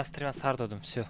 Стрима сар додум, всё.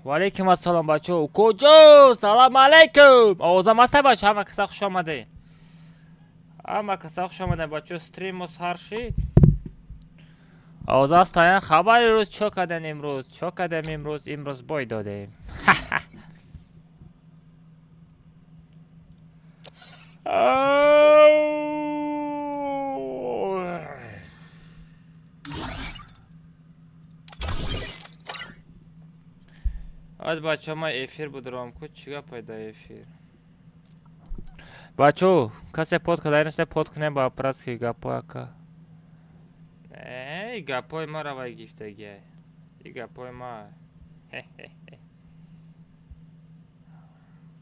Ваалайкум ассалом, бачаҳо, куҷо? Салом алайкум. Овозам ҳаста, бача? Ҳама каса хуш омадед, ҳама каса хуш омадед, бачаҳо. Стриммо сар шид, овоз ҳаста. Хабари рӯз? Чо кардем имрӯз? Чо кардем имрӯз? Имрӯз бой додем. Аз бачаҳо, ман эфир будурам ку, чӣ гапай да эфир? Бачаҳо, касе под карда неста, под кунем ба братский гапҳо, ака. Э, гапҳои мара вай гифтагиай, и гапҳои ма.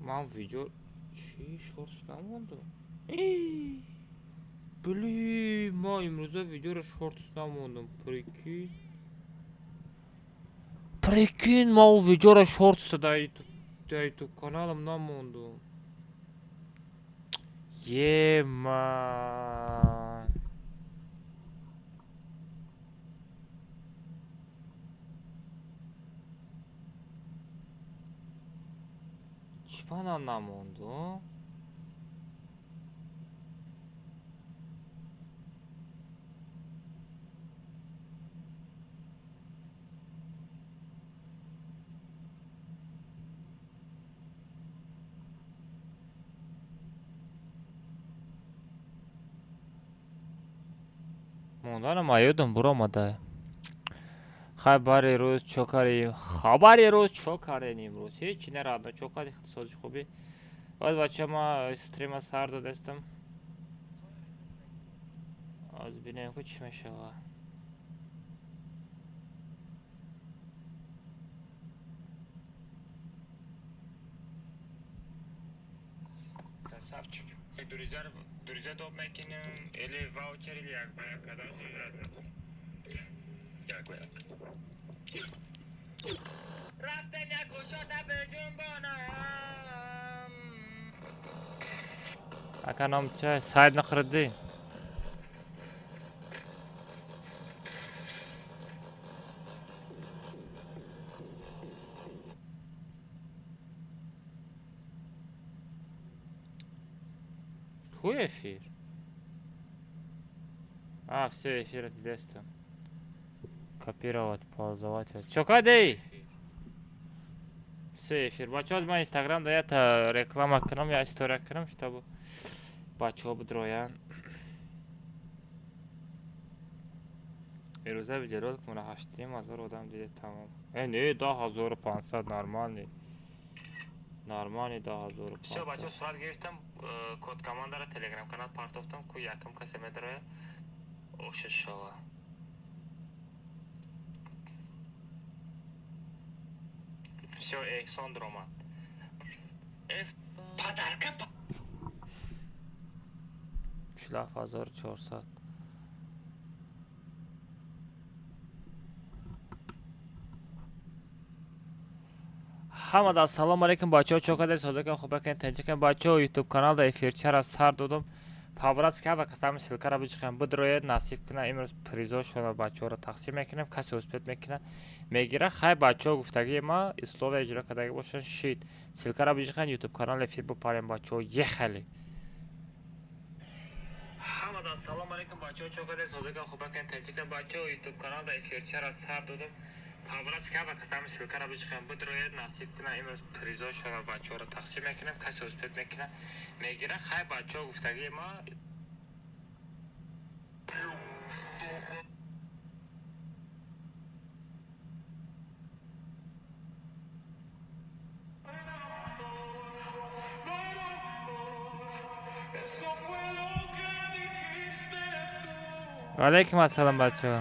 Ман видео чӣ, шортс намондам? Блин, ман имрӯза видеоро шортс намондам, прикинь. Прикинь, ман у видеоро шортс дар ютуб каналам намондум. Ема, чӣ мана намондум? Монданам аёдам буромада. Хабари рӯз чо кардем? Хабари рӯз чо кардем имрӯз? Ҳеҷ нерадно. Чо кардем? Сози хубӣ. Баъд, бача, ма стрима сар додастам, аз бинем ку чӣ мешава. Красавчик. Друзья, друзья доб мекунем или ваучер, или як ба як кадом выбрать? Як ба як. Рафтем, як гӯшота биҷунбонам. Ака, ном ча? Сайд Нақриддин. Ку эфир? А, все, эфир дидестам. Копировать пользователь. Чо кардӣ? Все, эфир. Бачаҳо, ман инстаграм да ята реклама кунам, я история кунам, чтобы бачаҳо бидроянд. Ирӯза видеоролик мона 8,5 ҳазор одам диде, тамом. Э, не, 10 500, нормальный. Нормальный 10 500. Всё, бачаҳо, сурат гирифтам, код командара телеграм канал партофтам, ку якам касе медроя, ошиш шава. Всё, Эҳсон дромад. Подарка. 47 400. Ҳамада ассалому алайкум, бачаҳо, чо кардед? Созакан, хубакан, танчакан, бачаҳо. Ютуб каналда эфирчара сар додум. По-братски ҳама кас ҳами ссылкара бичихем, бидроед, насиб кина, имрӯз призошонро бачаҳоро тақсим мекунем. Касе успеть мекуна, мегира. Хай, бачаҳо, гуфтагии ма условия иҷро кардагӣ бошанд, шид. Ссылкара бичихен, ютуб канал эфир бупарем, бачаҳо, ехали. Ҳамада ассалому алайкум, бачаҳо, чо кардед? Содиқа хубакан, таҷика. Бачаҳо, ютуб канал да эфирчара сар додам. По-братски ҳама кас ҳами ссылкара бичихем, бидроед, насиб кина, имрӯз призошонро бачаҳоро тақсим мекунем. Касе успеть мекуна, мегира. Хай, бачаҳо, гуфтагии ма. Алайкум ассалом, бачаҳо.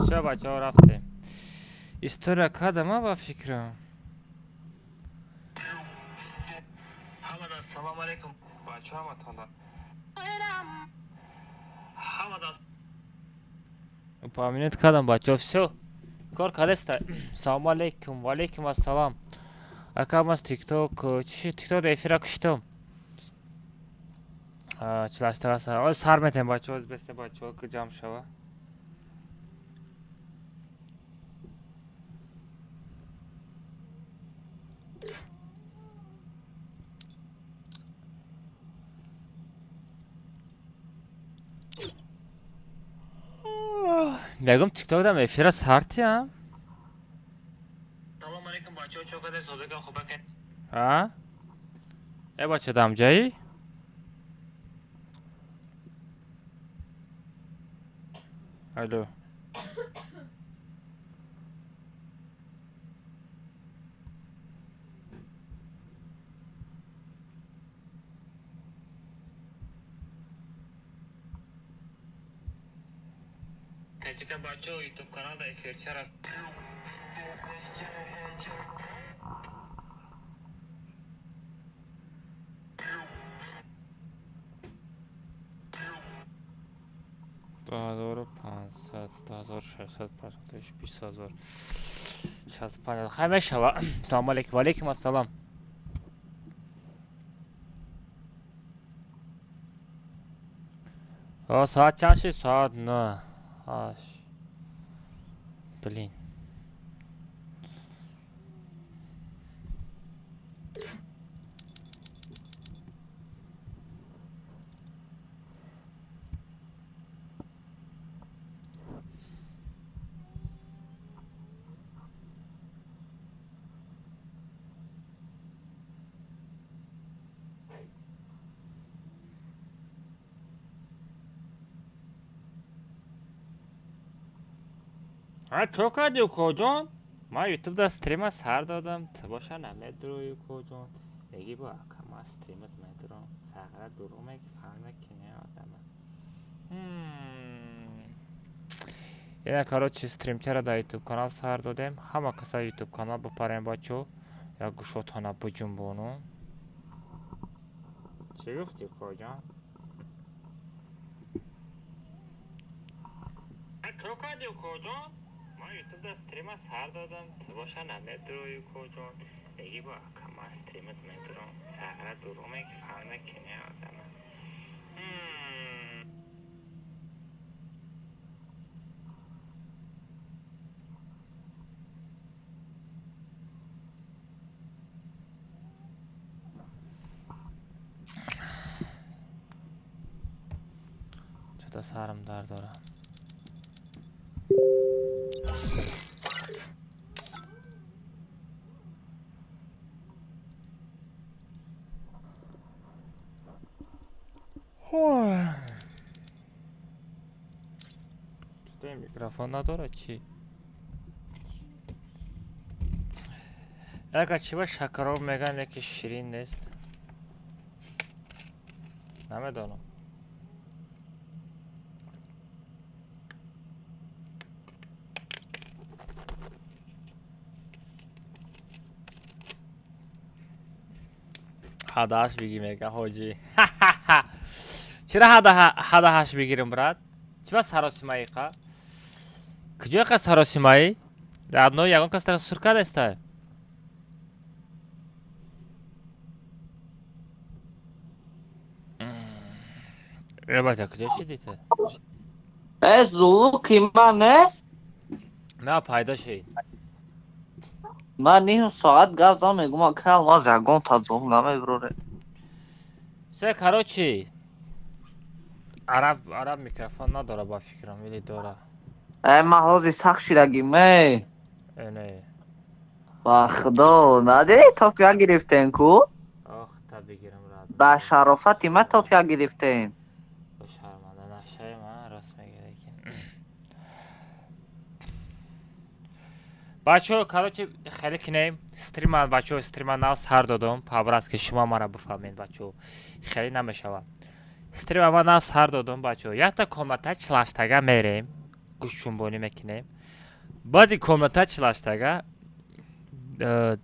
Всё, бачаҳо, рафтем. История кардама, ба фикрам. Ҳамада ассалому алайкум, бачаҳо, ҳаматонда. Ҳамада упоминать кардам, бачаҳо, всё, кор кардеста. Салому алайкум, ва алайкум ассалом. Ака, мас тикток чӣ, тикток эфира киштам. 48 сар метем, бачаҳо, бесте, бачаҳо, ки ҷамъ шава. Мегум, тиктокдам эфира сартиям. Салому алайкум, бачаҳо, чо кардед? Содиқа хубака. А? Э, бача, дамҷаӣ? Алло. Таҷика, бачаҳо, ютуб канал да эфирчара. 2500, 2600, 20000, 65. Хай, мешава. Салому алейкум, ва алейкум ассалом. Соат чанд шуд? Соат 9, 8. Блин. А чо кардӣ, укоҷон? Ман ютубда стрима сар додам, ту боша намедурӯи, укоҷон. Мегӣ бо ака, ман стримат медурам. Сағра дурӯғ меги, фаҳм мекунӣ одама. Ина, короче, стримчара дар ютуб канал сар додем. Ҳама каса ютуб канал бипарем, бачо, як гӯшотона буҷунбону. Чӣ гуфтӣ, коҷон? Чо кардӣ, коҷон? Ман ютубда стрима сар додам, ту боша намедурои, коҷон. Меги бо ака, ман стримат медурам. Сағра дурӯғ меги, фаҳм накунӣ одама. Чата сарам дард дорам. Чита микрофон надорад чӣ? Яка чиба шакароб меган, яки ширин нест. Намедонам. Ҳадааш бигӣ мега ҳоҷӣ. Чира ҳадаҳаш бигирим, брат? Чиба саросимаи қа? Куҷо қа саросимаи? Родной, ягон кас тара сур кардеста? Э, бача, куҷо шидӣ ту? Э, звуки ман нест? На, пайдо шид. Ман ним соат гап зам, мегум, ака Алмаз ягон та звук намебуроре. Се, короче, араб микрофон надора, ба фикрам, или дора? Э, ман ҳозир сахт шидагим, э. Э, не. Ба худо, надидӣ, топ як гирифтем ку? Ох, та бигирам, рад. Ба шарофати ман топ як гирифтем. Ба шарманда нашавем, а, рост мегӯ, лекин. Бачаҳо, короче, хеле кинем. Стрима, бачаҳо, стрима нав сар додам. По-братски шумо мара бифаҳмед, бачаҳо. Хеле намешавад. Стрима ман нав сар додам, бачаҳо. Якта комната чилаштага мерем. Гӯшчунбонӣ мекунем. Баъди комната чилаштага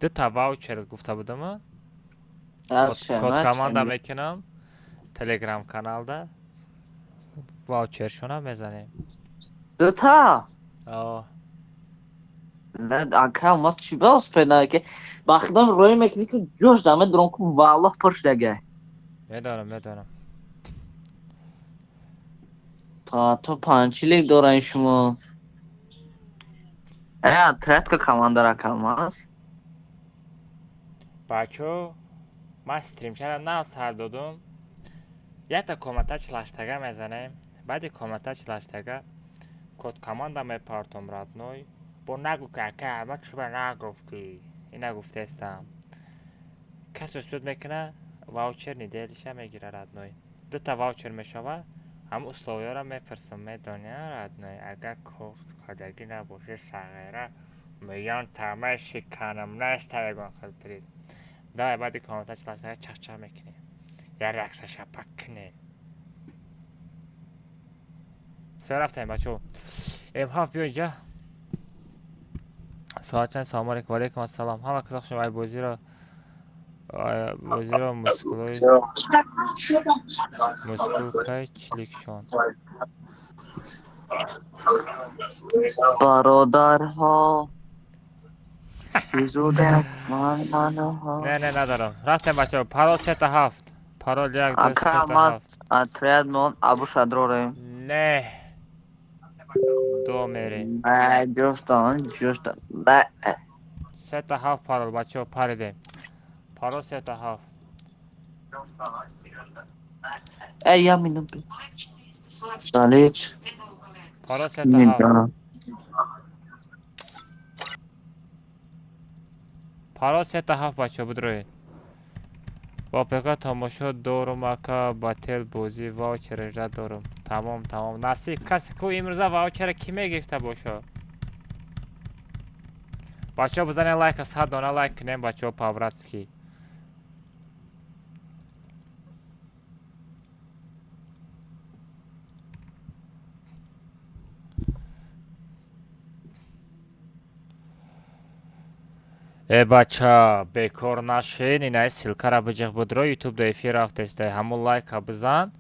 дута ваучер гуфта будам. Код команда мекунам. Телеграм каналда. Ваучершона мезанем. Дута? О. Ака Алмаз, чӣ ба успед ки ба худом рӯй мекунӣ ки ҷош даме дурон ку, валлоҳ, пур шудага. Медонам, медонам. То панчилик доран шумо. Э, третка командара, ака Алмаз. Бачо, ман стримчара нав сар додум. Якта комната чилаштага мезанем. Баъди комната чилаштага код команда мепартом, родной. Бо нагӯ ки ака, ама чиба нагуфтӣ. Ина гуфтестам. Кас успед мекуна, ваучер неделиша мегира, родной. Дута ваучер мешава, ҳам условияро мепурсам, медони, родной. Агар кофт кардагӣ набоши, сағира меён тама шиканам, неста ягон хел приз. Давай, баъди комната чилаштага чахчах мекунем. Я ракса шапак кунем. Все, рафтем, бачаҳо. М7, биё инҷа. Соат чанд? Салому алейкум, валейкум ассалом. Ҳама каса хуш ай бозиро мускулои мускулкай чиликшон. Бародарҳо, зуд аст ман маноҳо. Не, не, надорам. Рафтем, бачаҳо. Парол сета ҳафт. Парол як, ду, Ака сета Алмаз, ҳафт. отряд мон Абу Шадрорем. Не. Ду мерем. Не, ҷоштан, ҷоштан. Не. Сета ҳафт парол, бачаҳо, паридем. Парол сета ҳафт. Э, я минут. Далеч. Парол сета ҳафт. Парол сета ҳафт, бачаҳо, бидроед. Бо ПК тамошо дорум, ака, бател бозӣ ваучер жда дорум. Тамом, тамом. Насиб касе ку имрӯза ваучера кӣ мегирифта боша? Бачаҳо, бизанед лайка, 100 дона лайк кунем, бачаҳо, по-братски. Э бача, бекор нашин, инаи ссылкара биҷиқ будро, ютуб да эфир рафтеста, ҳамун лайка бизан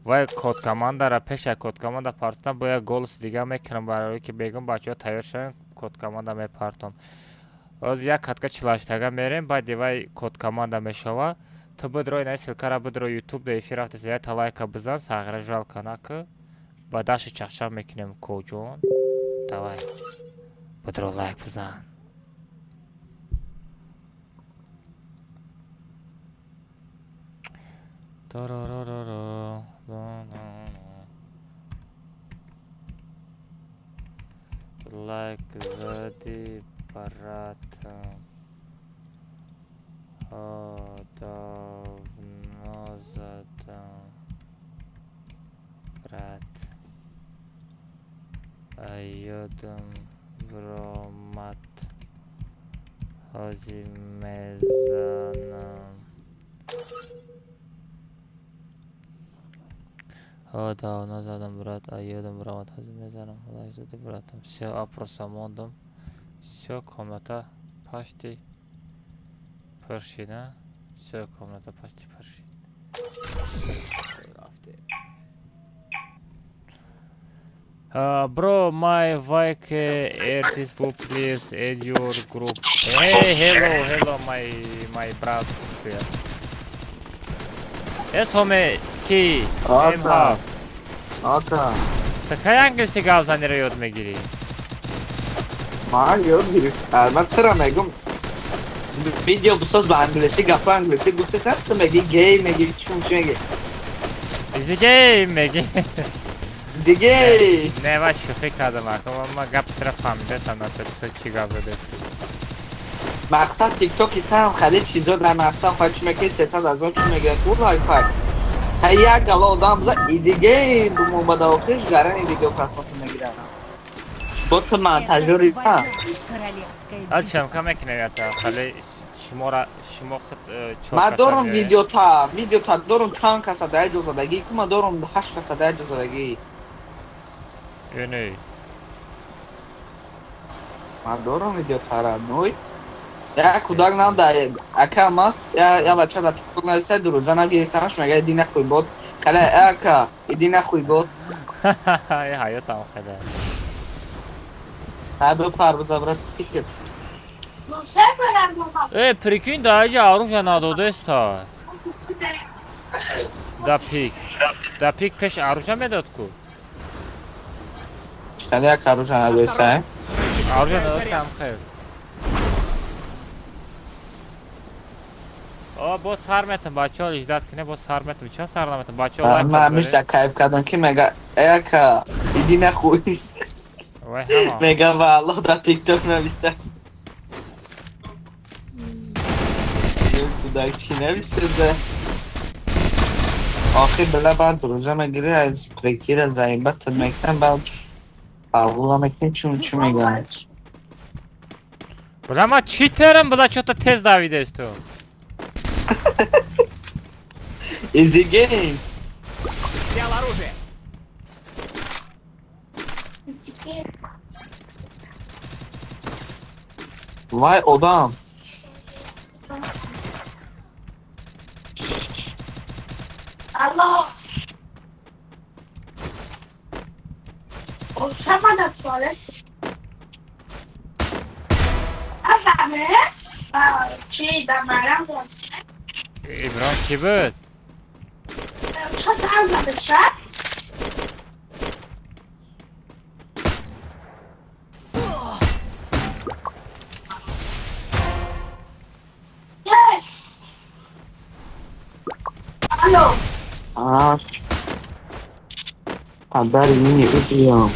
ва код командара пеша код команда партам, бо як голос дига мекунам, барои ки бегум бачаҳо тайёр шавем, код команда мепартом. Оз як катка чилаштага мерем, баъди вай код команда мешава. Ту бидро, инаи ссылкара бидро, ютуб да эфир рафтеста, якта лайка бизан, сағира жалко наку. Ба даши чахчах мекунем, коҷон. Давай. Бидро лайк бизан. Тарарарара, ла-ла-ла. Лайк зади, братан. Давно задам. Брат. Ёдам бромад. Ҳози мезанам. Ҳо, давно задам, брат. Ёдам бромад. Ҳози мезанам. Лайк зади, братам. Всё, опроса мондам. Всё, комната почти пур шид, а? Всё, комната почти пур шид. Рафтем. Bro, my like artist book, please add your group. Hey, hello, hello, my brother. Yes, home ки Ака. М7. Ака. Та кай англиси гап заниро ёд мегирӣ? Ман ёд гирифтам. Ман тура мегум. Видео бисоз ба англиси, гапа англиси гуфтесам, ту меги гей, меги чун чӣ меги? Изи гей меги. Диге. Не, ва шӯхӣ кардам, ака. Ман гапи тура фаҳмидасам, на ту чӣ гап задеси. Мақсад тиктоки там хеле чизо дар мақсад хоҳад чӣ мекунӣ 300 ҳазор чӣ мегирад ку лайфхак. Ҳай як гала одам биза изи гей бумон ба охирш гарани видео просмотр мегирад. Бо ту монтажёри та. Королевская Аз шамка мекунем ята, хеле шумора шумо худ чор Ман каса дорум меояд. видеота, видеота дорум чанд каса дар ҷо задагӣ, ку ман дорум 8 каса дар ҷо задагӣ. Э, не. Ман дорум видеотара, ной. Як кӯдак нам да ака маст, я бача дар тикток нависта, ду рӯза нагирифтамаш, мега иди нахуй бот. Хеле ака, иди нахуй бот. Э, ҳаётам хеле. Ҳай бипар биза брат фикр. Э, прикинь, да иҷа оружие надодеста. Да пик. Да пик пеш оружие медод ку. Хеле як оружие надоста. Оружие надодам хел. О, боз сар метам, бачаҳо иждат кине, боз сар метам. Ча сар наметам, бачаҳо лайк Ман ҳамиш да кайф кардам ки мега ака, иди нахуй. Вай ҳама. Мега ва Аллоҳ дар тикток нависта. Кӯдак чӣ нависада? Охир била баъд рӯза мегирӣ аз пректира заибатат мекунам, баъд қабула мекунӣ чун чӣ мегӯянд. Била ман читерам, била чо-то тез давидест ту. Easy games. Взял оружие. Вай одам. Алло. Osama туалет. Афаме? Чӣ дар майрам Иброҳим кӣ буд? Ча занг задеша? Алло. А, падари мини убиём.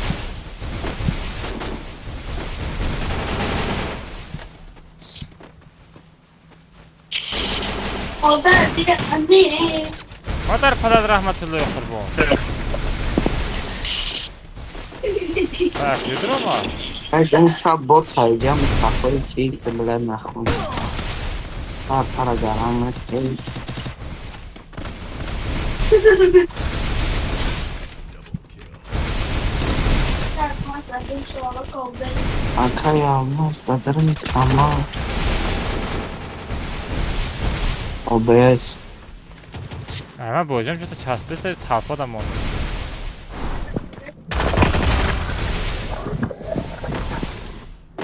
Модар дига не. Модар падар раҳматуллоҳи қурбон. Так, ядрома. Ай, он шаб бот хайгам сафои чи била нахун. Пар пара гарам накун. Акай алмаз дадарми камал. OBS. Ама бозиам чото часписта талпа да монд.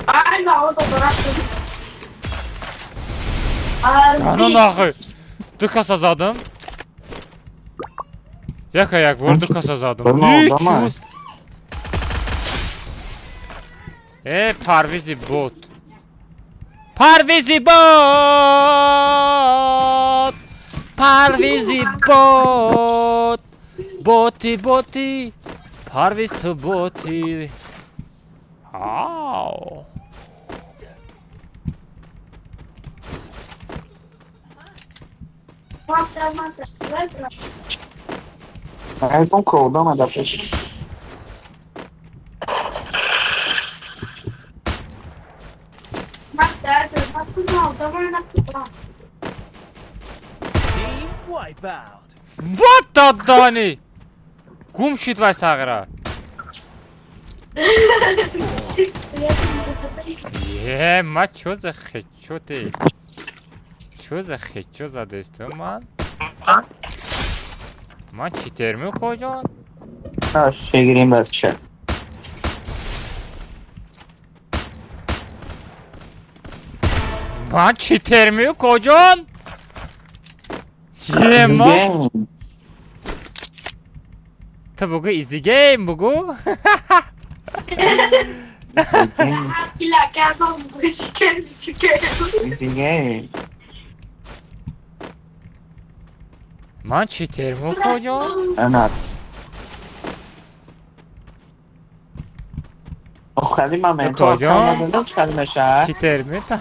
Ай, на ото дорак. Ана нахуй. Ду каса задам. Яка як бор ду каса задам. Э, Парвизи бот. Парвизи бот! Парвизи бот! Боти боти! Парвиз ту боти! Ау! Айфон колдам адапташ. Вот додани! Гум шид вай сағира. Е, ма чо за хечоте? Чо за хечо задестам ман? Ман читермю коҷон? Шегирим бас ча. Ман читермю коҷон? Е, ма? Ту бугу easy game бугу? Easy game. Ман читермю коҷон? Анат. Охали ман коҷон? Чӣ Читермю та?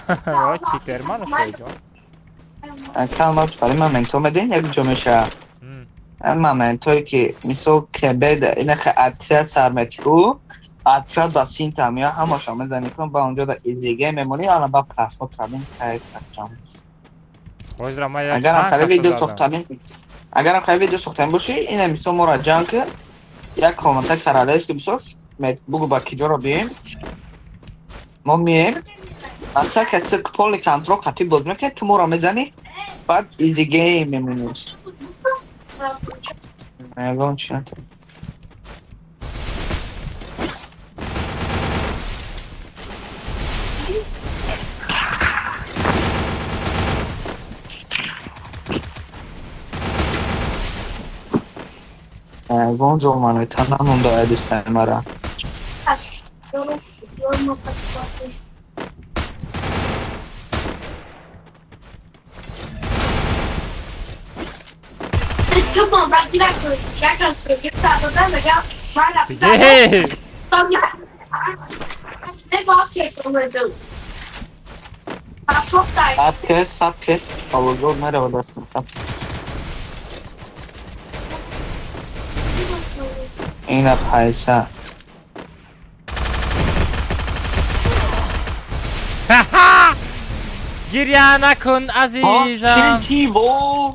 Читерман коҷон? Калмат фали моментҳо медонед як ҷо мешавад. Ан моментҳое ки мисол КБ инаха отряд сар метику, отряд ба синта меояд, ҳамаша мезанӣ кун, ба онҷо да изг мемонӣ, ана ба просмотр мин кайф атрам. Ҳозира ман як Агарам чанд хали каса видео задам. сохтанӣ, агарам хали видео сохтанӣ бошӣ, ина мисол моро ҷанг кун, як коммента каралеш ки бисоз, бугу ба киҷоро биёем, мо мием, аксар каси полный контрол қатъи боз мекунад, ту моро мезанӣ, баъд easy game мемонӣ. Ягон чи натавон. Ягон ҷо манета намонда айдистай мара. Easy game! Саб кет, саб кет. Овозор мерава дастам. Ина пайса. Гиря накун, азизам. Ки во?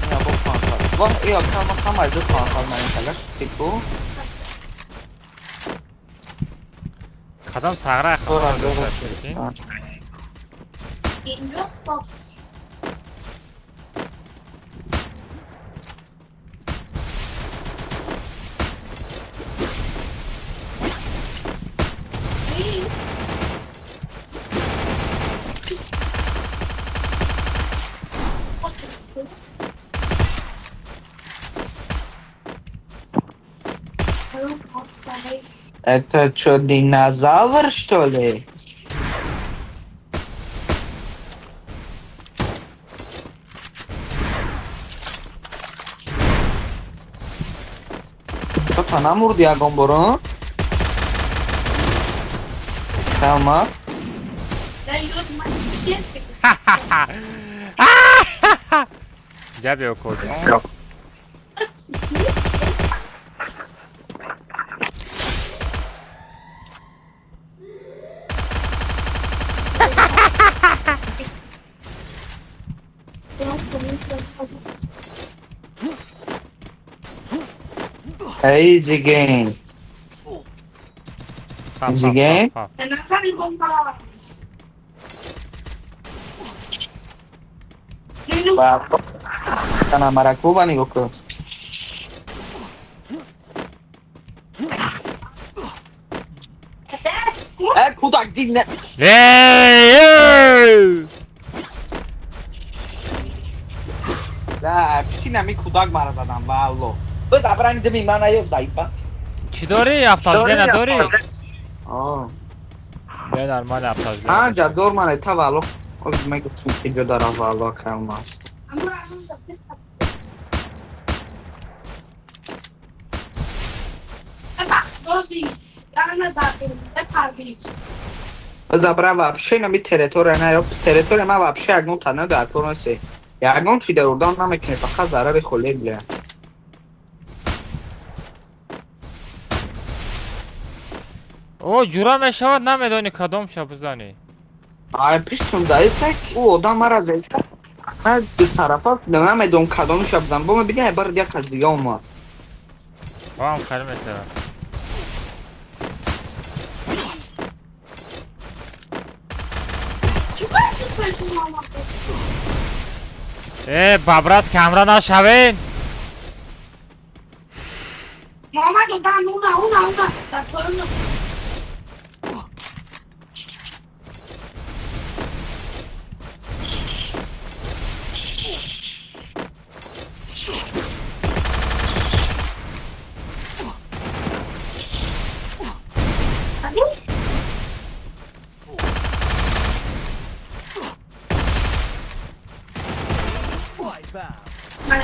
Ина бо панхал. Во, ио кама кама ҷо панхал ман талаш тику. Кадам сағра Дора, дора. Это что, динозавр, что ли? Что-то намурди ягон борон? Тамам. Ҷабе коҷон. Easy game. Easy game. Тана маракуба нигоҳ кун. Кудак дид не. Эй! Да, чи нами кудак мара задам, валло. Без абрани дими мана ё заиба. Чӣ дорӣ? Автожде надорӣ? Аа. Бя нормально автожде. А, ҷазор мана та валло. Оз мегуфтам ки ҷо дарам валло калмас. Забра вообще нами территория на территория ма вообще ягон тана дар кор нест. Ягон чи дар урдан намекунӣ, фақат зарари холӣ бля. О, ҷура мешавад, намедонӣ кадом ша бизанӣ. Ай, пиштум даиса, ӯ одам мара зед. Ман ду тарафа намедонам кадом ша бизанам. Бо мебинӣ, ай бар як аз дига омад. Ҳам хеле мешавад. Э, бабрас камра нашавен. Муҳаммад одам уна уна уна дар поён.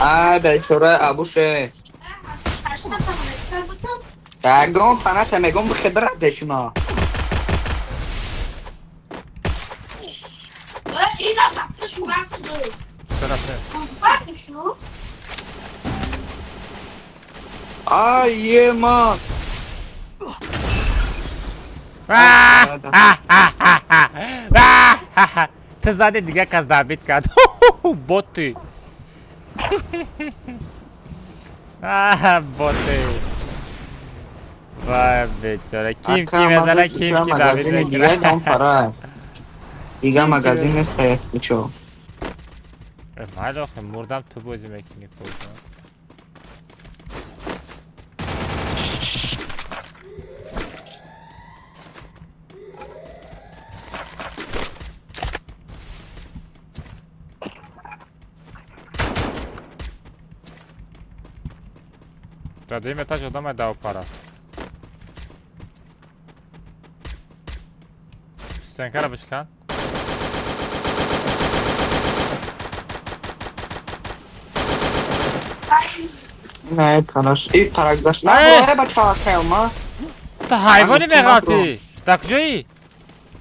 Ай, бечора абуше. Ягон фаната мегом бихебра дешма. Ай, ема. Ту зади дига кас дабит кард. Боти. Боти. Вай бечора. Ким ки мезана, ким ки дабит мекунад. Дига магазин нест, ничо. Майли охи, мурдам ту бозӣ мекунӣ кӯза. Дар дуюм этаж одамай дав пара. Стенкара бишкан. Не, танаш. И парагдаш. На, бача, калмас. Ту ҳайвони меғалтӣ. Дар куҷоӣ?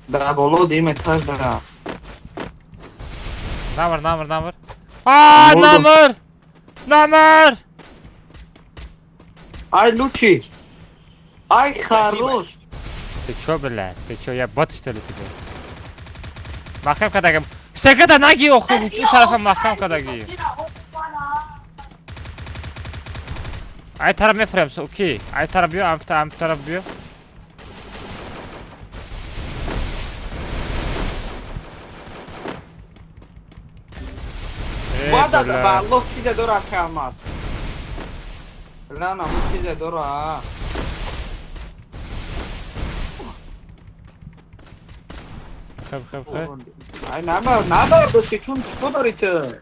Дар боло дуюм этаж дар. Намр, намр, намр. А, намр! Намр! Ай, Лучи! Ай, хорош! Ты чё, блядь? Ты чё, я бот, что ли, тебе? Маҳкам кардагам. Стекада наги, охи, ин тарафа маҳкам кардаги. Ай тараф мефурем, окей. Ай тараф биё, ам тараф биё. Бада, валлоҳ чизе дорад калмас. Лана, му чизе дора. Хеб, хеб, хеб. Ай, набар, набар, дошти, чун чико дори ту?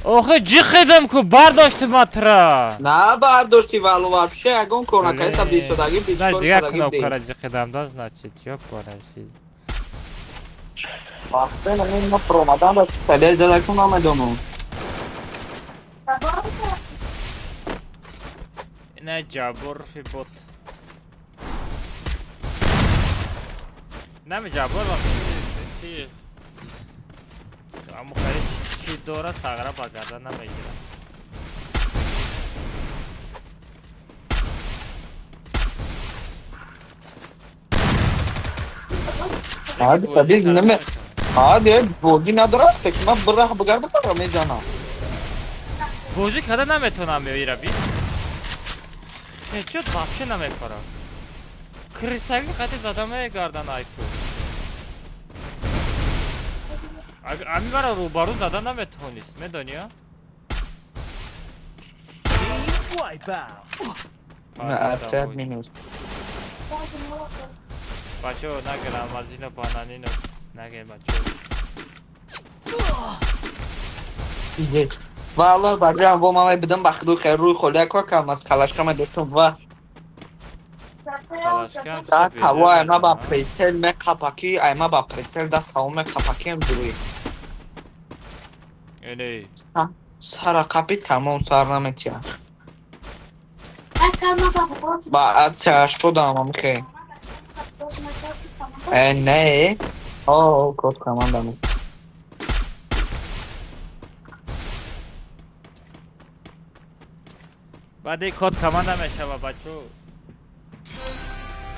Охи, ҷиқидам ку, бардошти матра. На бардошти, валло, вообще ягон кор накарди, саб дистодагӣ, Значит, дигар кнопкара ҷиқидам, да, значит, чё пораши. Вақте намин ма фуромадан ба талел задаку намедонам. Не, Ҷабборов бот. Нами Ҷаббор чи аму хари чи дора сағра ба гардан намегирад. Ҳади табиъ наме. Ҳади бозӣ надорад, ки ман бираҳ бигардам ра мезанам. Бозӣ карда наметавонам ира би. Ҳечот вообще намепарам. Крысаги қати зада мегардан айку. Ами мара рӯбарӯ зада наметавонист, медонӣ? Отряд минус. Бачаҳо нагир алмазино бананино нагир бачаҳо. Пиздец. Валлоҳ барҷам во ман бидам ба худу хел рӯи холия кор кардам аз калашка ма доштам ва. Да таво айма ба прицел меқапаки, айма ба прицел даст таво меқапакиам зуи. Эне. Сара қапи тамом сар наметия. Ба ацяш подам амхе. Э не. О, код команда ми. Баъди код команда мешава бачо.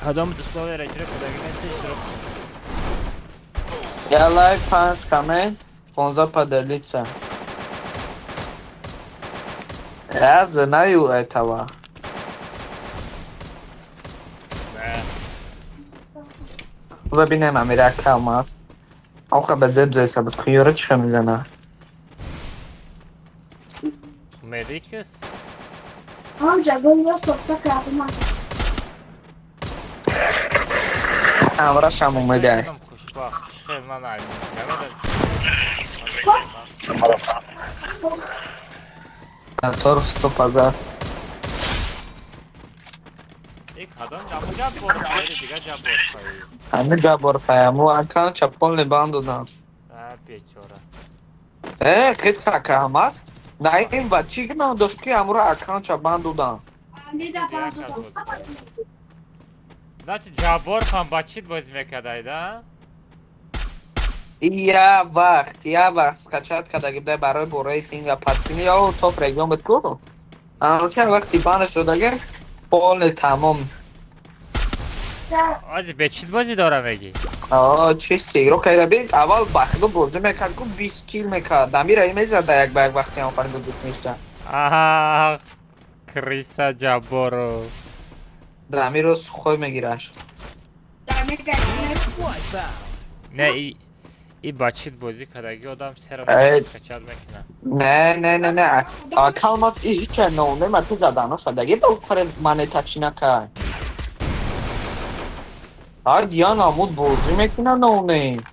Кадом условия иҷро кардагӣ нести иштирок. Я лайк, панҷ коммент, 15 поделиться. Я знаю этого. Бибинем амира кам аст. Охе ба зеб зайса буд куёра чӣ мезана? Медикс? Он ҷагон ё софта кардам. Амрашам омеда. Хушбахт. Хел ман Тор стопага. Ами ҷаббор фаяму аккаунт чапон либан додам. Бечора. Э, хит какам аст? На ин ба чӣ гуноҳ дошт ки амуро аккаунт чапан додам? Значит, Ҷаббор ҳам ба чит бозӣ мекардай, да? Я вақт скачать кардаги будай барои бо рейтинга падкунӣ ё топ регион буд ку? Аноча вақти банаш шудаги полный тамом. Ози бечит бозӣ дора мегӣ? Аа, чисти игрок карда би аввал бахду бозӣ мекард ку 20 кил мекард. Дамира мезад да як ба як вақти ҳам фарқ бозӣ куништа. Аҳ, Криса Ҷабборов. Дамиро сухой мегираш. Не, и ба чит бозӣ кардаги одам сера скачать мекунад. Не, не, не, не. Акалмас и ҳича номема ту задано шадаги ба ухаре манета чӣ накард. Ай Диана амуд бозӣ мекунад ноунейм.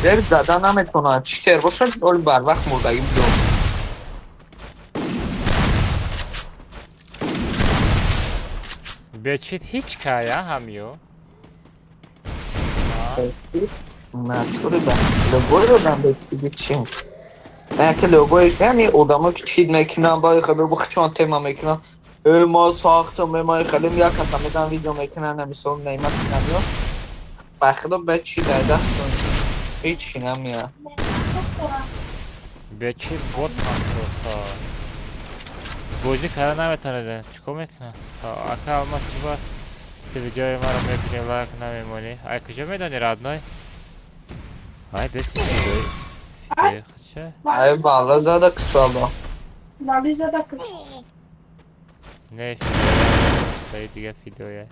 Дев зада наметавонад. Читер бошад, оли барвақт мурдагӣ будам. Бечит ҳеҷ кая ҳамё? Натури ба логои одам бечиди чи? Не, ки логоиш ҳами одамо ки чит мекунанд, баи хабар бухчон тема мекунанд. Э, ма сохтам, э, ма хелем як каса медам видео мекунанд, мисол Неймат намиё. Ба худо ба чи дар дастон ҳеҷ намеяд. Бечит бот ҳам просто. Бозӣ карда наметавонад. Чӣ кор мекунад? Ака алмаз чӣ ба видеои маро мебинӣ лайк намемонӣ? Ай куҷо медонӣ родной? Ай беси видеои худша? Ай валла зада кисвало. Валли зада кис. Не фидоя, дига фидоя.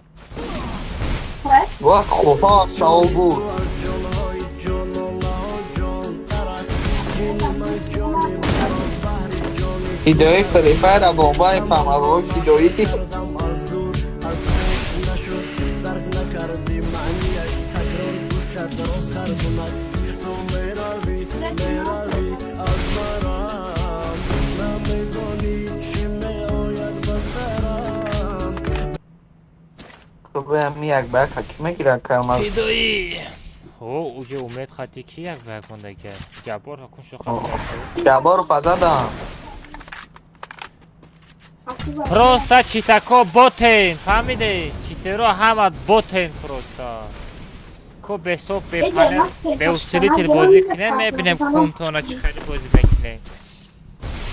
Ва хуб савол буд. Фидои Фри Файр бомбаи фаҳмаво фидои. Ами як ба як ҳаким мегирад калмаз. Фидои. О, уже умед хати ки як ба як мондаги. Ҷаббор ҳакун шоха. Ҷаббор фазадам. Просто читако ботен, фаҳмиде? Читеро ҳама ботен просто. Ко бесоб бепанел, беусилитель бозӣ кунем, мебинем кунтона чӣ хеле бозӣ мекунем.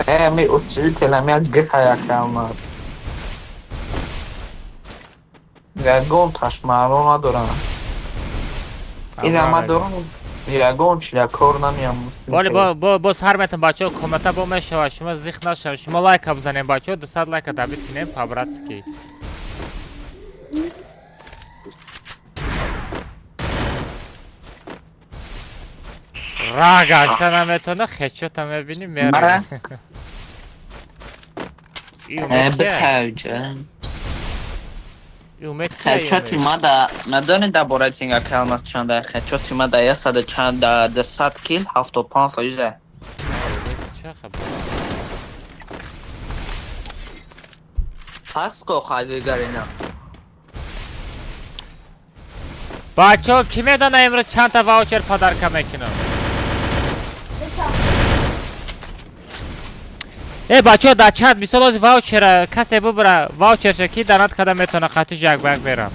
Э, ми усилитель ами як гиха як калмаз. Ягон ташмаро надорам. Ин ама дорам ягон чиля кор намеям. Боли бо бо сар метам бачаҳо комната бо мешава, шумо зих нашава, шумо лайка бизанем бачаҳо, 200 лайка добит кунем по-братски. Ра гашта наметона, хечота мебини мера. Битавҷа. Хечоти мада, медони дар бораи тинга калмас чанда хечоти мада 100 чанд 200 кил 75%. Ча хабар? Ҳаст ко хайдигарина. Бачо, ки медона имрӯз чандта ваучер подарка мекунам? Э, бачо, дар чат мисол ози ваучера касе бубара, ваучерша ки донат карда метавона, қатиш як ба як мерам.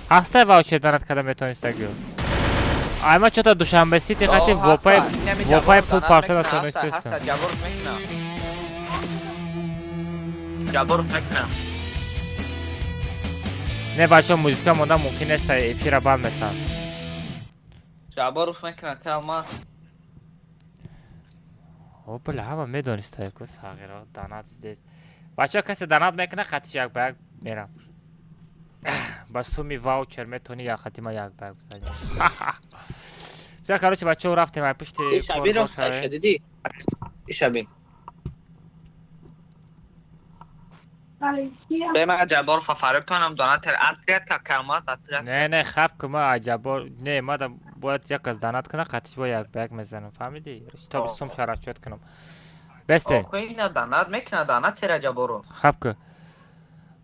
Ҳастай ваучер донат карда метавонистагиё? Айма чота Душанбе Сити қати вопай вопай пул парса натонистестам. Ҷабборов мекунам. Не, бачо, музика монда мумкин нест, эфира банд метавам. Ҷабборов мекунам, калмас. О, бля, ҳама медонистае ку сағиро донат здесь. Бачаҳо, касе донат мекуна, хатиш як ба як мерам. Ба суми ваучер метавонӣ як хати ма як ба як бизанӣ. Всё, короче, бачаҳо, рафтем ай пушти Ишабин рост дидӣ? Ишабин. Бе ман Ҷабборов фарёд кунам донатер отряд ка калмас отряд. Не, не, хаб ку ма ай Ҷаббор, не, ма да бояд як кас донат куна, қатиш бо як ба як мезанам, фаҳмидӣ? Чтоб сум ша расчёт кунам. Бесте. Охи ина донат мекуна донатера Ҷабборов. Хаб ку.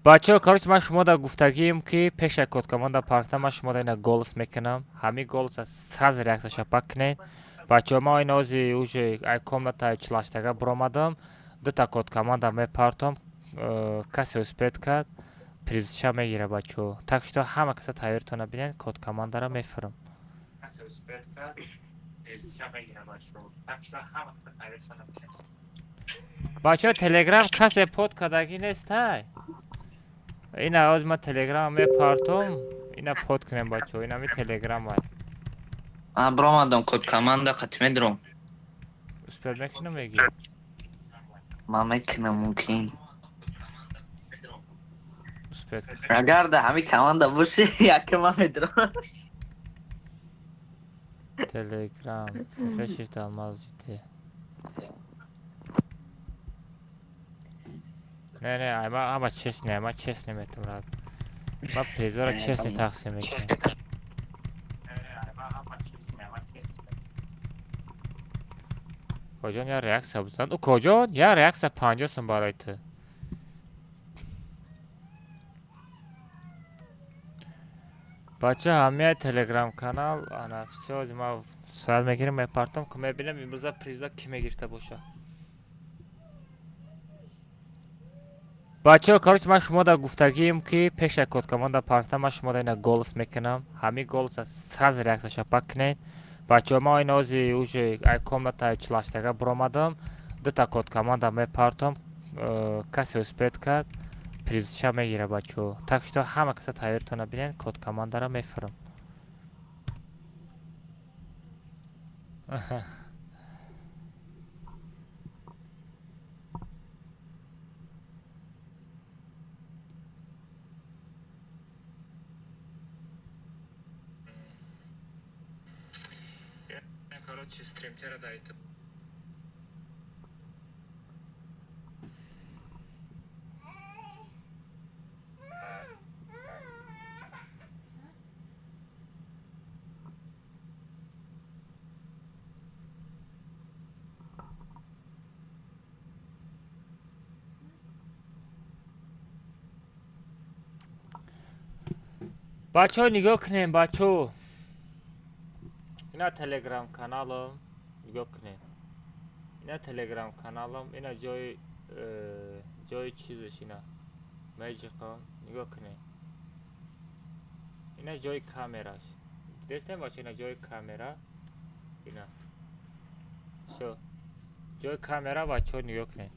Бачаҳо, короче, ман шумо да гуфтагием, ки пеша код команда парта ман шумо да ина голос мекунам. Ҳамин голоса сразу реакция шапак кунед. Бачаҳо, ман ина ози уже ай комната 48-тага буромадам. Дута код команда мепартом. Касе успеть кард, призша мегира, бачаҳо. Так что ҳама каса тайёртона бинед, код командаро мефурам. Касе успеть кард, призша мегира, бачаҳо. Так что ҳама каса тайёртона бинед. Бачаҳо, Телеграм касе под кардагӣ нестай? Ина оз ман Телеграм мепартом, ина под кунем, бачаҳо, ина ми Телеграм ай. А бромадам код команда қати медром. Успеть мекунам меги? Ман мекунам мумкин. Успеть. Агар да ҳами команда боши, яке ман медром. Телеграм, ФФ Shift Алмаз ЖТ. Не, не, ай ма ама честный, ма честный метам рад. Ма призора честный тақсим мекунем. Коҷон я реакция бизан. У коҷон я реакция 50 сум барои ту. Бача, ҳамияи Телеграм канал, ана всё, ма сурат мегирем, мепартом, ки мебинем имрӯза приза ки мегирифта боша. Бачаҳо, короче, ман шумо да гуфтагием, ки пеша код команда парта ман шумо да ина голос мекунам. Ҳамин голоса сразу реакция шапак кунед. Бачаҳо, ман ина ози уже ай комната 48-тага буромадам. Дута код команда мепартом. Касе успеть кард, призша мегира, бачаҳо. Так что ҳама каса тайёртона бинед, код командаро мефурам. Короче, стримтера дайте. Бачаҳо, нигоҳ кунем, бачаҳо. Ина Телеграм каналам, нигоҳ кунем. Ина Телеграм каналам, ина ҷои ҷои чизаш ина. Меҷиқам, нигоҳ кунем. Ина ҷои камераш. Дидестем, бача, ина ҷои камера. Ина. Всё. Ҷои камера, бачаҳо, нигоҳ кунем.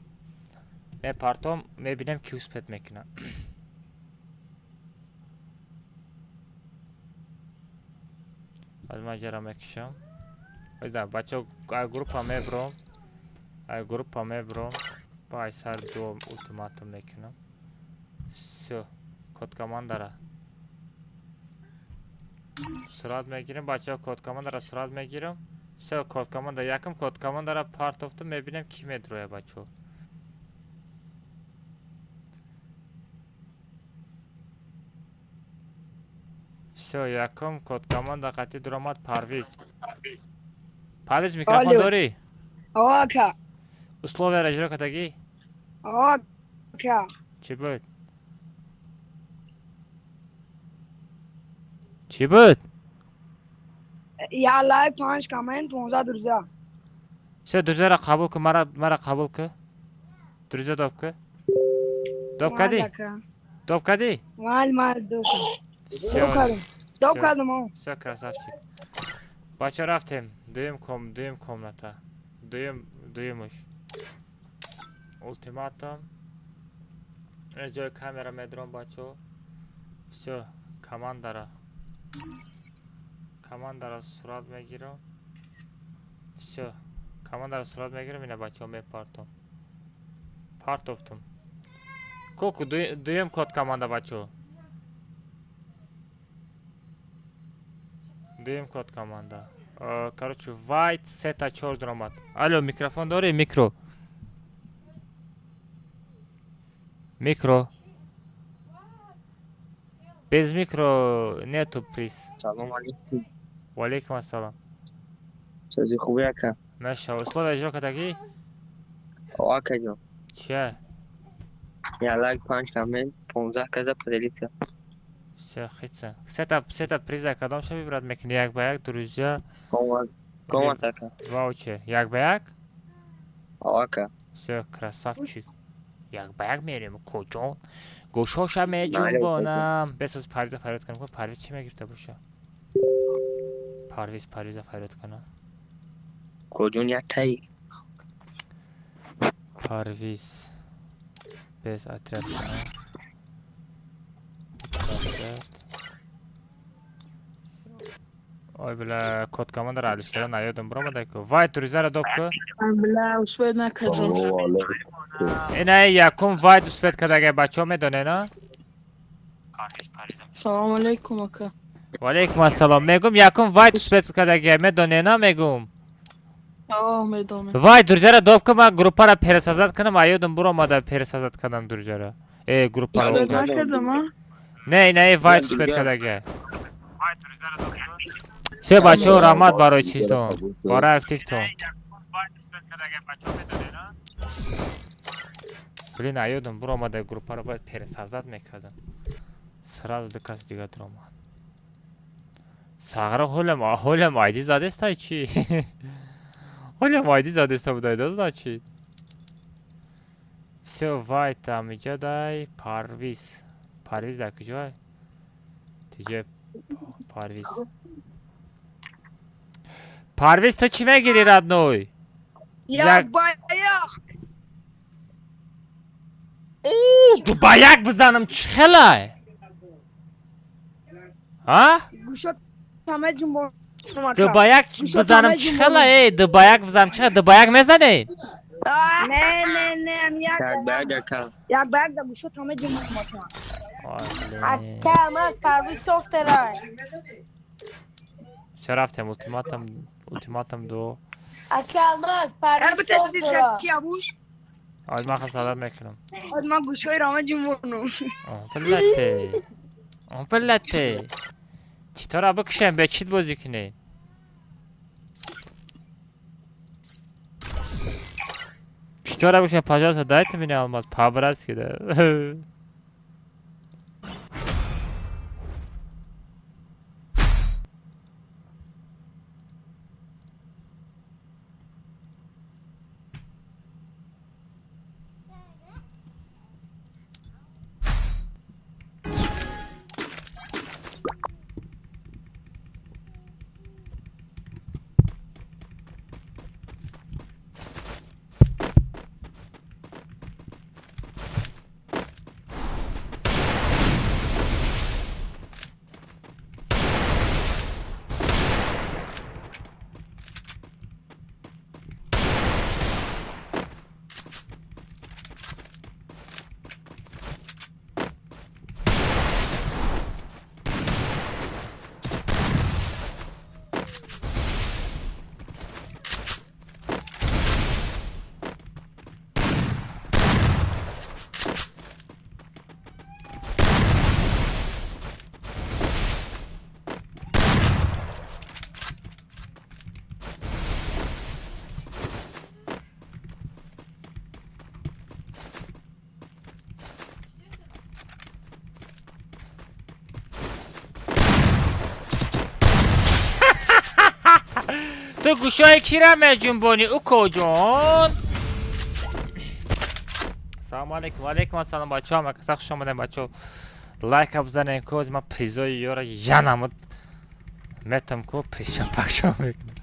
Мепартом, мебинем ки успеть мекунад. Аз ман ҷара мекушам. Озда, бачаҳо, ай группа мебром. Ай группа мебром. Ба ай сар ду ултиматум мекунам. Всё, код командара. Сурат мегирем, бачаҳо, код командара сурат мегирам. Всё, код команда, якум код командара партофту мебинем ки медроя бачо. Всё, якум код команда қати дуромад Парвиз. Парвиз микрофон дорӣ? Ака. Условияро иҷро кардагӣ? Ака. Чӣ буд? Чӣ буд? Я лайк, 5 коммент, 15 друзья. Всё, друзьяро қабул кун, мара қабул кун. Друзья доб кун. Доб кардӣ? Доб кардӣ? Мал, мал, доб. Доб кардам. Всё, красавчик. Бача рафтем. Дуюм комната. Дуюмуш. Ултиматум. Ҷои камера медром бачо. Всё, командара. Командара сурат мегирам. Всё, командара сурат мегирам, ина бачаҳо мепартом. Партофтум. Коку дуюм код команда бачаҳо. Дуюм код команда. Короче, white 3-4 дуромад. Алло, микрофон дорӣ? Микро. Микро. Без микро нету приз. Салом алейкум. Ва алейкум ассалом. Сози хубӣ ака? Маша, условия иҷро кардагӣ? О, ака ҷон. Чия? Я лайк, 5 коммент, 15 каза поделиться. Всё, хитса. Сета приза кадом ша выбрать мекунӣ? Як ба як, друзья? Коммент ака. Ваучер. Як ба як? О, ака. Всё, красавчик. Як ба як мерем, куҷо? Гӯшоша меҷунбонам. Бесоз Парвиза фарёд кунам. Парвиз чӣ мегирифта боша? Парвиз, Парвиза фарёд кунам. Куҷон як таи? Парвиз. Без отряд кунам. Ой, бля, код командара Алишера наёдам буромада ку. Вай, друзьяро доб ку. Бля, успеть накардам. Ина якум вайд успеть кардага бачаҳо медонед, а? Салом алейкум, ака. Ва алейкум ассалом. Мегум якум вайд успеть кардага медонед, а мегум? О, медонам. Вай, друзьяро доб ку, ман группаро пересоздать кунам, аёдам буромада пересоздать кардам друзьяро. Группаро. Успеть накардам, а? Не, ина вайд успеть кардага. Всё, бачаҳо, раҳмат барои чизтон. Барои активтон. Блин, аёдам буромада группаро бояд пересоздать мекардам. Сразу ду кас дига дуромад. Сағра ҳолям айди задестай чи? Ҳолям айди задеста будай, да значит? Всё, вай там иҷадай Парвиз. Парвиз дар куҷой? Тиҷа Парвиз. Парвиз, ту чӣ мегирӣ, родной? Як ба як. Ду ба як бизанам чӣ хелай? А? Ду ба як бизанам чӣ хелай? Ду ба як бизанам чӣ хелай? Ду ба як мезанед? Не, не, не, як Як ба як ака. Як ба як да гӯшот ҳама ҷунбонам. Ака, ман Парвиз софтерай. Всё, рафтем, ултиматум, ултиматум ду. Ака, ман Парвиз софтерай. Аз ман хам садат мекунам. Аз ман гӯшҳои рама ҷунбонам. Офалате. Офалате. Читора бикушем, бе чит бозӣ кунед? Читора бикушем, пожалуйста, дайте мне алмаз, по-братски, да. Ту гӯшои кира меҷунбонӣ, укоҷон? Салому алейкум, ваалейкум ассалом, бачаҳо, ҳама каса хуш омадем, бачаҳо. Лайка бизанем, ку ман призои ёра янамуд метам, ку призшапакшо мекунам.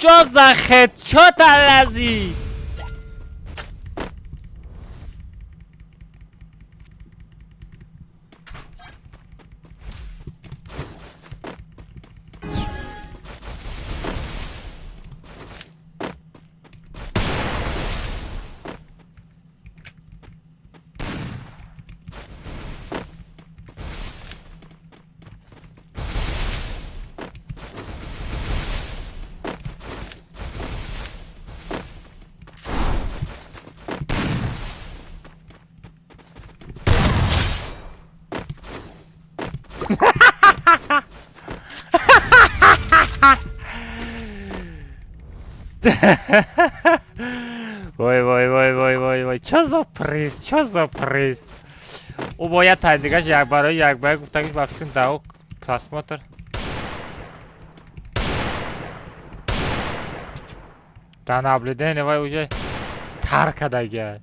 Чо за хедшот алази? Вой, вой, вой, вой, вой, вой, чо за приз, чо за приз? Ӯ бояд тайдигаш як барои як ба як гуфтагиш, ба фикрам, дао просмотр. Дар наблюдение вай уже тар кардагиай.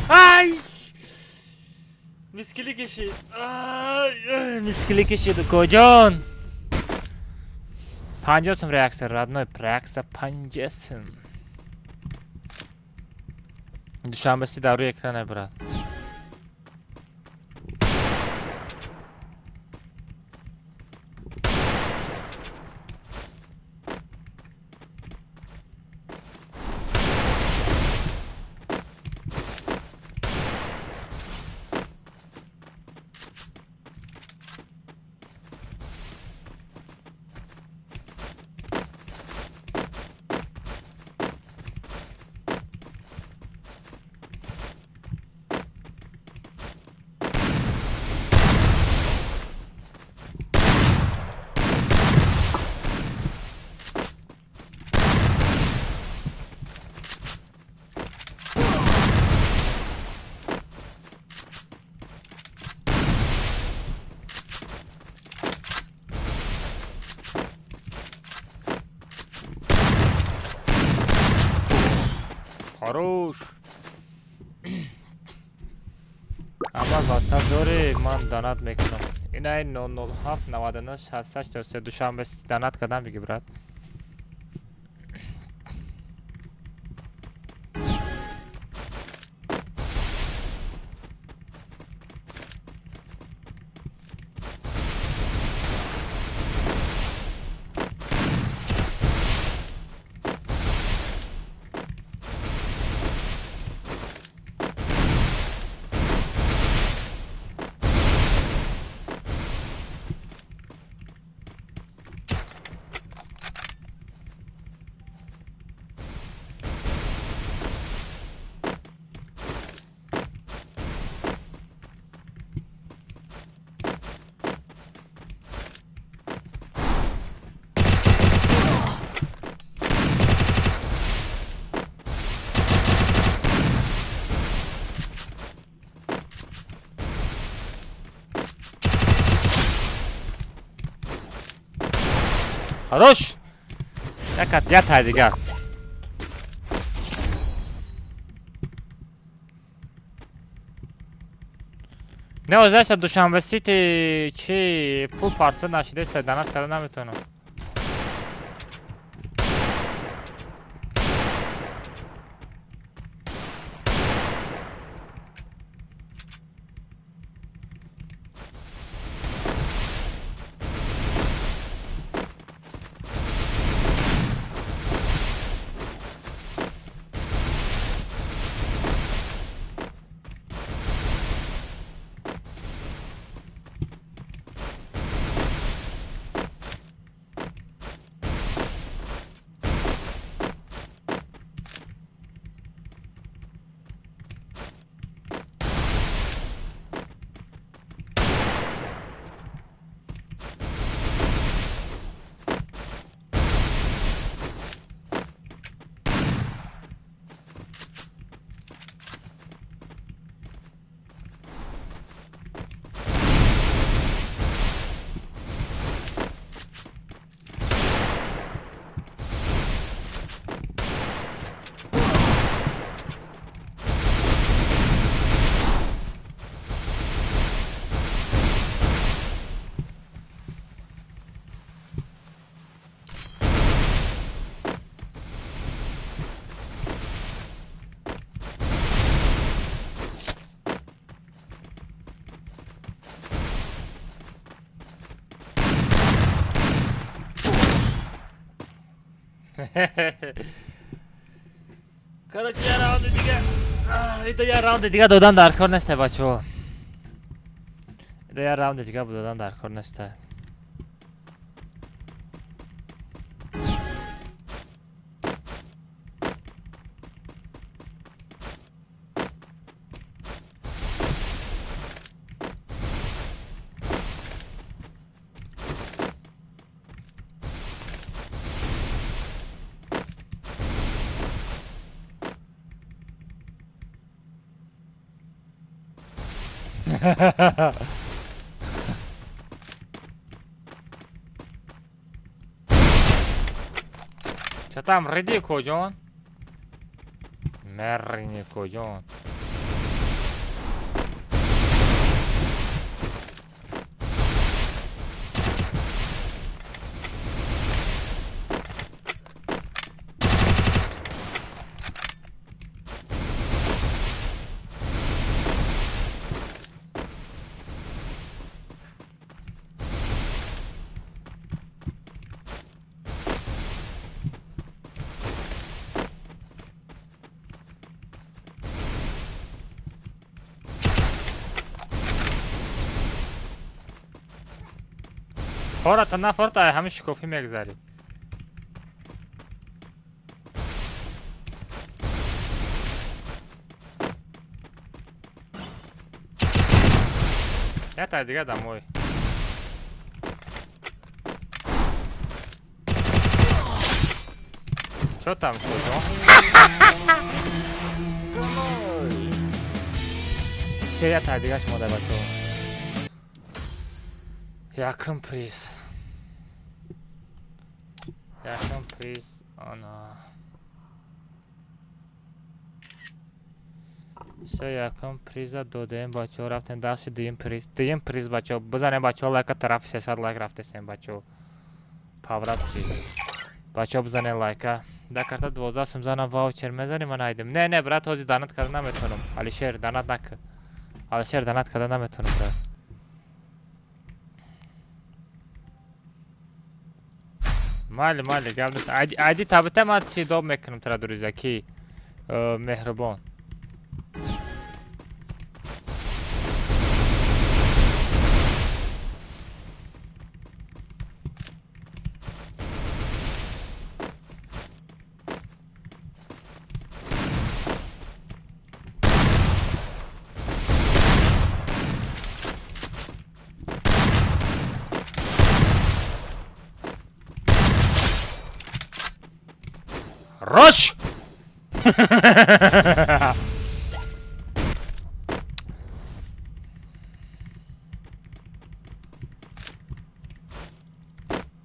Ай! Мискили кишид. Ай, мискили кишид, укоҷон. 50 сум реакция, родной, реакция 50 сум. Душанбе си дар рӯи экране, брат. Хорош. Ама ватсап дорӣ, ман донат мекунам. Инай 007 99 68 3 Душанбе донат кардам, биги, брат. Хорош. Якат, я тай дигар. Не озаша Душанбе Сити чи пул парта нашидеста, донат карда наметавонам. Короче, я раунди дига. Ида я раунди дига додан дар кор неста, бачаҳо. Ида я раунди дига додан дар кор неста. Чо там риди коҷон? Мерини коҷон. Фората на форта, ҳами шикофӣ мегзарӣ. Ята дига домой. Чё там, что? Все, ята дига шумо дар бачаҳо. Якум приз. Якум приз ана. Все, якум приза додем, бачаҳо, рафтем дашти дуюм приз. Дуюм приз, бачаҳо, бизанем, бачаҳо, лайка тарафи 300 лайк рафтесем, бачаҳо. Павратси. Бачаҳо, бизанем лайка. Да карта 12 сум занам ваучер мезанем, ман айдим. Не, не, брат, ҳозир донат карда наметавонам. Алишер, донат накун. Алишер, донат карда наметавонам, брат. Майли, майли, гап нест. Айди табита ман чи доб мекунам тара, друзья, ки меҳрубон. Рош!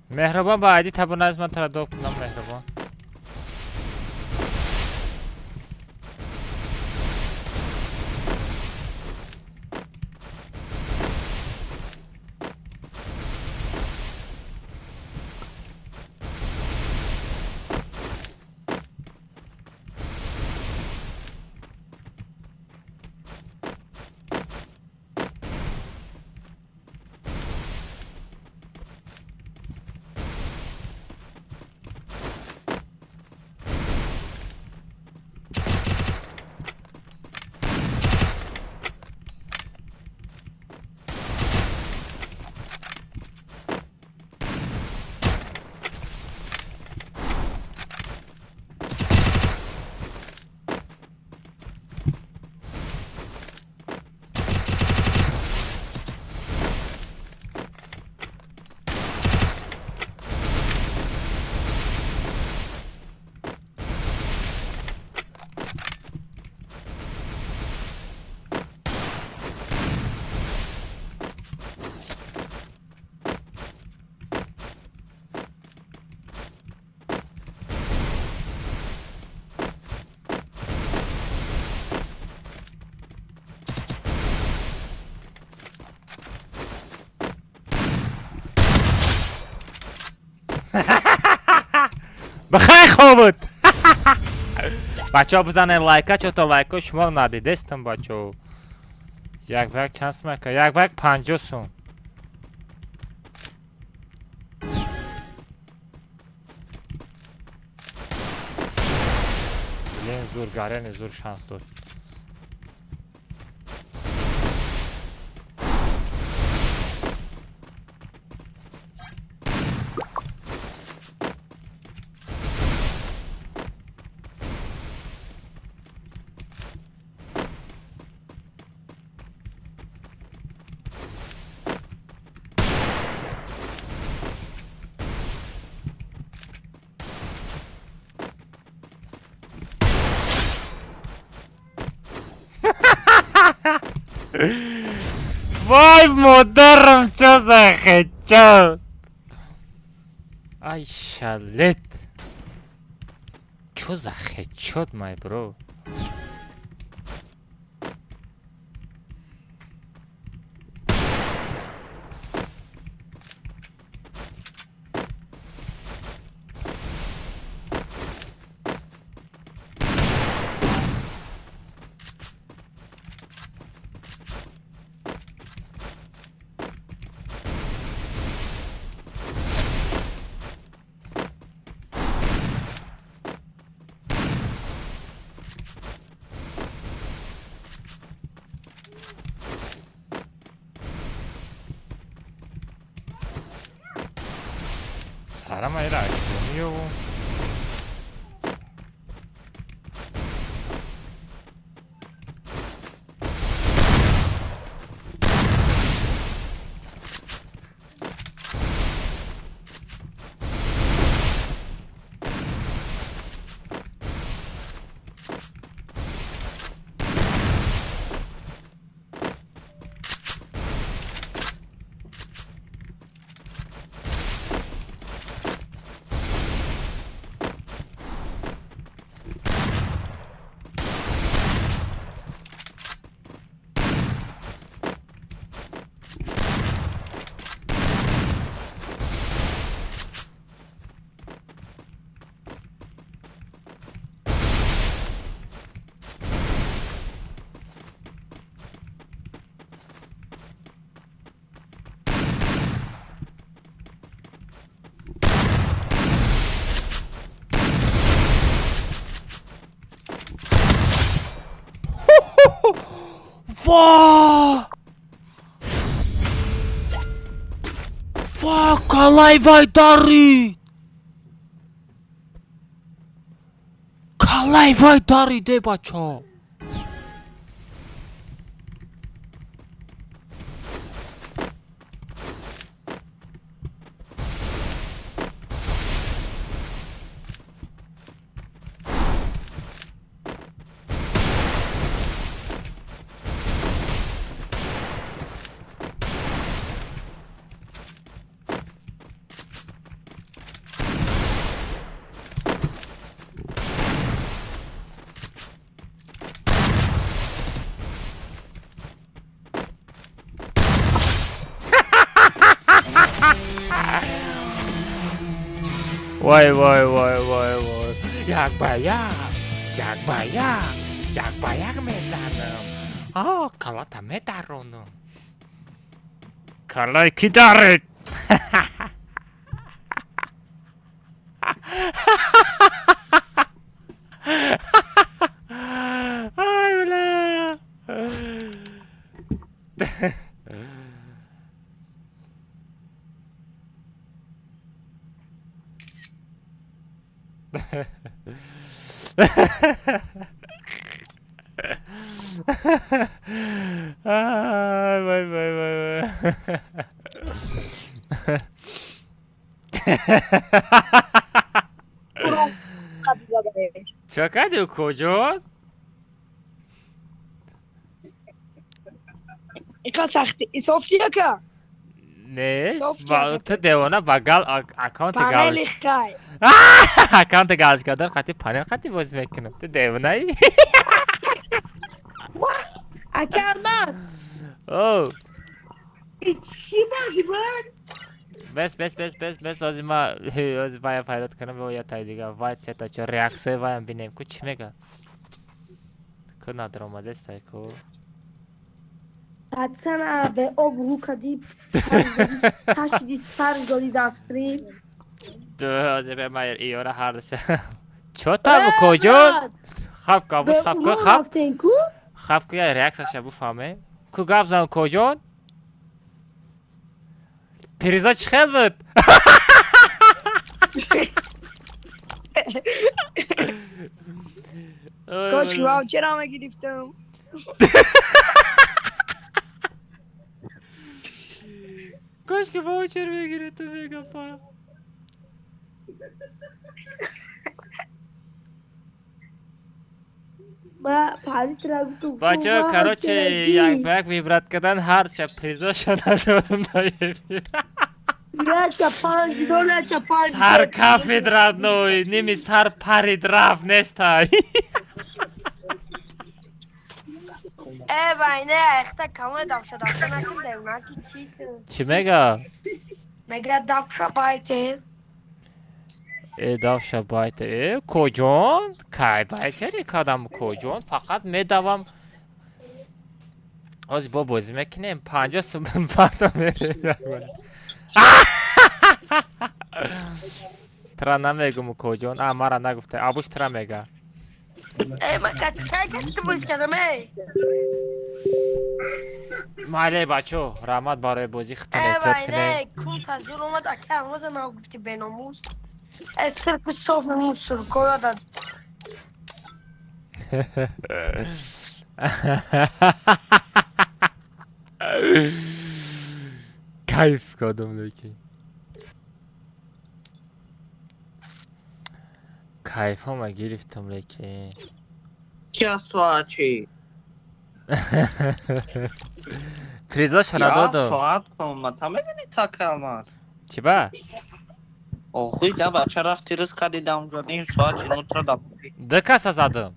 Меҳрубон, ба айди табуназ ман тара доб кунам, меҳрубон. Бахай хобуд! Бачаҳо, бизанед лайка, чото лайко шумо надидестам, бачаҳо. Як ба як чанд сум ака? Як ба як 50 сум. Блин, зур, гарени зур шанс дошт. Вай, модарам, чё за хедшот? Ай, шалет. Чё за хедшот, май бро? 사람 아니라 아니요. Ва! Ва, калай вай дарид! Калай вай дариде, бачо! Вай, вай, вай, вай, вай. Як ба як, як ба як, як ба як мезанам. А, калата медаронам. Калай ки дарид? Ай, бля. Ай, вай, вай, вай, вай. Чё кардӣ, куҷо? Иқа сахти софти ака? Не, ту девона ба гал аккаунти гал. Панели хай. Аккаунти галш кардан қати панел қати бозӣ мекунам. Ту девонаи? Ака Алмаз! О, Чӣ бозӣ буд? Бес, бес, бес, бес, бес, ози ма, ози вая пайдо кунам, бо я тай дига, вай сета чо реаксияи ваям бинем, ку чӣ мега? Ку надромадестай ку? Пацана бе об рӯ кади, кашиди сар доди дастри. Ду, ози бе ма иёра ҳардаса. Чо там куҷо? Хаб ку, абуш хаб ку, хаб. Ку? Хаб ку я реаксияша буфаҳмем. Ку гап зан куҷон? Приза чӣ хел буд? Кош ки ваучера мегирифтам. Кош ки ваучер мегирифтам, мегапа. Бача, короче, як ба як вибрат кардан ҳар шаб призоша надодам на эфир. Сар кафид родной, ними сар парид рафт нестай. Э, вайне, эхта камои давша давша накун, девнаки чӣ кун? Чӣ мега? Мега давша байтер. Э, давша байтер. Э, куҷон? Кай байтери кадам куҷон? Фақат медавам. Ҳозир бо бозӣ мекунем. 50 сум фарда мерем. Тра намегум куҷон. А, мара нагуфта. Абуш тра мега. Э, ма кай кати бозӣ кардам, эй? Майли, бачо, раҳмат барои бозӣ, худтон Э, эҳтиёт кунед. вайне, кун тазур омад, ака Алмаза нагуфти беномус. Э, сирфи соф мусуркоя да. Кайф кардам лекин. Кайфҳома гирифтам лекин. Чия соат чи? Призоша Я надодам. соат комата мезани так Алмаз. Чӣ ба? Охуй да бача рафти рӯз кади да унҷо ним соат чи нутра да. Ду каса задам.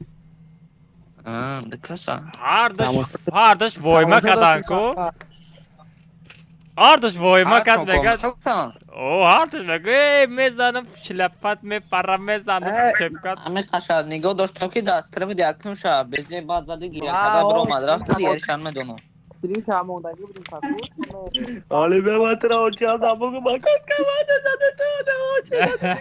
А, ду каса. Ҳардуш войма кадан ку. Ҳардуш войма кад мега. О, ҳардуш мега, э, мезанам шлапат мепарам мезанам кепкат. Ами қаша нигоҳ доштам ки дастра буд якум ша безе баъд зади гиря када биромад рафту дигаришан медонам. Али бе матра оча да бугу ба кот камада заде то да оча да.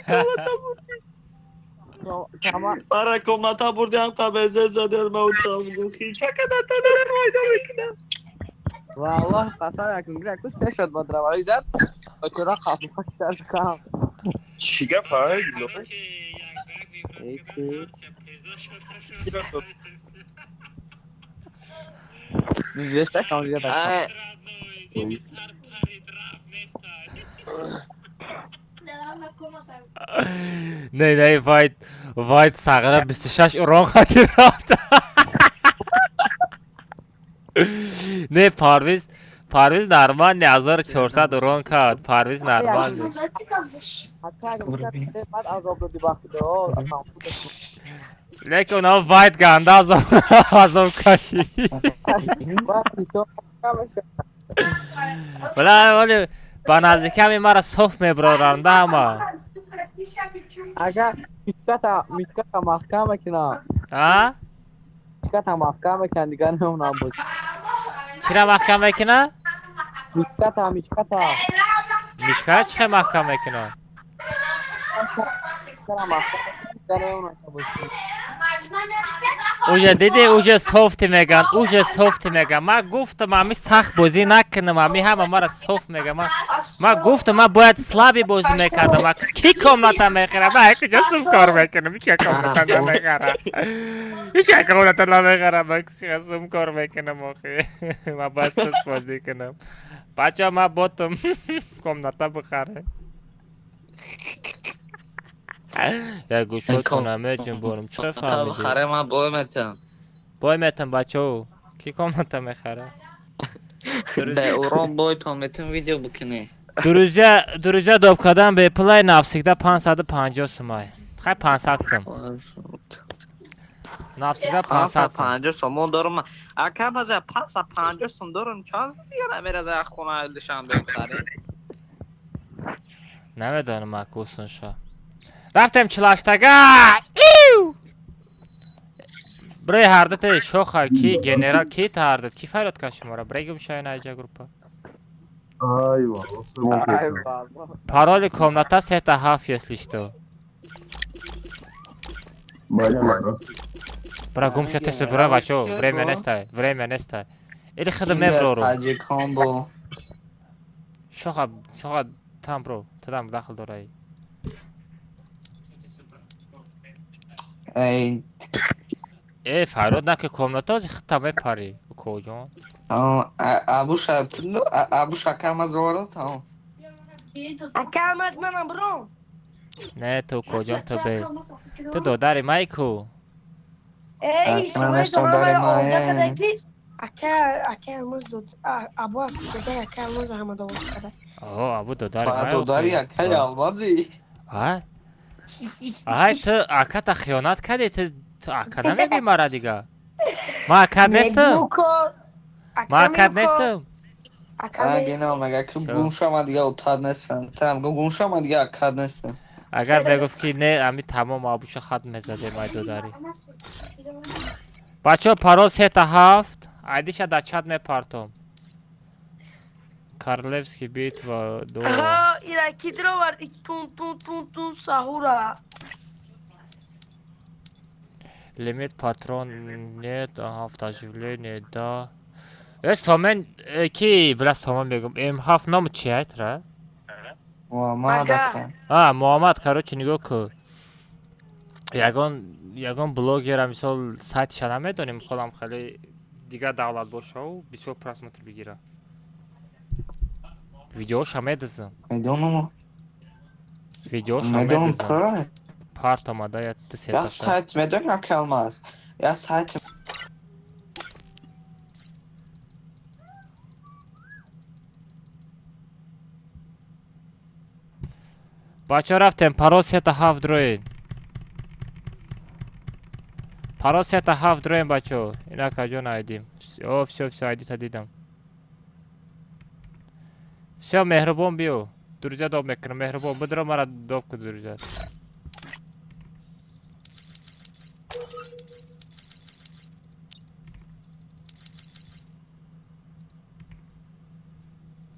Мара комната бурдиам қабезе задел ма утам гухи. Чакада тана файда мекунам. Валлоҳ қасам якун гира ку се шот ба дравари зад. Очора қафа сар кам. Чӣ гап ҳай? Не, не, вайт, вайт сағира 26 урон хати рафт. Не, Парвиз, Парвиз нормальный, 1400 урон кард. Парвиз нормальный. Лекин оно вайт ганда азоб кашид. Бла, вале ба наздиками мара соф меброранда ҳама. Ага, мишката, мишката маҳкам мекунам. А? Мишката маҳкам мекунам, дигар намонам боз. Чира маҳкам мекуна? Мишката, мишката. Мишкара чӣ хел маҳкам мекуна? Мишката маҳкам мекунам, дигар намонам боз. Уже диди, уже софти меган, уже софти меган. Ма гуфтам, ами сахт бозӣ накунам, ами ҳама мара софт меган. Ма гуфтам, ма бояд слаби бозӣ мекардам. Ма ки комната мехӯра? Ма куҷо суф кор мекунам? Ҳеҷ комната намехӯра. Ҳеҷ комната намехӯра. Ма суф кор мекунам охи. Ма бояд суф бозӣ кунам. Бача, ма ботам комната бихаре. Я гӯшотона меҷунбонам. Чӣ Комната фаҳмидӣ? бихаре ман бой метам. Бой метам, бачао. Ки комната мехара? Бе урон бой то метам видео бикунӣ. Друзья, друзья доб кардан беплай навсегда 550 сумай. Хай 500 сум. Навсегда 500 сум. 550 сомон дорам. Ака база 550 сом дорам. Чанд дигар намераза як хона Душанбе бихарем? Намедонам акусон ша. Рафтем чилаштага. Иу! Брей ҳардате шоха ки генерал ки та ҳардат ки фарёд кар шумора? Брей гум шай наиҷа группа. Ай валлоҳ. Пароли комната сета ҳафт, если что. Бра гум ша тесе бра бачо, время нестай, время нестай. Или хидо меброру. Таҷикон бо. Шоха, шоха там бро, тадам дахл дорай. Эй, Э, фарёд наки комната хита мепари, укоҷон. Абуша, Абуша кама зорда тамом. Ака Аҳмад манам бро. Не, ту укоҷон, ту бе. Ту додари май ку. Эй, Ака, ман додари май. Ака, ака Алмаз дод. Абу афтода ака Алмаз ҳама довоз када. О, абу додари Ба май. додари акай Алмази. А? Ай, ту аката хиёнат кардӣ, ту ака намегӯӣ мара дига. Ма акат нестам. Ма акат нестам. Ака Ага, мега ки гум шама дига утад нестам. Там гум шама дига акад нестам. Агар мегуфт ки не, ами тамом абуша хат мезадем ай додари. Бачаҳо, парол сета ҳафт, айдиша дар чат мепартом. Королевский битва до. Аҳа, ира ки дировард тун тун тун тун саҳура. Лимит патрон нет, автооживление, да. Э, Сомен, ки, бля, Сомен мегум. М7 ном чи айтра? Муҳаммад ака. А, Муҳаммад, короче, нигоҳ ку. Ягон блогера, мисол, сайтша намедонем, холам хеле дигар давлат бошаву бисёр просмотр бигира. Видеоша медизам. Медонам. Видеоша Медонам медизам. пра. Парт омада я ту Я сета. сайт медонам ака Алмаз. Я сайт Бачаҳо рафтем, парол сета ҳафт дроен. Парол сета ҳафт дроен, бачаҳо. Инака ҷон айдим. О, всё, всё, айдита дидам. Всё, меҳрубон биё. Друзья доб мекунам, меҳрубон, бидро мара доб ку друзья.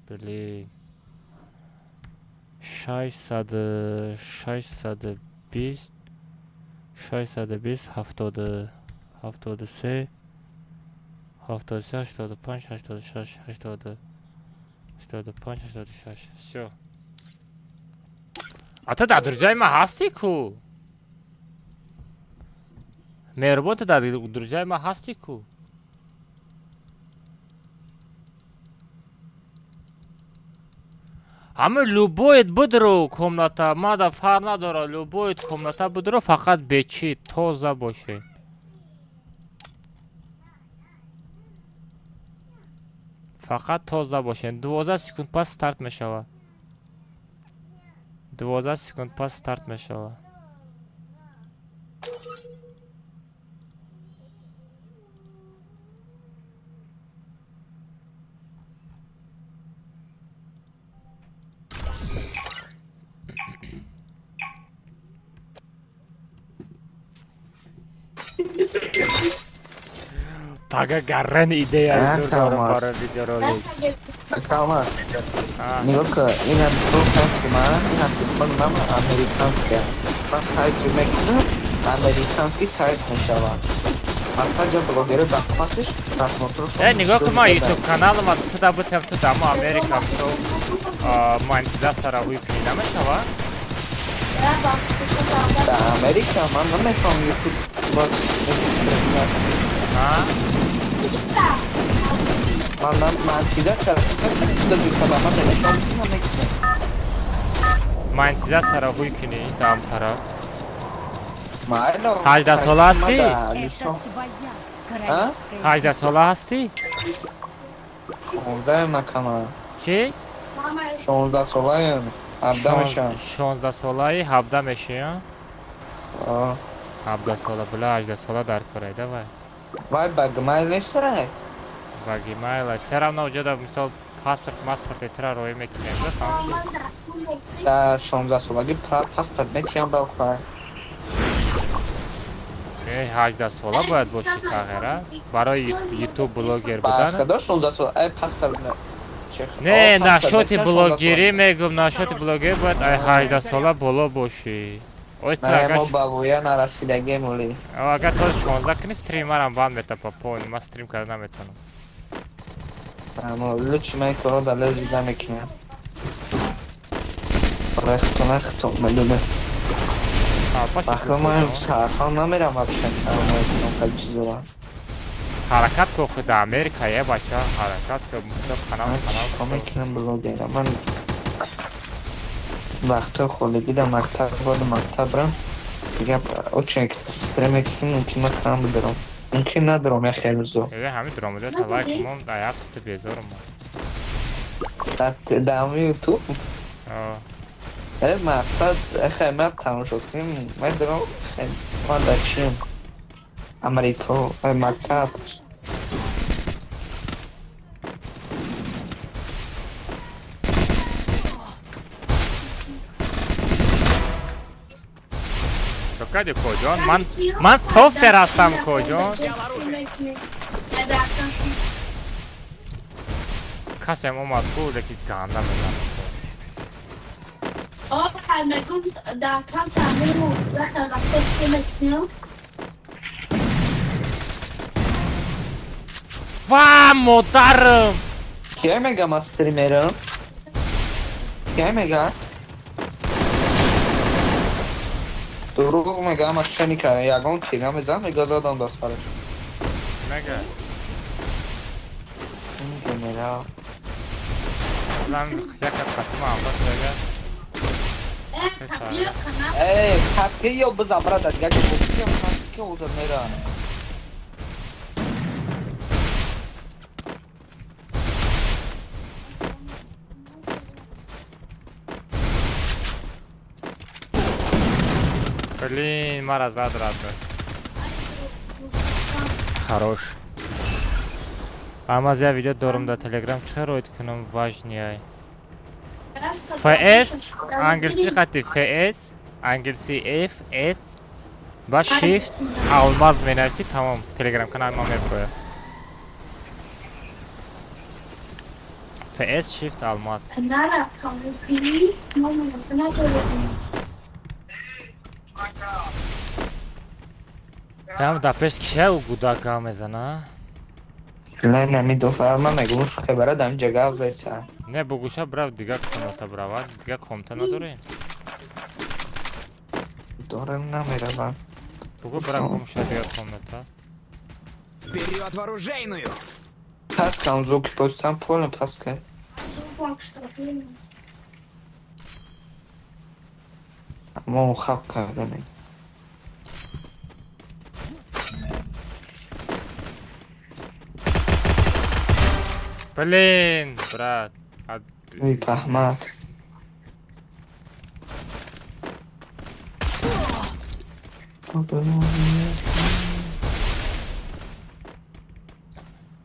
Блин. 620 620 70 73 73 85 86 80 85 86. Всё. А ту дар друзьяи ман ҳастӣ ку? Меҳрубон, ту дар друзьяи ман ҳастӣ ку? Ҳама любоет бидро комната, мада фарқ надора, любоет комната бидро, фақат бечи тоза боше. Фақат тоза боше. 12 секунд пас старт мешавад. 12 секунд пас старт мешавад. Пага гаррен идея зур дорам барои видеоролик. Калмас. Нигоҳ кун, инам стол сайти ман, инам телефони ман американския. Ман сайт мекунам, американский сайт мешавад. Мақсад ҷо блогери бахмасиш просмотршон. Э, нигоҳ кун, ман YouTube каналам туда бутам, ту дамо Америка мисол монетизатсияро ҳуй кунӣ намешавад? Дар Америка ман намехоҳам YouTube боз. Ман монетизатсияро намекунам. Монетизатсияро ҳуй кунӣ дар он тараф. Майло. 18 сола ҳастӣ? 18 сола ҳастӣ? 16 макама. Чӣ? 16 солаем. 17 мешам. 16 солаи 17 мешӣ, а? 17 сола, била 18 сола дар корай, давай. Вай ба Gmail нестай? Ба Gmail, все равно уҷода мисол паспорт, маспорт тра роӣ мекунем, да, фаҳмидӣ? Дар 16 солагӣ паспорт метиҳам ба хай. Не, 18 сола бояд бошӣ сағира барои YouTube блогер будан. Ба 16 сола, ай паспорт не. Не, нашоти блогерӣ мегум, нашоти блогер бояд ай 18 сола боло бошӣ. Не, мо ба воя нарасидагем оли. Агар то 16 кунӣ стримерам банд мета папо, ман стрим карда наметавонам. Амо лучше ман корро дар лез намекунам. Рехто медуне. Ахо ман сархон намерам вообще, ман чизора. Ҳаракат кун худ дар Америка, е бача, ҳаракат кун, мисол канал канал. Мекунам блогера, ман вақтҳои холигӣ дар мактаб боду мактаб рам, дигар очень стрим мекунем, мумкин ман канал бидорам, мумкин надорам як хеле зуд. Э, ҳамин дуромада талай кунам, дар як ҳафта безорам. Дар YouTube? Э, мақсад, хай ман тамошо кунем, медорам, ман дар чием? Америка, мактаб. Кади коҷон? Ман софтер ҳастам коҷон. Касем омад ку леки ганда мезанад. Ва модарам! Кия мега ман стримерам? Кия мега? Дурӯғ мега, ама шани кара, ягон тира мезанам, мега задам дар сараш. Мега? Ин генерал. Лан яка қатма амбас мега. Э, капке ё бизан брат, дигар ки ки уда мера. Блин, мара зад рад. Хорош. Ама я видео дорам дар Телеграм, чӣ роид кунам важнее. FS англиси хати FS англиси F S ба Shift алмаз менависӣ, тамом, Телеграм канали ма меброяд. FS Shift алмаз. Ям да пеш кия у гудак гап мезана? Не, намедофа, ман мегум хебара дам ҷа гап зайса. Не, бугуша брав дига комната бравад, дига комната надорем. Дорем, намеравам. Бугу брав гумша дига комната. Вперед в оружейную! Паскам звуки постам поле паска. Мо хаб кардане. Блин, брат. Эй, пахмат.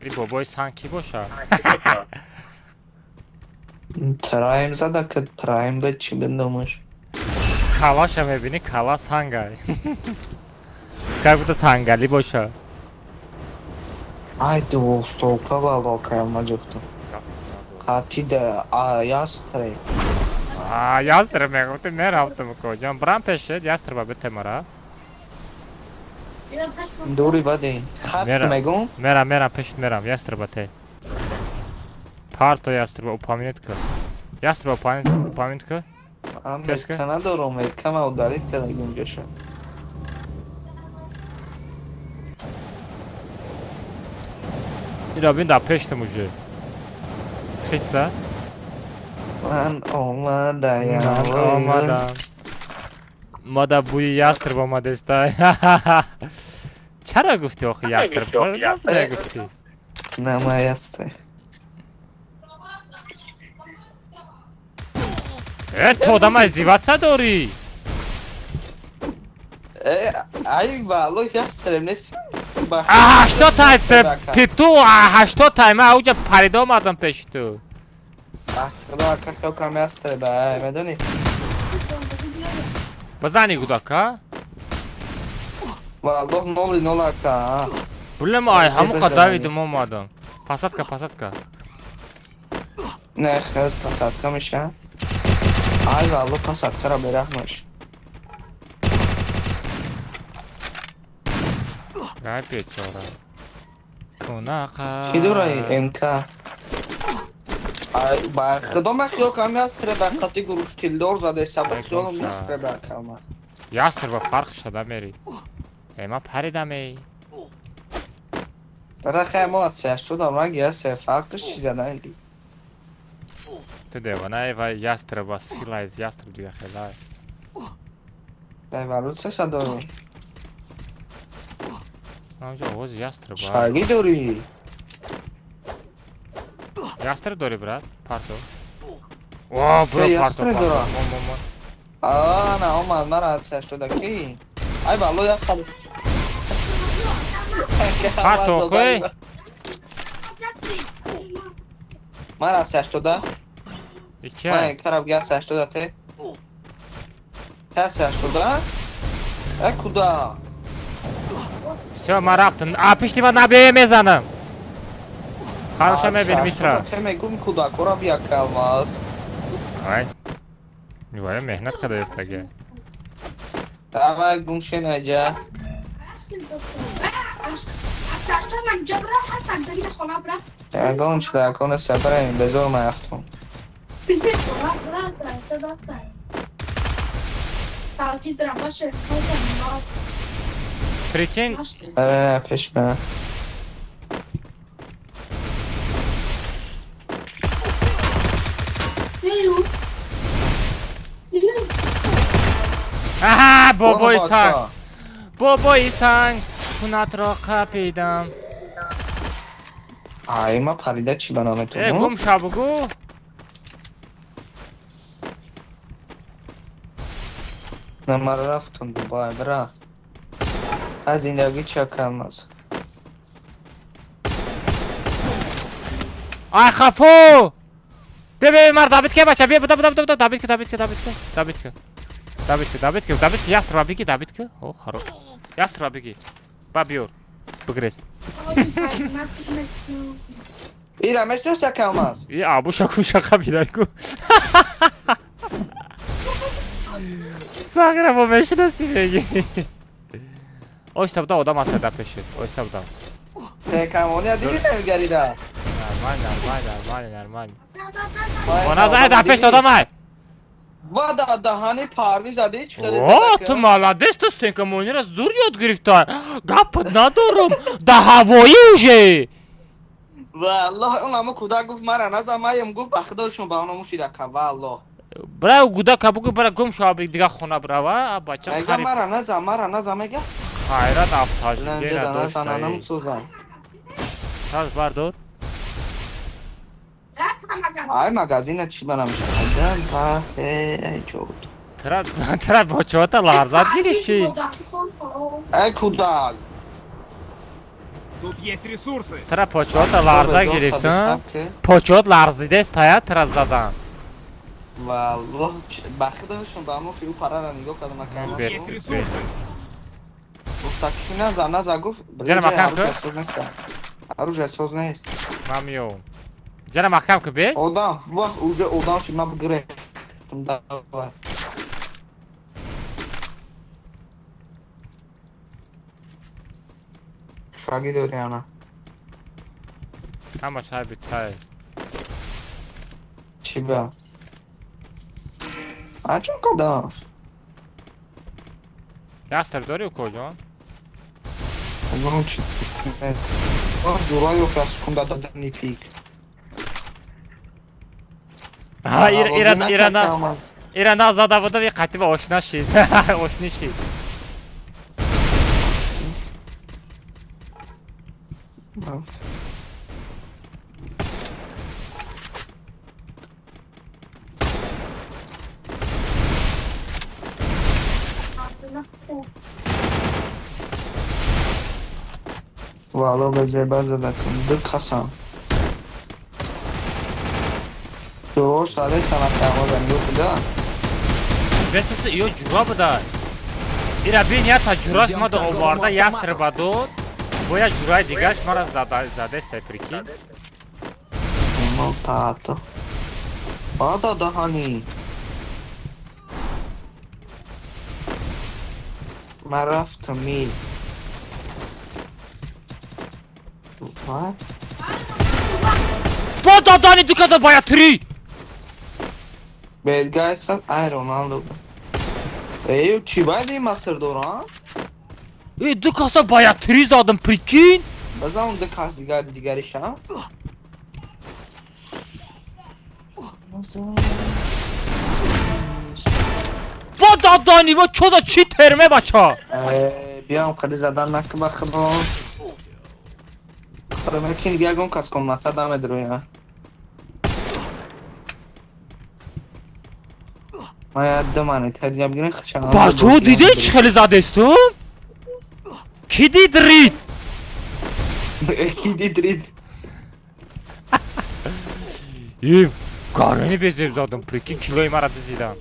И бобои сан ки боша? Прайм зада, ки прайм ба чӣ бинdomаш? Калаша мебинӣ, кала сангай. Как будто сангали боша. Ай, двухсолка вало кайма ҷуфтам. Қати да ястре. А, ястреб мегуфти, мерафтам коҷон. Брам пешед, ястреба битемара. Дури бади. Хаб мегум? Мерам, мерам, пешет мерам, ястреба те. Парто ястреба упоминет ка. Ястреба упоминет ка. Ам метка надорам, метка ма ударит када гумҷаша. Ира бин да пештам уже. Хитса? Ман омадаям. Ман омадам. Мада буи ястреб омадеста. Чаро гуфти охи ястреб? Нагуфти. На ма ястреб. Э, ту одама издеваться дорӣ? Э, ай вало ястреб нест. 80 тай пипту, 80 тай ман ауҷа парида омадам пеши ту. Худо ака хел кам ястреб, ай медонӣ? Бизани гудака? Валлоҳ ноли нол ака. Блин, ай ҳамуқа давидим омадам. Посадка, посадка. Не, хел посадка меша. Ай валлоҳ посадкаро бераҳмаш. Ай бечора. Кунақа. Чӣ дорай МК? Ай ба худо ман хиёл кардам ястреб қати гуруш тилдор зада саба хиёлам ястреб кам аст. Ястреба фарқ шада мери. Э, ман паридам эй. Бара хай мо аз 80 ман ястреб фарқш чӣ зада? Ту девона ва ястреба сила из ястреб дига хелай. Дай валюта шадорӣ. Онҷо овози ястреб. Шаги дорӣ. Ястреб дорӣ, брат? Парто. О, бро, парто, парто. А, на омад, мара аз 80 ки. Ай вало ястреб. Парто, хой. Мара аз 80. Ики. Ман караб гя 80 те. Та 80? Э, куда? Всё, ман рафтам. А пишти ман набие мезанам. Хорошо мебинем Исра. Те мегум куда кора бия калмаз. Ай. Вая меҳнат када ёфтаги. Давай гумше наҷа. Ягон чида сабраем безор ман рафтам. Прикинь? Пеш ман. Аҳа, бобои санг. Бобои санг, хунатро қапидам. Ай, ма парида чӣ ба номи ту? Э, гум ша бугу. На ман рафтам Дубай, бра. Аз зиндагӣ ча калмаз. Ай хафу! Бия, бия, мар добит ке бача, бия, буда, буда, буда, добит ке, добит ке, добит ке, добит ке. Добит ке, добит ке, добит ке, ястреба беги, добит ке. О, хорош. Ястреба беги. Ба биёр. Бигрез. Ира мешноса калмаз? И абуша куша қабидаку. Сағира бо мешноси меги. Оҳиста буда одам аст дар пешит. Оҳиста буда. Текамония диди намегарида. Нормально, нормально, нормально, нормально. Она зай дар пешт одам ай. Ва да даҳани парвиз ади чӣ хеле. О, ту молодец, ту стенкамонира зур ёд гирифта. Гапат надорум. Да ҳавоӣ уже. Валлоҳ он ҳамо кӯдак гуфт мара назан маям гуфт ба худошон ба оно мушидака валлоҳ. Бра кӯдака бугӯ бара гум шава дига хона брава, а бача мега мара назан, мара назан мега. Хайрат афтажидена дошта. Таз бардор. Ай магазина чӣ барам шадам па эй чод. Тра тра бочота ларзат гирифт чи? Эй кӯдак. Тут есть ресурсы. Тра почота ларза гирифт, почот ларзидест тая тра задан. Валлоҳ ба худошон ба мо шиу парара нигоҳ кардам ака. Тут есть ресурсы. Гуфта ки назан, назан гуфт. Ҷара маҳкам кун. Оружие соз нест. Ман меёвам. Ҷара маҳкам кун бес. Одам, вах уже одам шид ман гирифтам давай. Шаги дори ана. Ҳама шаби тай. Чӣ ба? А чон кардам? Ястер дори укоҷон? Огон чи? Ҷурай офас кунда дадани пик. Ха, ира ира ира ира назада буда ви қатиба ошна шид. Ошни шид. Валло ба зеба задакам ду касам. Дуо саде санатамо занду худа. Бесаси ё ҷура буда. Ира бин ята ҷураш ма до оварда ястр ба дод. Бо я ҷураи дигаш мара зада задеста прикинь. Мо пато. Бада даҳани. Ман рафтам мил. Бо дадани ду каза бая три. Бедгайсан ай Роналдо. Эй, чӣ байди масир дора? Э, ду каса бая три задам, прикинь. Базан он ду кас дигар дигариша. Бо дадани мо чоза чӣ терме бача? Э, биям хади задан накун ба худо. Худо ки ягон кас комната намедроя. Ман як ду манит ҳадия бигирем хачам. Бачо дидӣ чӣ хеле задесту? Ки дид рид? Ки дид рид? Е, гарани безеб задам, прикинь, килои мара дизидан.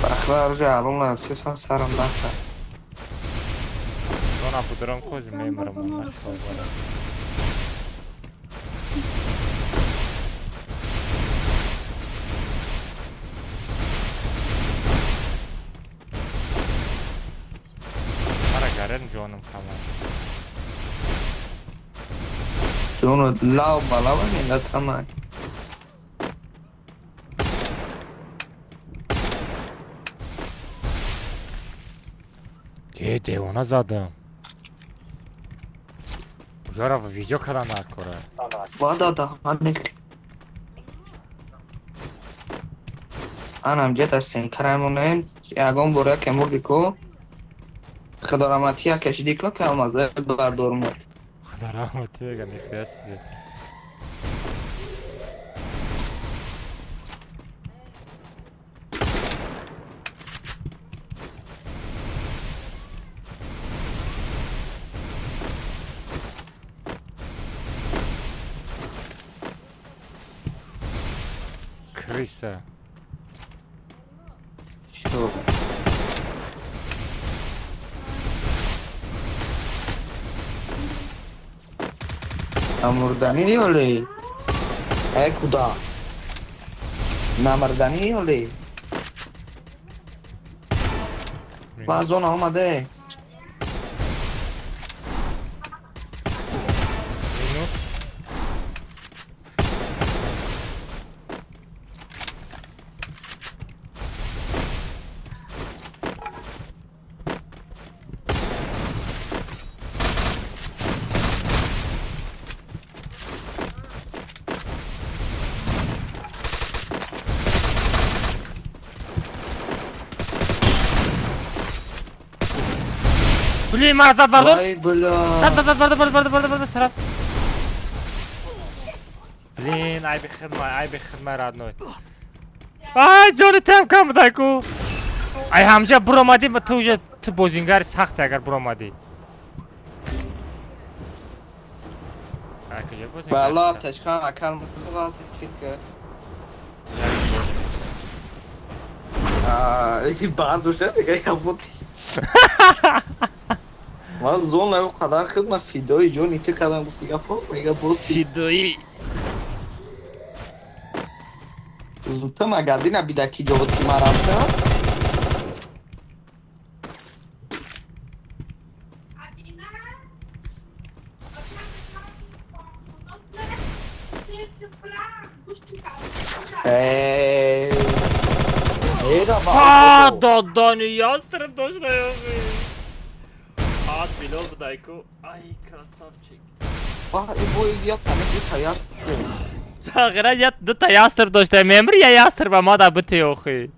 Бахла оружие алон нафтесан сарам наха. Дона будрам кози мемрам нашо. Мара гарен ҷонум камай. Ҷону лав балава менда тамай. Е, девона задам. Жора видео када накора. Вада даҳани. Анам ҷет ҳастем карамонем ягон бора ке мурди ку. Худо раҳматия кашиди ку ки алмаза бардормад. Худо раҳматия га нихуя себе. Крыса. Что? Амурдани ёли? Э, куда? Намарданӣ ҳоле? Ба зона омаде. Минус. Блин, мара зад бардор. Ай, бля. Зад, зад, бардор, бардор, бардор, бардор, сразу. Блин, ай бихидмай, ай бихидмай, родной. Ай, ҷони тем кам будай ку. Ай ҳамҷа буромадӣ, ту уже ту бозингари сахте агар буромадӣ. Ай куҷо бозингари? Валла, ташкан акал фит кард. Аа, бардошта дига капот. Ман зон он қадар хидмат фидои ҷони ту кардам, гуфти гапо, мега буд. Фидои. Зудта магади набида ки ҷо буд ки ман рафтам. Ха, додани ястреб дошта ёфи. А, Билол будай ку. Ай, красавчик. Вах, и бо я танек и таястреб. Тағира я дута ястреб дошта. Мемри я ястреб ма да бити охи.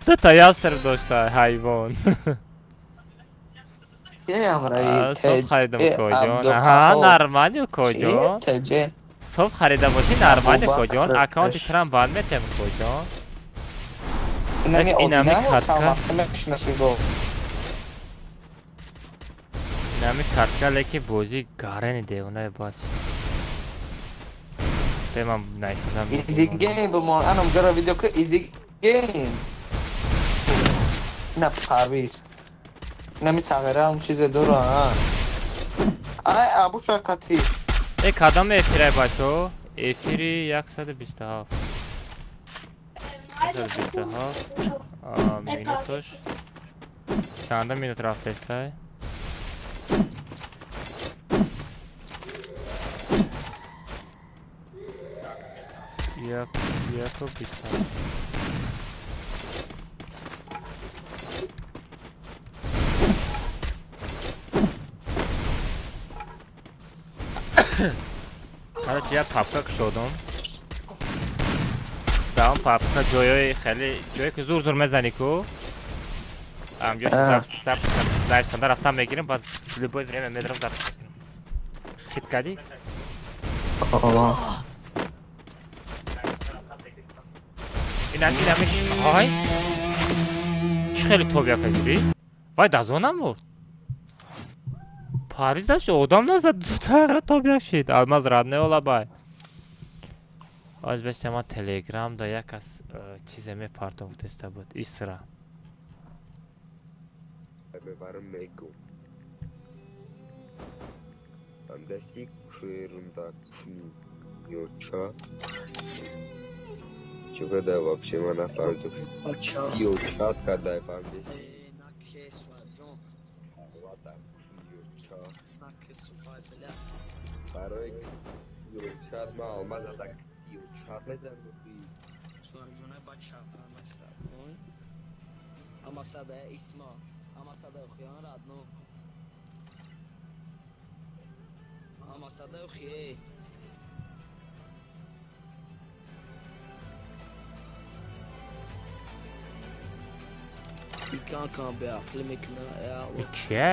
Дута ястреб дошта, ҳайвон. Ке амраи Соб харидам коҷон. Аҳа, нормально коҷон. Теҷ. Соб харида бошӣ нормально коҷон. Аккаунти трам банд метем коҷон. Инами Инами одина картка. вақт мешинасӣ бо. Инами картка леки бозӣ гарени девонаи бас. Бе ман найсадам. Easy game бимон. Анам ҷара видео ки easy game. На парвиз. Инами сағира ҳам чизе дора, а. Ай, абу шақати. Э, кадом эфирай бачо? Эфири 127. 127. Минутош. Чанда минут рафтестай? Як, яку биста. Короче, я папка кушодам. Дар он папка ҷойҳои хеле ҷое ки зур зур мезанӣ ку. Амҷо запись нависанда рафтам мегирем, баъд любое время медарам запись мекунам. Хит кардӣ? Инам инам ҳай. Чӣ хеле тобия кардӣ? Вай дазона мурд. Паризаш одам назад тағра тобия шид. Алмаз рад неолабай. Аз бешта ман телеграм да як аз чизе мепартом гуфтеста буд. Исра. Мебарам мегум. Андаши кӯрунда кӯёча. Чӣ кадай вообще ман нафаҳмидам. Сиёча кадай фаҳмидӣ? Барои кӯёча ман алмаз ада кӯёча мезанам. Кия?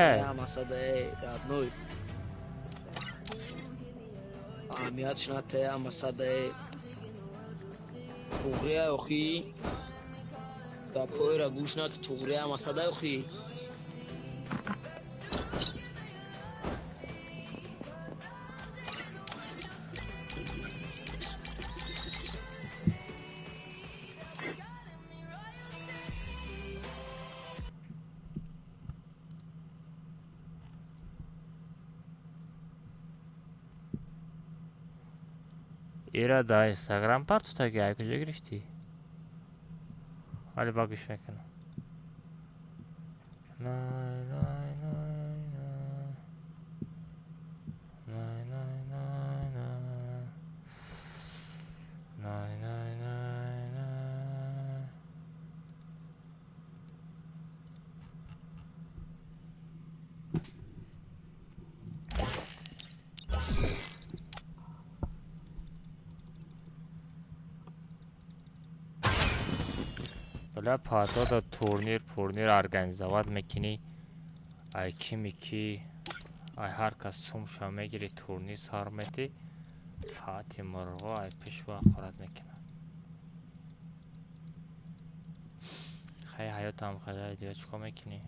Ира дар Инстаграм партофтаги, ай куҷо гирифтӣ? Ҳали ба гӯш мекунам. Най, най, най, най. Най, най, най, най. Най, най, най, най. Бля, патода турнир, пурнир организовать мекунӣ. Ай кими ки, ай ҳар кас сумша мегири, турнир сар метӣ, ҳаати мурғо ай пишва ҳақорат мекунад. Хай ҳаётам хеле дига чӣ кор мекунӣ?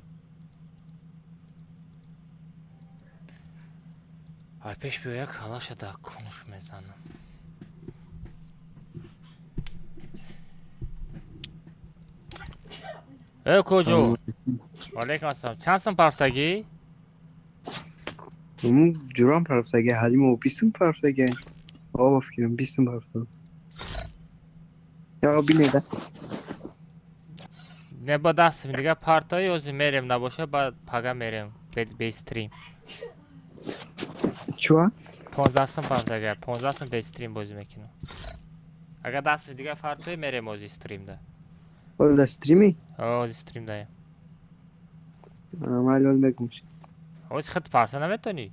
Ай пеш биёя калаша дар кунуш мезанам. Э, куҷо? Алейкум ассалом. Чанд сум парафтагӣ? Ҷурам парафтагӣ, ҳалимо бистум парафтагӣ. Оба фикрам бистум парафтагӣ. Я бинеда. Не ба дастим дига партои ози мерем набоша, баъд пага мерем бе стрим. Чуа? 15 сум парафтагӣ, 15 сум бе стрим бозӣ мекунам. Агар дастим дига партои мерем ози стримда. Оли да стрими? Ози стрим даем. Ман лол мегум. Ози хит парса наметонӣ?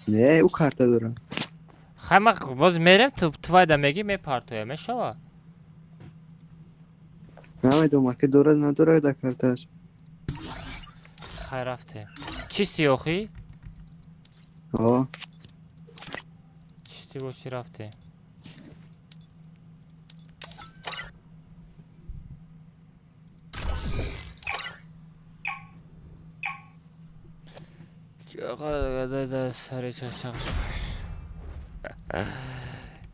Не, ӯ карта дорам. Хай ма боз мерем, ту вайда мегӣ мепартоя, мешава? Намедонам, ака дорад надорад да карташ. Хай рафтем. Чисти охи? О. Чисти боши рафтем.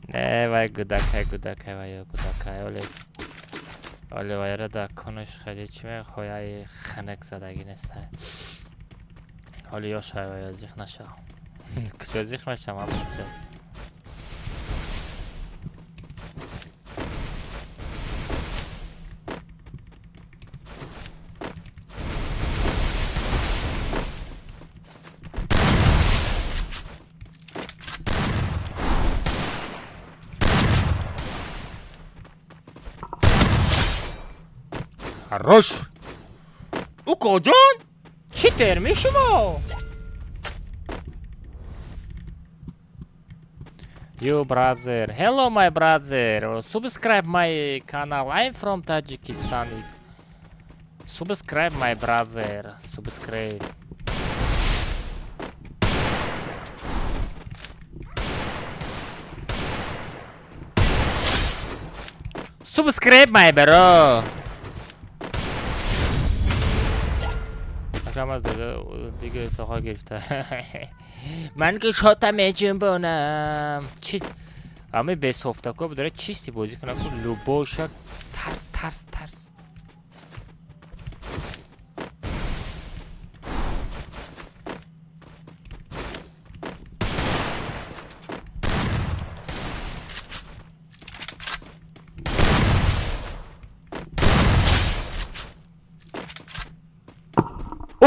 Не, вай гудакай, гудакай, вай гудакай. Оле, оле вайра да кунуш хеле чӣ мехоҳай ханак задагӣ нестай. Ҳоли ёшай вай зих нашав. Куҷо зих мешам албатта. Хорош! Укоҷон! Чӣ терми шумо? You brother. Hello my brother. Subscribe my canal. I'm from Tajikistan. Subscribe my brother. Subscribe. Subscribe my bro. Аз дига тоқа гирифта. Ман ки шота меҷунбонам. Чи ами бесофтако бидора чисти бозӣ кунад ку любоша тарс тарс тарс.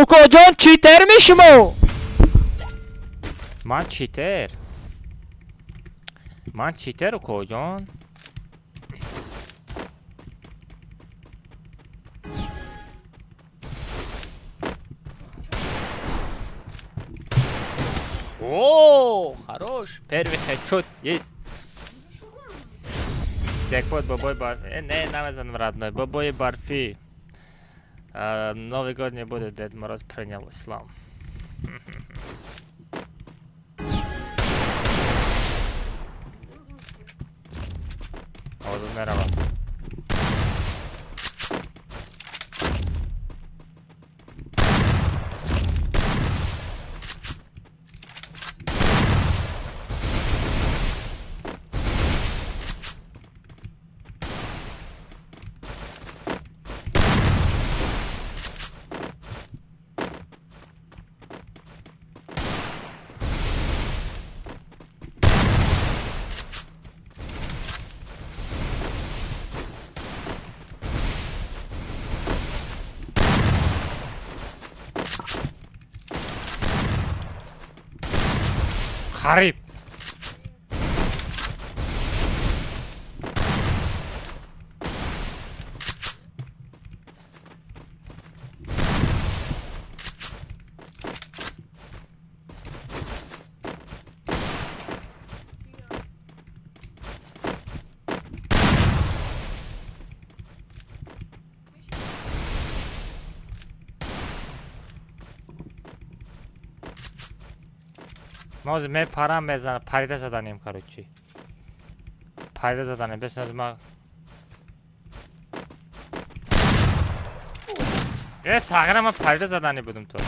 Укоҷон читер мешумо? Ман читер. Ман читер, укоҷон. О, хорош. Первый хедшот есть. Джекпот бобой барфи. Не, намезанам родной. Бобои барфи. Новый год не будет, Дед Мороз принял ислам. Merhaba. Қариб. Мо мепарам мезанам, парида заданем, короче. Парида заданем, бес аз ма. Э, сағира ма парида задани будум то.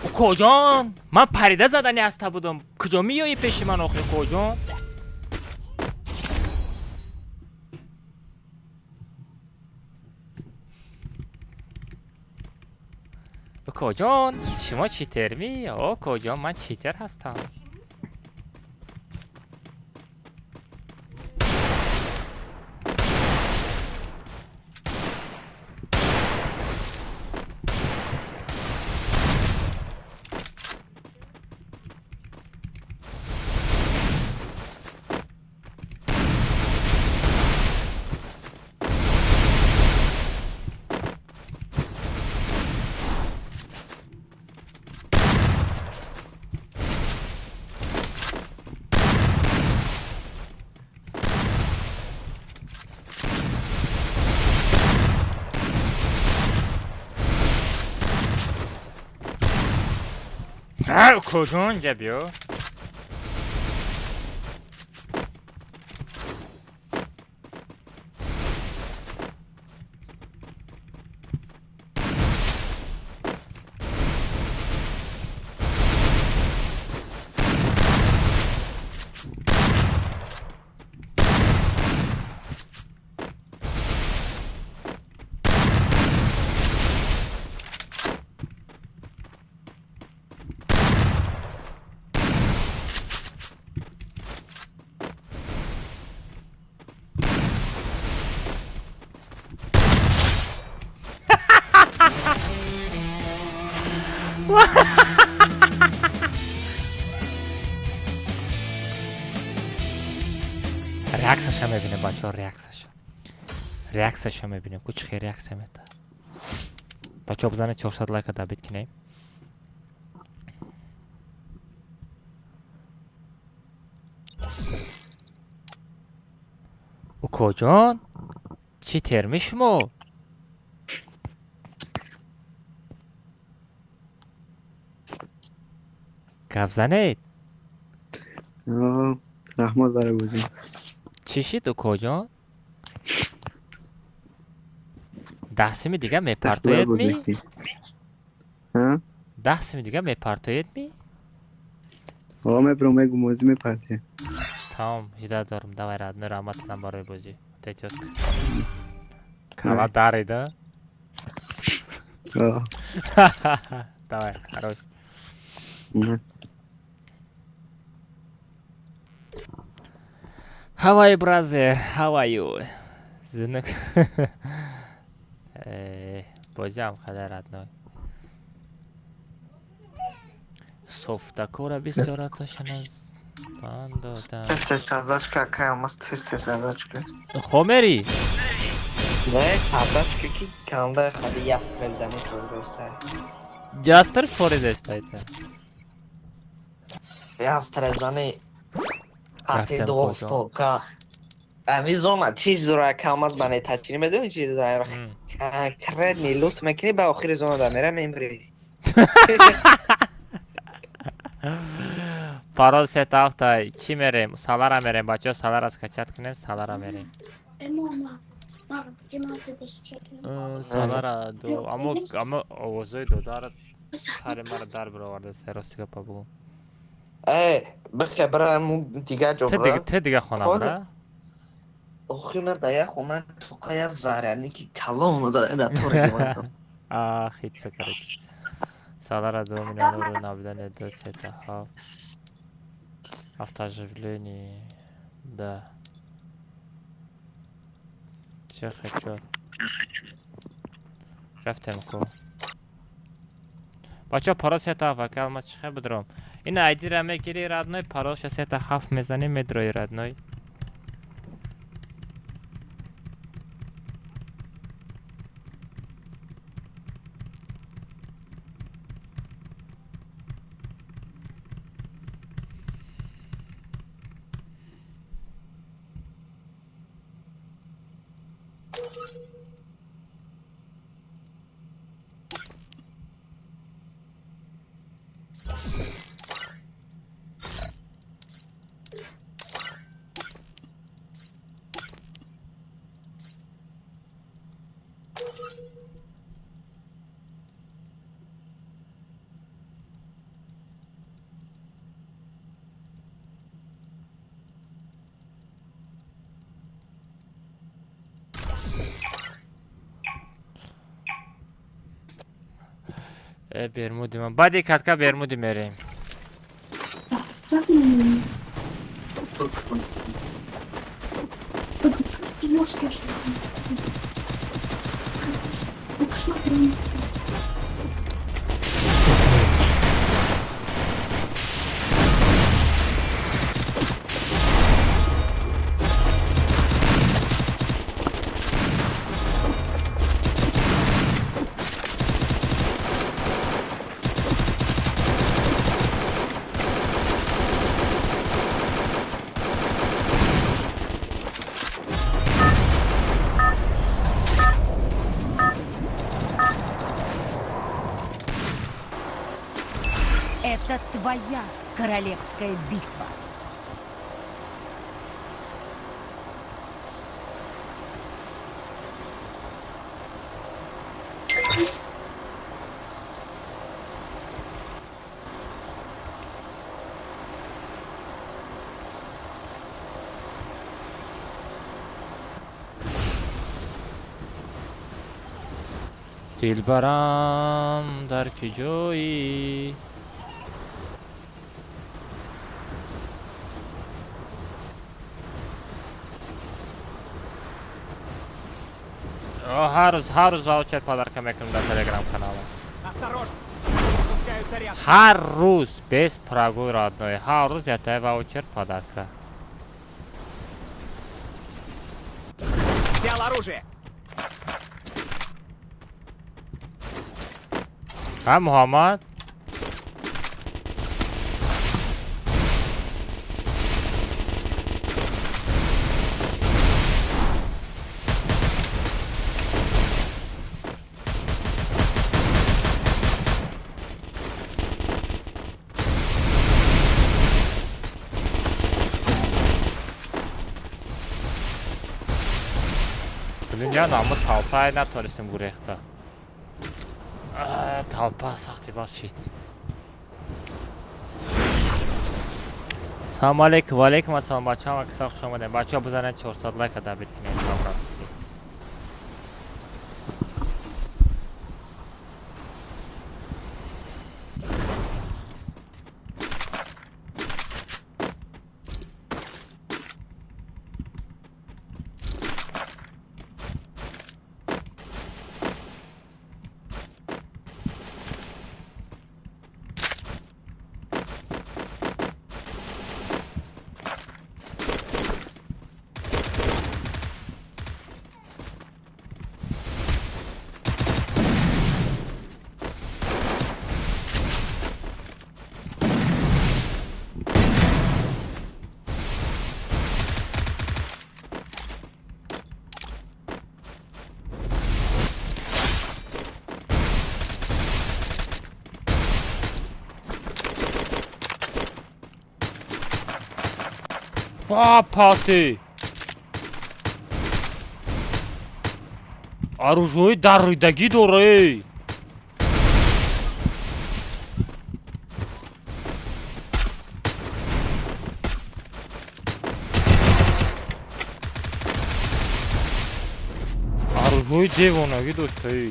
Укоҷон, ман парида задани аста будум. Куҷо меоӣ пеши ман охир, укоҷон? Укоҷон, шумо читер ми? Укоҷон, ман читер ҳастам. Укоҷон, инҷа биё. Реаксияша мебинем, бачаҳо, реаксияша. Реаксияша мебинем. Ку чӣ хел реаксия мета. Бачаҳо, бизанед 400 лайка добить кинем. Укоҷон, чӣ терми шумо? Гап занед. Раҳмат барои бозӣ. Чӣ шид, укоҷон? 10 сими дига мепартоед ми? 10 сими дига мепартоед ми? О, мебирам, мегум, бозӣ мепартоем. Тамом, жида дорам. Давай, родной, раҳмататон барои бозӣ. Тетётка. Кала дарида? Давай, хорош. How are you, brother? How are you? Зинак. Бозиам хеле родной. Софтакора бисёраташон аз ман додам. Тез сардачка, акай Алмаз, тез тез сардачка. Хомери? Не, сардачка ки канда хади ястреб зани форидестай. Ястреб форидестайта. Ястреб зани қати двухстволка. Ами зона чиз зора акай Алмаз ба нетачини медони чиз зора. Конкретный лут мекунӣ ба охири зона да мера мемри. Парол сет автай. Чӣ мерем? Салара мерем, бачаҳо, салара скачать кунед, салара мерем. Салара ду, аммо аммо овозои додара сари мара дар бироварда, рости гапа бугум. Э, бихе бира му дига ҷо бира. Те дига хона бира. Охи ман да як хона тоқа як заряни ки калон зада да тори. Ах, хитса короче. Салара 2 миллиона ру набудани 2 сета ҳафт. Автооживление. Да. инҷа хедшот. Рафтем ку. Бачаҳо парол 3-7 ака, ма чӣ хел бидром? Ин айдира мегири родной, паролша 3-7 мезанӣ, медрои родной. Бермуди ман. Баъди катка Бермуди мерем. Это твоя королевская битва. Дилбарам дар ки ҷои ҳар рӯз ваучер подарка мекунам дар телеграм каналам. Ҳар рӯз без прогул родной, ҳар рӯз ятаи ваучер подарка. Взял оружие. Ҳа Муҳаммад? Я намы толпа натонистем гурехта. Толпа сахти бас шид. Салом алейкум, ва алейкум ассалом бачаҳо, ҳама каса хуш омадем. Бачаҳо бизанед 400 лайка дабит кунед. Ва пати! Оружие дарридагӣ дора. Оружие девонагӣ доштаи.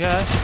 Чия?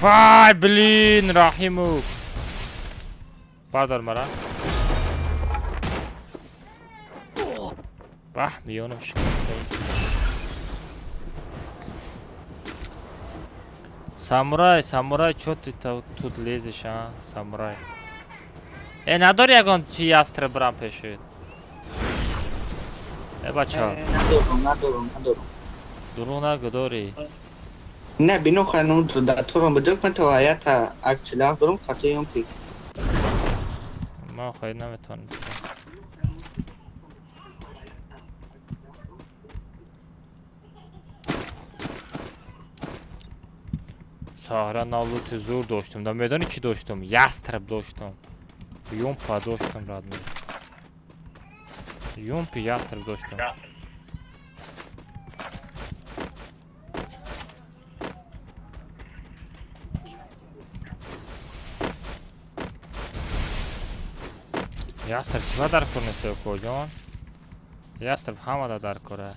Вай, блин, Рахимов. Бардор мара. Бах, миёнам шикаста. Самурай, самурай, чё ты тут лезешь, а? Самурай. Э, надори ягон чи ястреб брам пешид? Э, бача. Надорам, надорам, надорам. Дурӯғ нагӯ, дорӣ. Не, бино ханум даторам баҷок ман то аята акчила дорам хатои он пик. Ман хоҳӣ наметавонам. Саҳра навлути зур доштум. Да медонӣ чӣ доштум? Ястреб доштум. Юмпа доштум, родной. Юмпи ястреб доштум. Ястреб чиба дар кор нест, укоҷон? Ястреб ҳамада дар кора.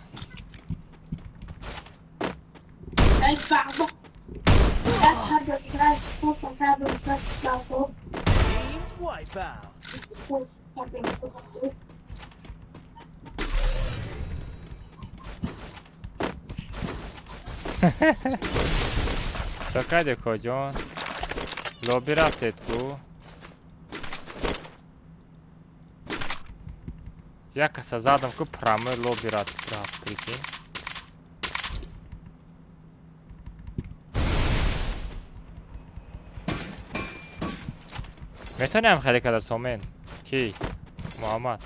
Чо кардӣ, укоҷон? Лоби рафтед ку? Як каса задам ку прямой лоби рафт, прикинь. Метавонем хеле када сомен? Ки? Муҳаммад.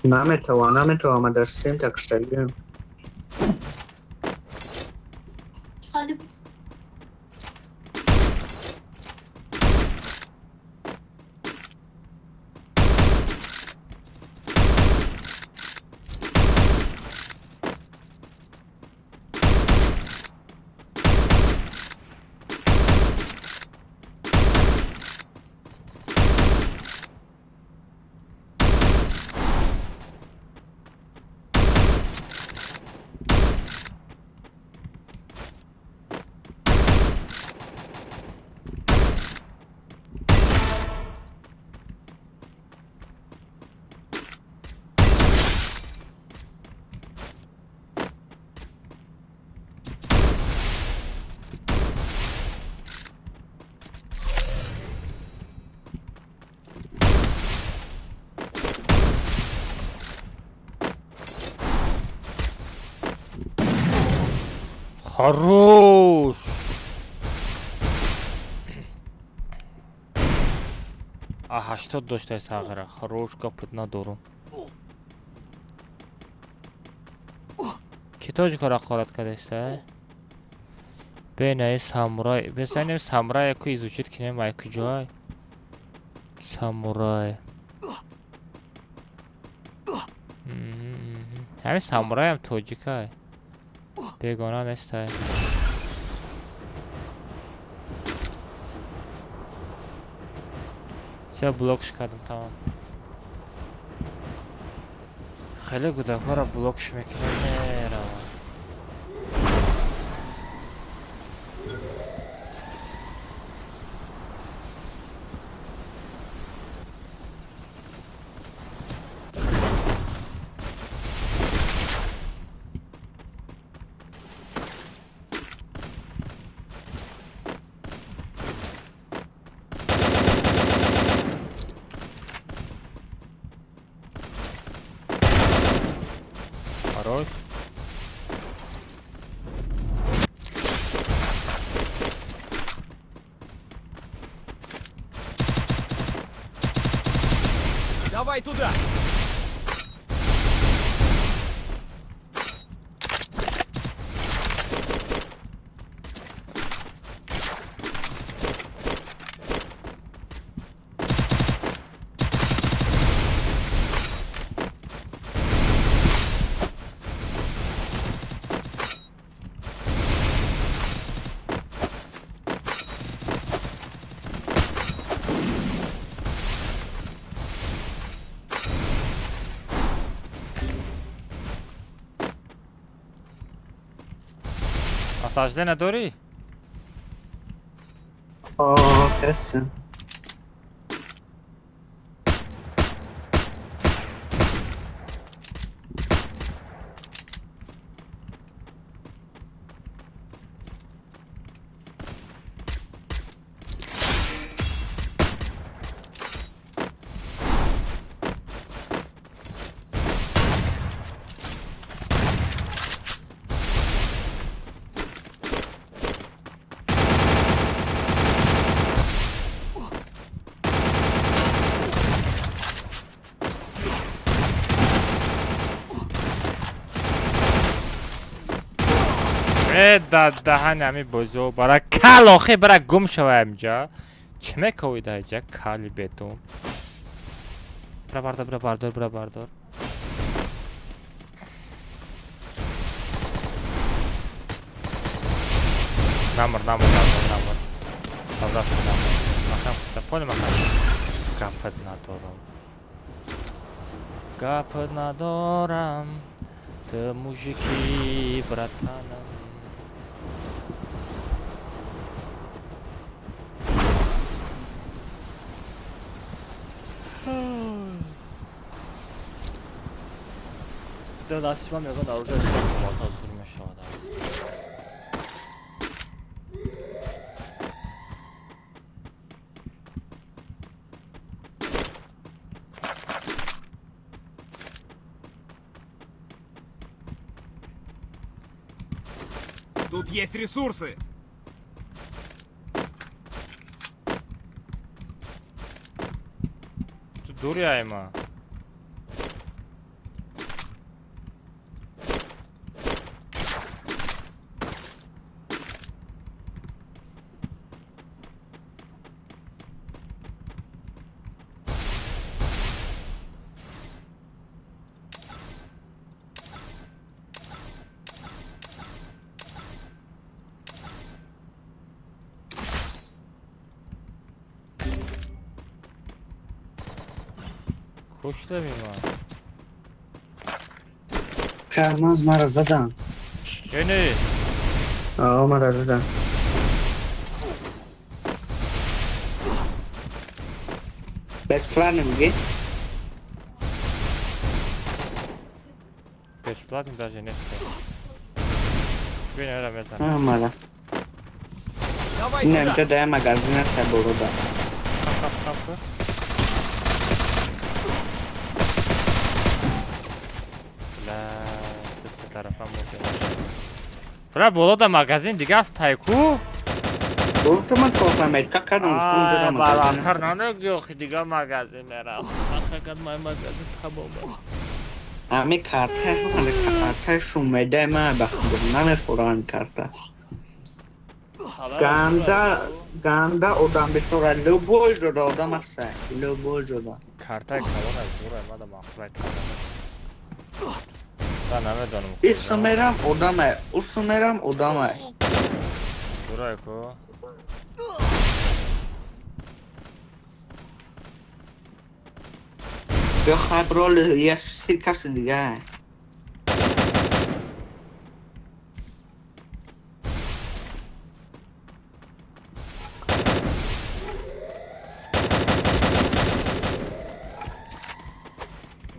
Наметавонам, наметавонам, ман дар сем такштагиам. Хорош! А 80 доштай сағира. Хорош гапут надорум. Ки тоҷика рақорат кардеста? Бенаи самурай. Бесанем самурай яку изучить кинем ай куҷой? Самурай. Ҳамин самураям тоҷикай. Бегона нестай. Се блокш кардам, тамом. Хеле гудакҳоро блокш мекунем, меравам. Хорош. Давай туда! Сажде надорӣ? Ҳастам. Даҳани ҳами бозиҳо бара кал охи бара гум шава инҷа. Чӣ мековӣ дар инҷа кали бетун? Бира бардор, бира бардор, бира бардор. Намр, намр, намр, намр. Тавраф намр. Махам, пони махам. Гапат надорам. Гапат надорам. Ту мужики, братанам. Дасима мегӯяд оружие сохта зур мешавад. Тут есть ресурсы. Ту дури айма. Куштем има. Кармаз мара задан. Ени. Аа, мара задан. Бесплатно меги? Бесплатно даже не. Бина ра мезан. Аа, мара. Не, инҷа дар магазин аст борода. Кап кап кап. Бра боло да магазин дига аст тайку? Гуфтам кофамед кардам гуфтам магазин. Балантар нанагӯ дига магазин мерам. Фақат май магазин тамом. Ами карта, ами карта шумеда ма бахудам намехӯрам карта. Ганда, ганда одам бисёра любой ҷода одам аст, любой ҷода. Картаи калон аз зура мада махлай кардам. Та намедонам. Ису мерам одаме, усу мерам одаме. Зурай ку. Бیا خبرال یه سی کس دیگه.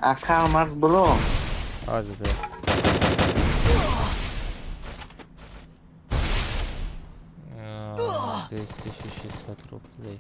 اکا مرز برو. آز بیا. А, 2600 рублей.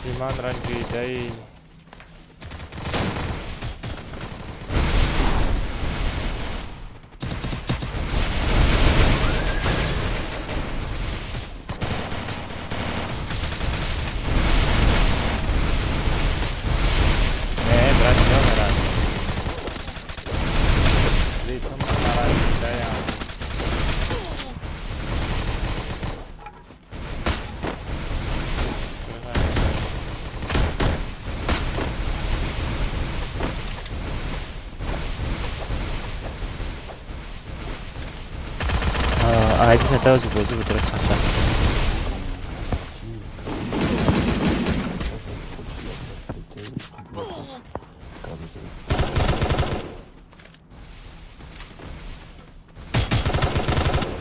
Зиман ранҷидаи. Не, брат, чё мерад? Зи ту ман наранҷидаям. Айди натавзи бозӣ буд, дуруст хаша.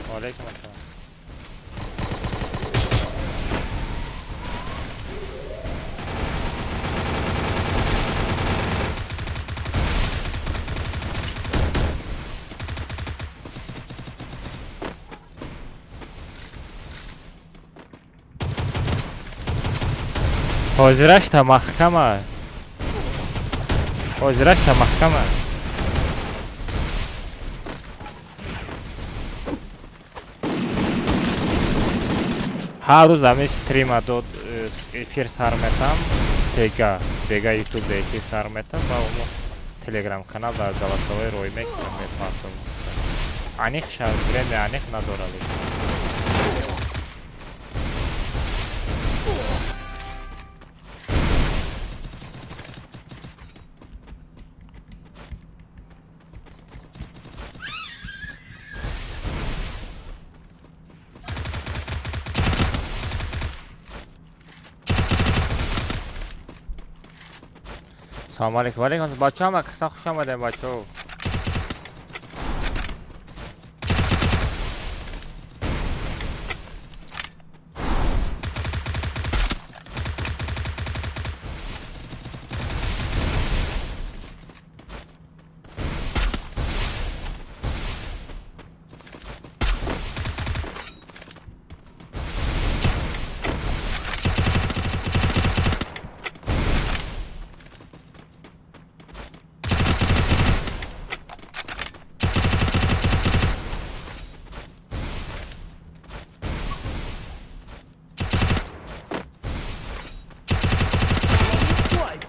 Ваалайкум ассалом. Ҳозирашта маҳкама. Ҳозирашта маҳкама. Ҳар рӯз ҳамин стрима дод эфир сар метам, бега, бега ютуб да эфир сар метам ва умо телеграм канал дар голосовой рой мекунам мепартом. Аниқ ша время аниқ надора лекин. Салом алейкум. Валейкум ассалом. Бачаҳо ҳама каса хуш омадем бачаҳо.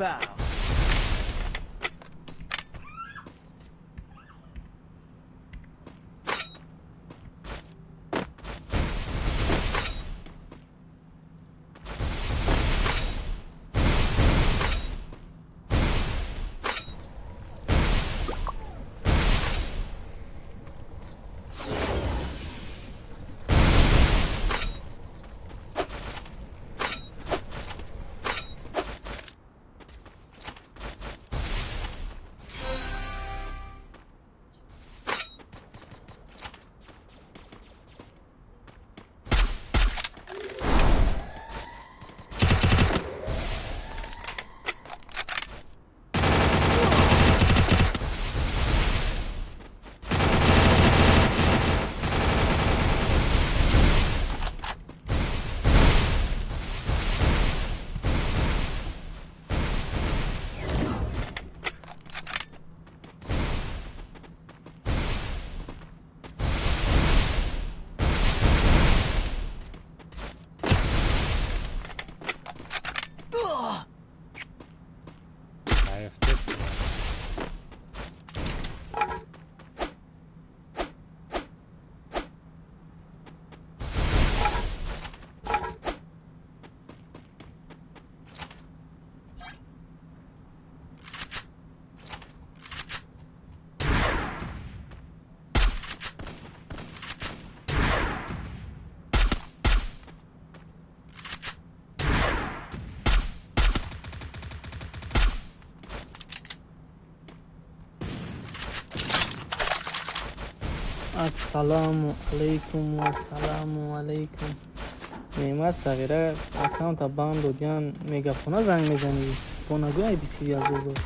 Wipeout. Ассаламу алайкум, ассаламу алайкум. Неъмат сағира аккаунта банд додян мегафона занг мезанӣ. Бо нагӯй IBC азоб дод.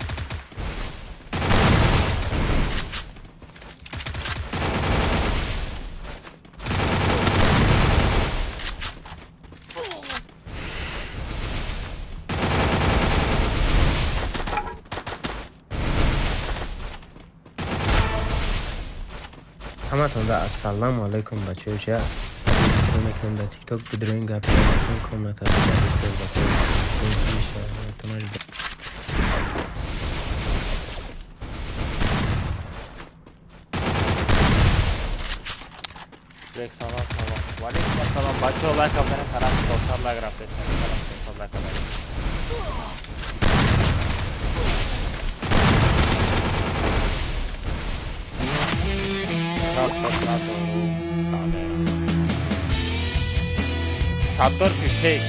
Ҳаматонда ассалому алайкум, бачаё. Ча стрим мекунам дар Тикток, бидроин, гап мекунам, комната. Александр, салом. Валейкум ассалом. Бачаҳо, лайк бизанед, тарафи 400 лайк рафтед. Тарафи 400 лайк бизанед. Саттор фифтейк.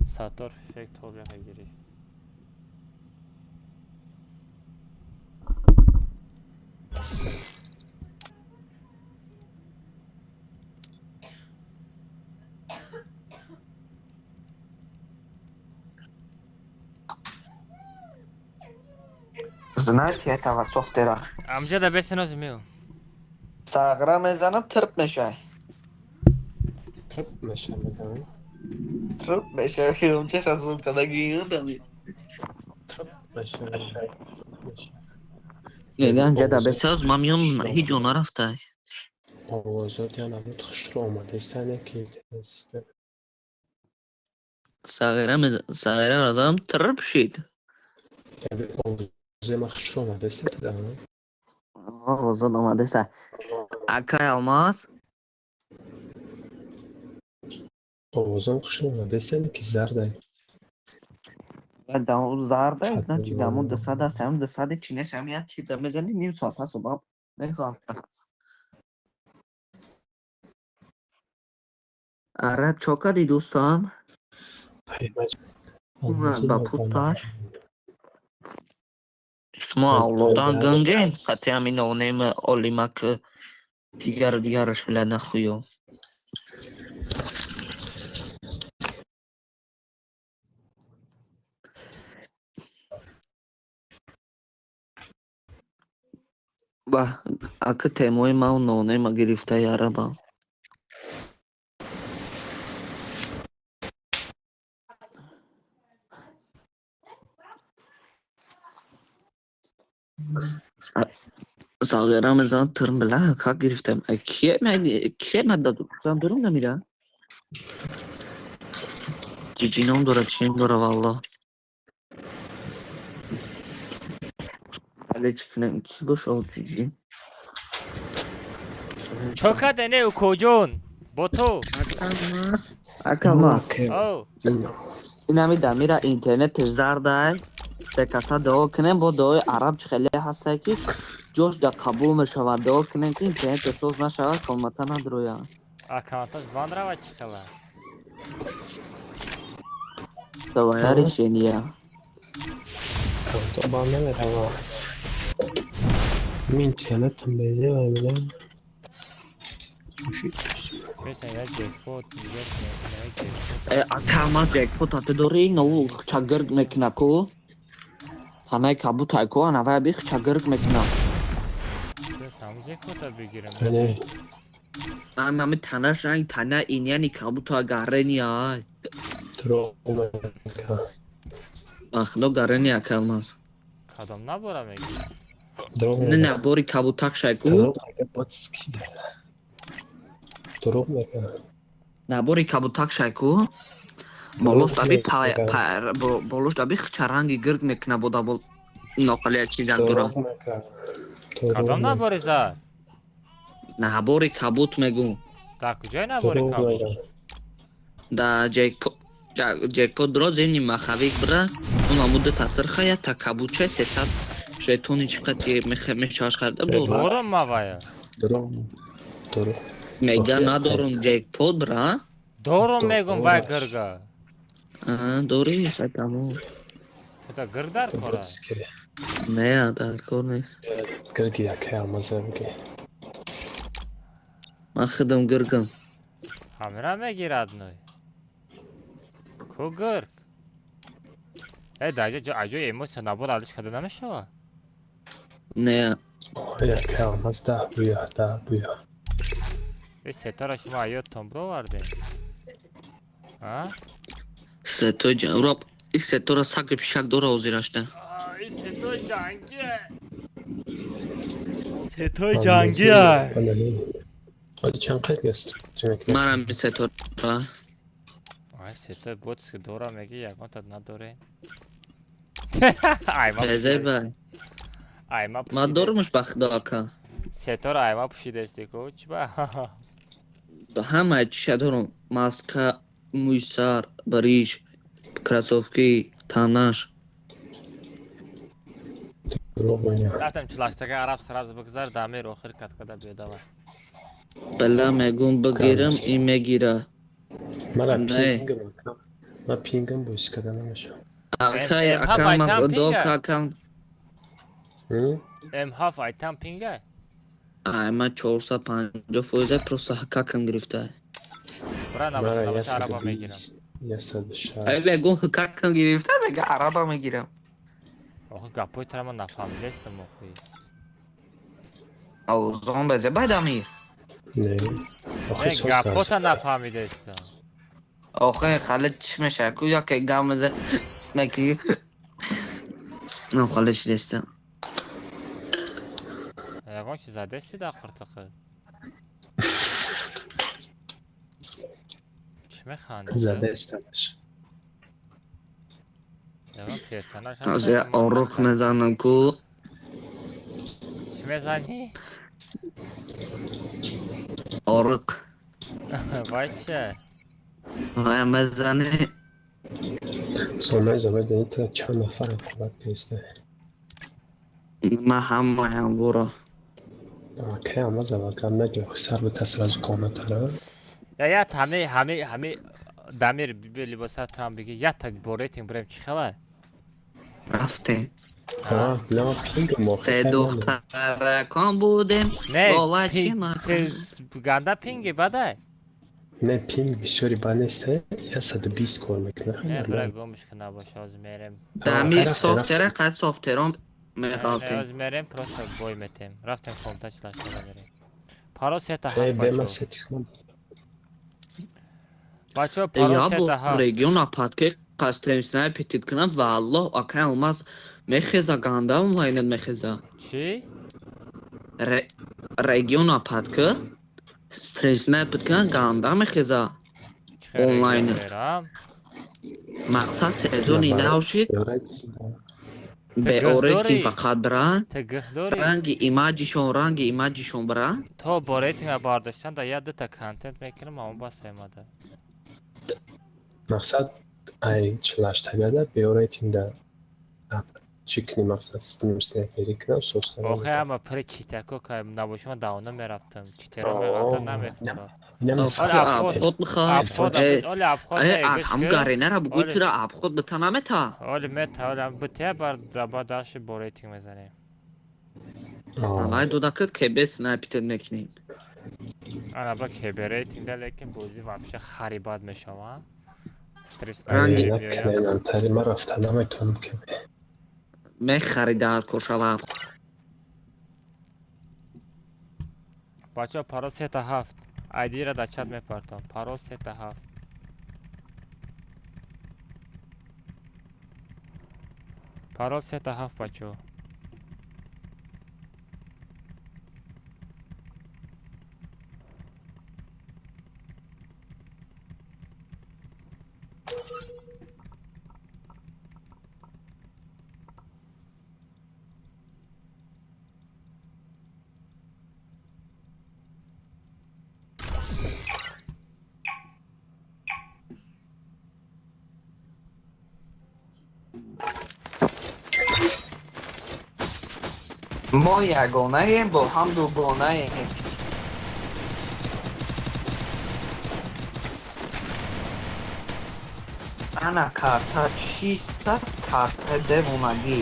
Саттор фифтейк тобиқа гирифт. Знаете этого софтера? Амҷада бесенози мео. Сағра мезанам, тирп мешавай. Тирп мешавай, медонӣ? Тирп мешавай, чеша звук задаги дами. Тирп мешавай. Мегам ҷада бесоз, ман миём, ҳеҷ ҷо нарафтай. Овозот я набуд, хушрӯ омадаистане ки. Сағира сағира разам, тирп шид. Овози ма хушрӯ омадаиста тада? Овозот омадаиста. Акай Алмаз. Овозам хушрӯ омадаистане ки зардай. Зарда, значит, дамо дусад аст, ҳам дусади чи нест, ҳам як чиза мезани, ним соат пас обам мехоҳам. Араб чо кардӣ, дӯстам? Ба пӯсташ? Шумо авлодан ганген, қати ҳамин онем олимак дигару дигараш била нахуё. Ба ака темои ман нонема гирифтаи арабам. Сағира мезанам, тирм била, как гирифтам. Кие кие мада зам дурум намира? Ҷиҷином дора, чим дора, валло. Вале чӣ кунем, ки боша ҷиҷи? Чо карде не, укоҷон? Бо ту? Акамас. О. Инами дамира интернеташ зардай. Се каса дуо кунем, бо дуои араб чӣ хеле ҳастае ки ҷош да қабул мешавад. Дуо кунем ки интернет соз нашавад, комната надрояд. Аккаунташ банд равад чӣ хела? Твоя решение. Аккаунто банд намеравад. Интернетам безева мегам. Бесен я ҷекпот, мегӯяд ҷекпот. Э, ака, ҷекпот ате дори, нову чагирг мекуна ку? Танаи кабутай ку, анавая бих чагирг мекуна. Бес ҳамун ҷекпота бигирем. Ами танаш ранг тана иняни кабута гарени ай. Дурӯғ мекунад. Ахло гарени, ака Алмаз. Кадом набора мегӣ? Не, набори кабутак шай ку? Дурӯғ мекунад. Набори кабутак шай ку? Болош даби болош даби чаранги гирг мекуна, бода бол ноқалия чизак дора. Кадом набори зад? Набори кабут мегум. Дар куҷои набори кабут? Да ҷекпот ҷекпот дро зимни махавик бира, он амуду тасир хая та кабутча 300 жетони чӣ қадр мешаваш харда бо. Дорум мавая. Дурӯғ. Дурӯғ. Мега надорум ҷекпот бира? Дорум мегум вай гирга. Аа, дори, сай тамом. Тута гирг дар кора? Не, дар кор нест. Гирги якай Алмаза бигӣ. Ман худам гиргам. Ҳамира мегирад ной. Ку гирг? Э, дар ҷо аҷои эмоция набор алиш карда намешавад? Не. Якай Алмаз даҳ буя, даҳ буя. Э, сетора шумо аёдтон бировардем. А? Сетой ҷанг. Ин сетора саги пишак дора ҳозирашда. Ин сетой ҷангие. Сетой ҷангие. Ҳоли чанд қайд гаст? Манам ин сетора. Ай сетой ботски дора меги ягонта надоре. Айма. Айма. Ма дорумш ба худо ака. Сетора айма пӯшидасти ку чӣ ба? Ҳамаи чиша дорум. Маска, мӯи сар, бариш, кроссовки, танаш. Рафтам чилаштага араб сразу бигзар дамир охир каткада биёдава. Бала мегум бигирам ин мегира. Мана пингам. Ма пингам бо искада намешавам. Акай акам мас док акам. М7 айтам пинга? Ай ма 450 фоиза просто ҳакакам гирифта. Бра набоша набоша араба мегирам. Ай мегум ҳакакам гирифта мега араба мегирам. Охи гапои тара ман нафаҳмидастам охи. Авзон безе бай дамир. Не. Охи гапота нафаҳмидастам. Охи хали чӣ мешавад ку яке гап меза меки. Ну хали чӣ дестам. Ягон чиз задасти дар қиртиқи? Чӣ механдӣ? Задастамаш. Ягон персонаж ҳозир оруқ мезанам ку. Чӣ мезанӣ? Оруқ. Вай ча? Вай мезанӣ. Зомай зомай дани чанд нафар рақобат киста. Ма ҳамаям вора. Акай ама завакам нагир сар бата сразу комнатара. Я я ҳами ҳами ҳами дамир либоса там биги я так бо рейтинг бурем чӣ хела? Рафтем. Се Се духтаракон будем. Не, Бола чӣ ганда пинги бадай. Не пинг бисёри бад нест, 120 кор мекунад. Не, бира гумш ки набоша ҳозир мерем. Дамир софтера қад софтерон меғалтем. Ҳозир мерем просто бой метем. Рафтем комната чилашта мерем. Паро сета ҳафт бачо. Бачо паро сета ҳафт. Регион апатке қастрем снайпетит кунам ва аллоҳ акай алмаз мехеза ганда онлайнет мехеза. Чӣ? Регион апатка стрим снайпет кунам ганда мехеза. Онлайнет. Мақсад сезони нав шид. Беорети фақат бира. Ранги имаҷишон, ранги имаҷишон бира. То бо рейтинга бардоштан да як дута контент мекунам, аммо бас аймада. Мақсад ай чилаштагада беорейтинг да чӣ кунӣ мақсад стрим снайпери кунам соста. Охи ама пири читако ка набоши ман давона мерафтам. Читера меғалта намефура. Обход михоҳ. Оли обход ҳам гаринара бугӯй тура обход бита намета. Оли мета, оли битя бар ба даши бо рейтинг мезанем. Давай додакат КБ снайпитет мекунем. Ана ба КБ рейтинг да лекин бозӣ вообще хари бад мешава. Стресс снайпери ман рафта наметавонам КБ. Мехарида кошава. Бачаҳо паро сета ҳафт. Айдира дар чат мепартом. Паро сета ҳафт. Паро сета ҳафт бачаҳо. Мо ягонаем, бо ҳам дугонаем. Ана карта чиста карта девонагӣ.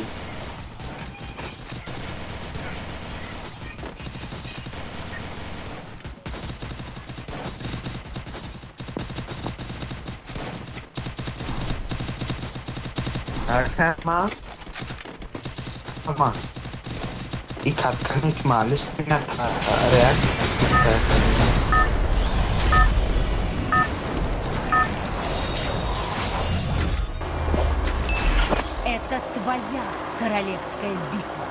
Алмаз. Алмаз. И капканек малиш реакция. Это твоя королевская битва.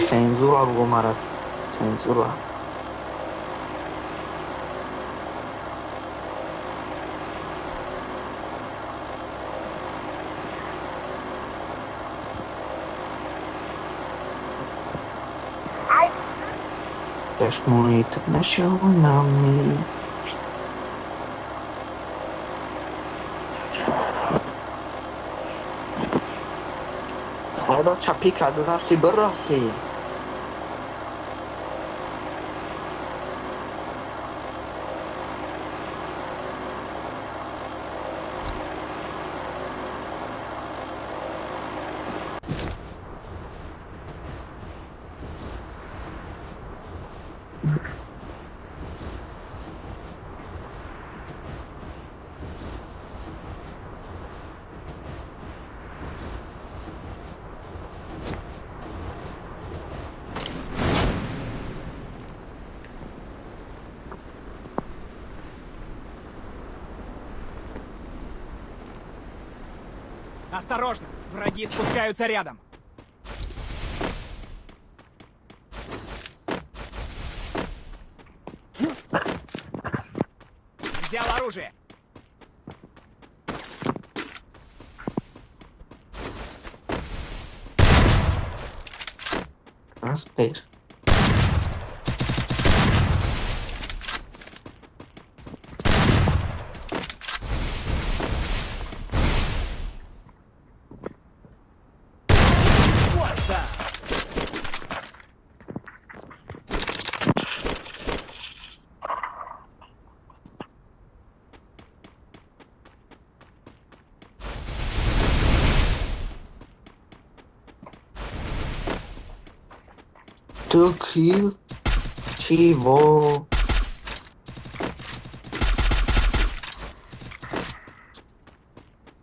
Цензура бугу мара, цензура. Чашмои ту нашавонами. Ҳоро чапика гузашти, бирафтӣ. Осторожно! Враги спускаются рядом! Взял оружие! Аспер. To kill чего?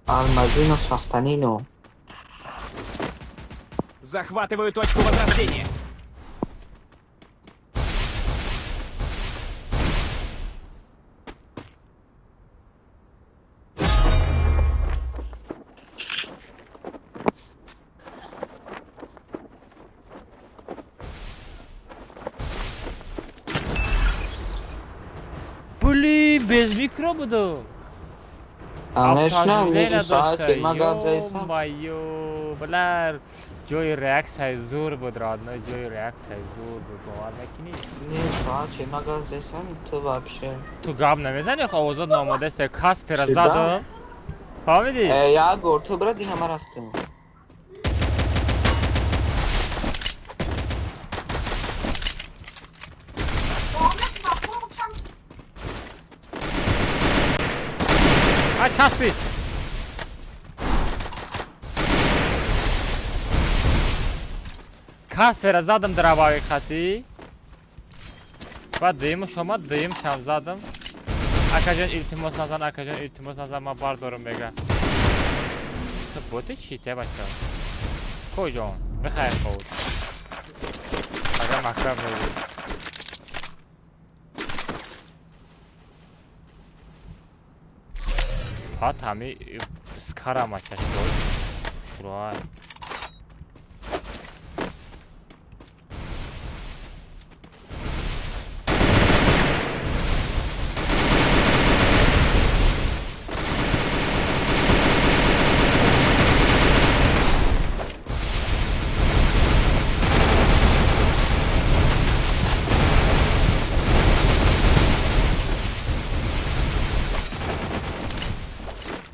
Алмазино сафтанино. Захватываю точку возрождения. Блин, без микро буду. Ё-моё, бля, ҷои реаксияи зур буд, родной, ҷои реаксияи зур буд, бовар мекунӣ? Ту гап намезанӣ, овозот наомадааст, Каспера задам. Фаҳмидӣ? Як бор ту бира, дина ман рафтам. А, часпид! Каспера задам дравави хати. Баъд дуюмаш омад, дуюмшам задам. Акаҷон, илтимос назан, акаҷон, илтимос назан, ман бардорам, мега. Ту боти чӣ те, бача? Коҷон, бихайр ховуд. Ага мактаб меги. Пат ҳами скарама чашбой. Шуруай.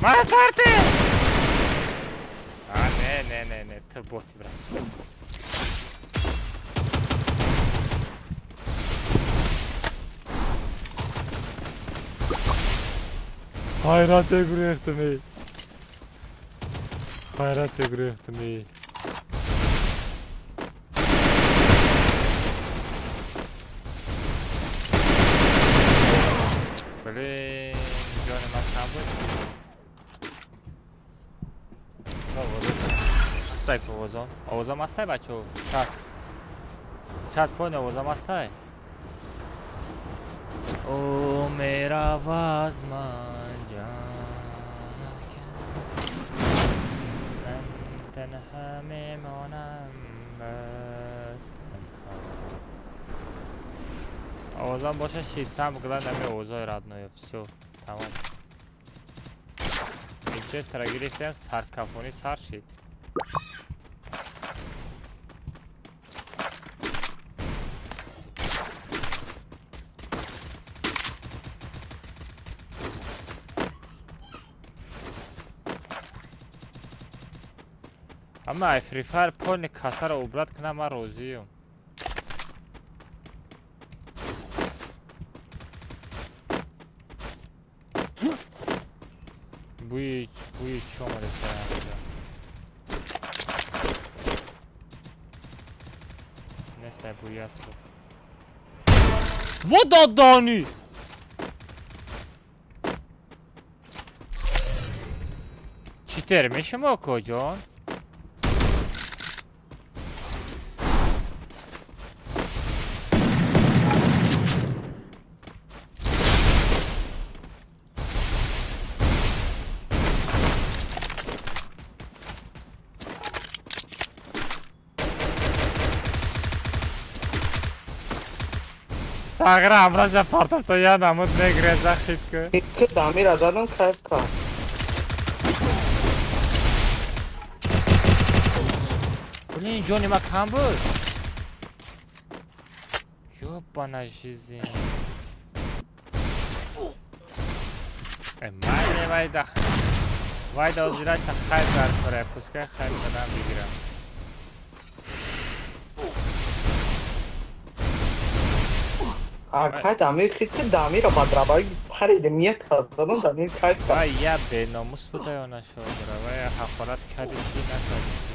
Масарте! А, не, не, не, не, ту боти, брат. Хайрате гурехтам, эй. Хайрате гурехтам, эй. Блин, ҷони ман кам буд. Астай овозон. Овозам астай, бачаҳо. Чат. Чат поин овозам астай. О мераваз ман ҷанака. Танҳо мемонам, бас танҳо. Овозам боша шид, сам главное нами овозои родное. Всё, тамом. Винчестера гирифтем, саркафонӣ сар шид. Ама ай Free Fire полный касаро убрать кунам, ман розиюм. Бӯи бӯи чӣ омадеста инҷо? Нестай бӯи аст ту. Во додани! Читер мешумо коҷон? Сағира амраҷа партофта я намуд мегреза хит ку. Ки дамира задам кайф кард. Блин, ҷони ма кам буд. Ёбана жизнь. Э, майне вайда. Вайда озирача хайр дар кора, пускай хайр кадам бигирам. Акай дамир хит ки дамира бадрабаи паридем як задам дамир кайф кард. Вай я беномус буда ё нашодра, вай ҳақорат кардӣ чӣ накардӣ чӣ.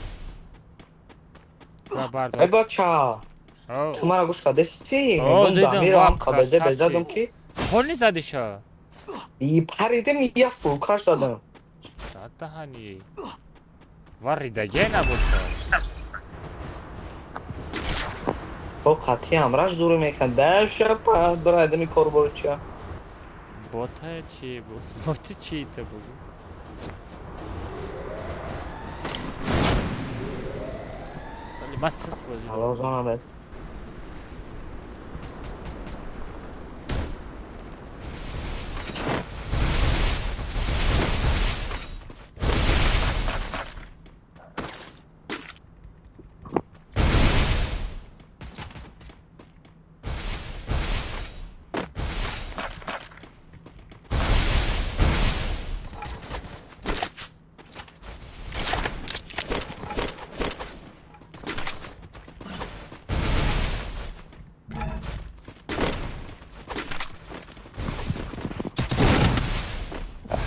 Ва бардор. Эй бача. Ту мара гӯш кардасти? О, Мегӯм дидам, дамира ва ҳам қабезе красавчик. безадам ки Пол низадиша? И паридем як фулкаш задам. Даҳани. Ва ридаге набоша. Бо қатъи ҳамраш зур мекард. Даша барайдами корбору чия. Бота чи буд? Боти чи та бугу? Вали ма сис бозӣ. Алозона бес.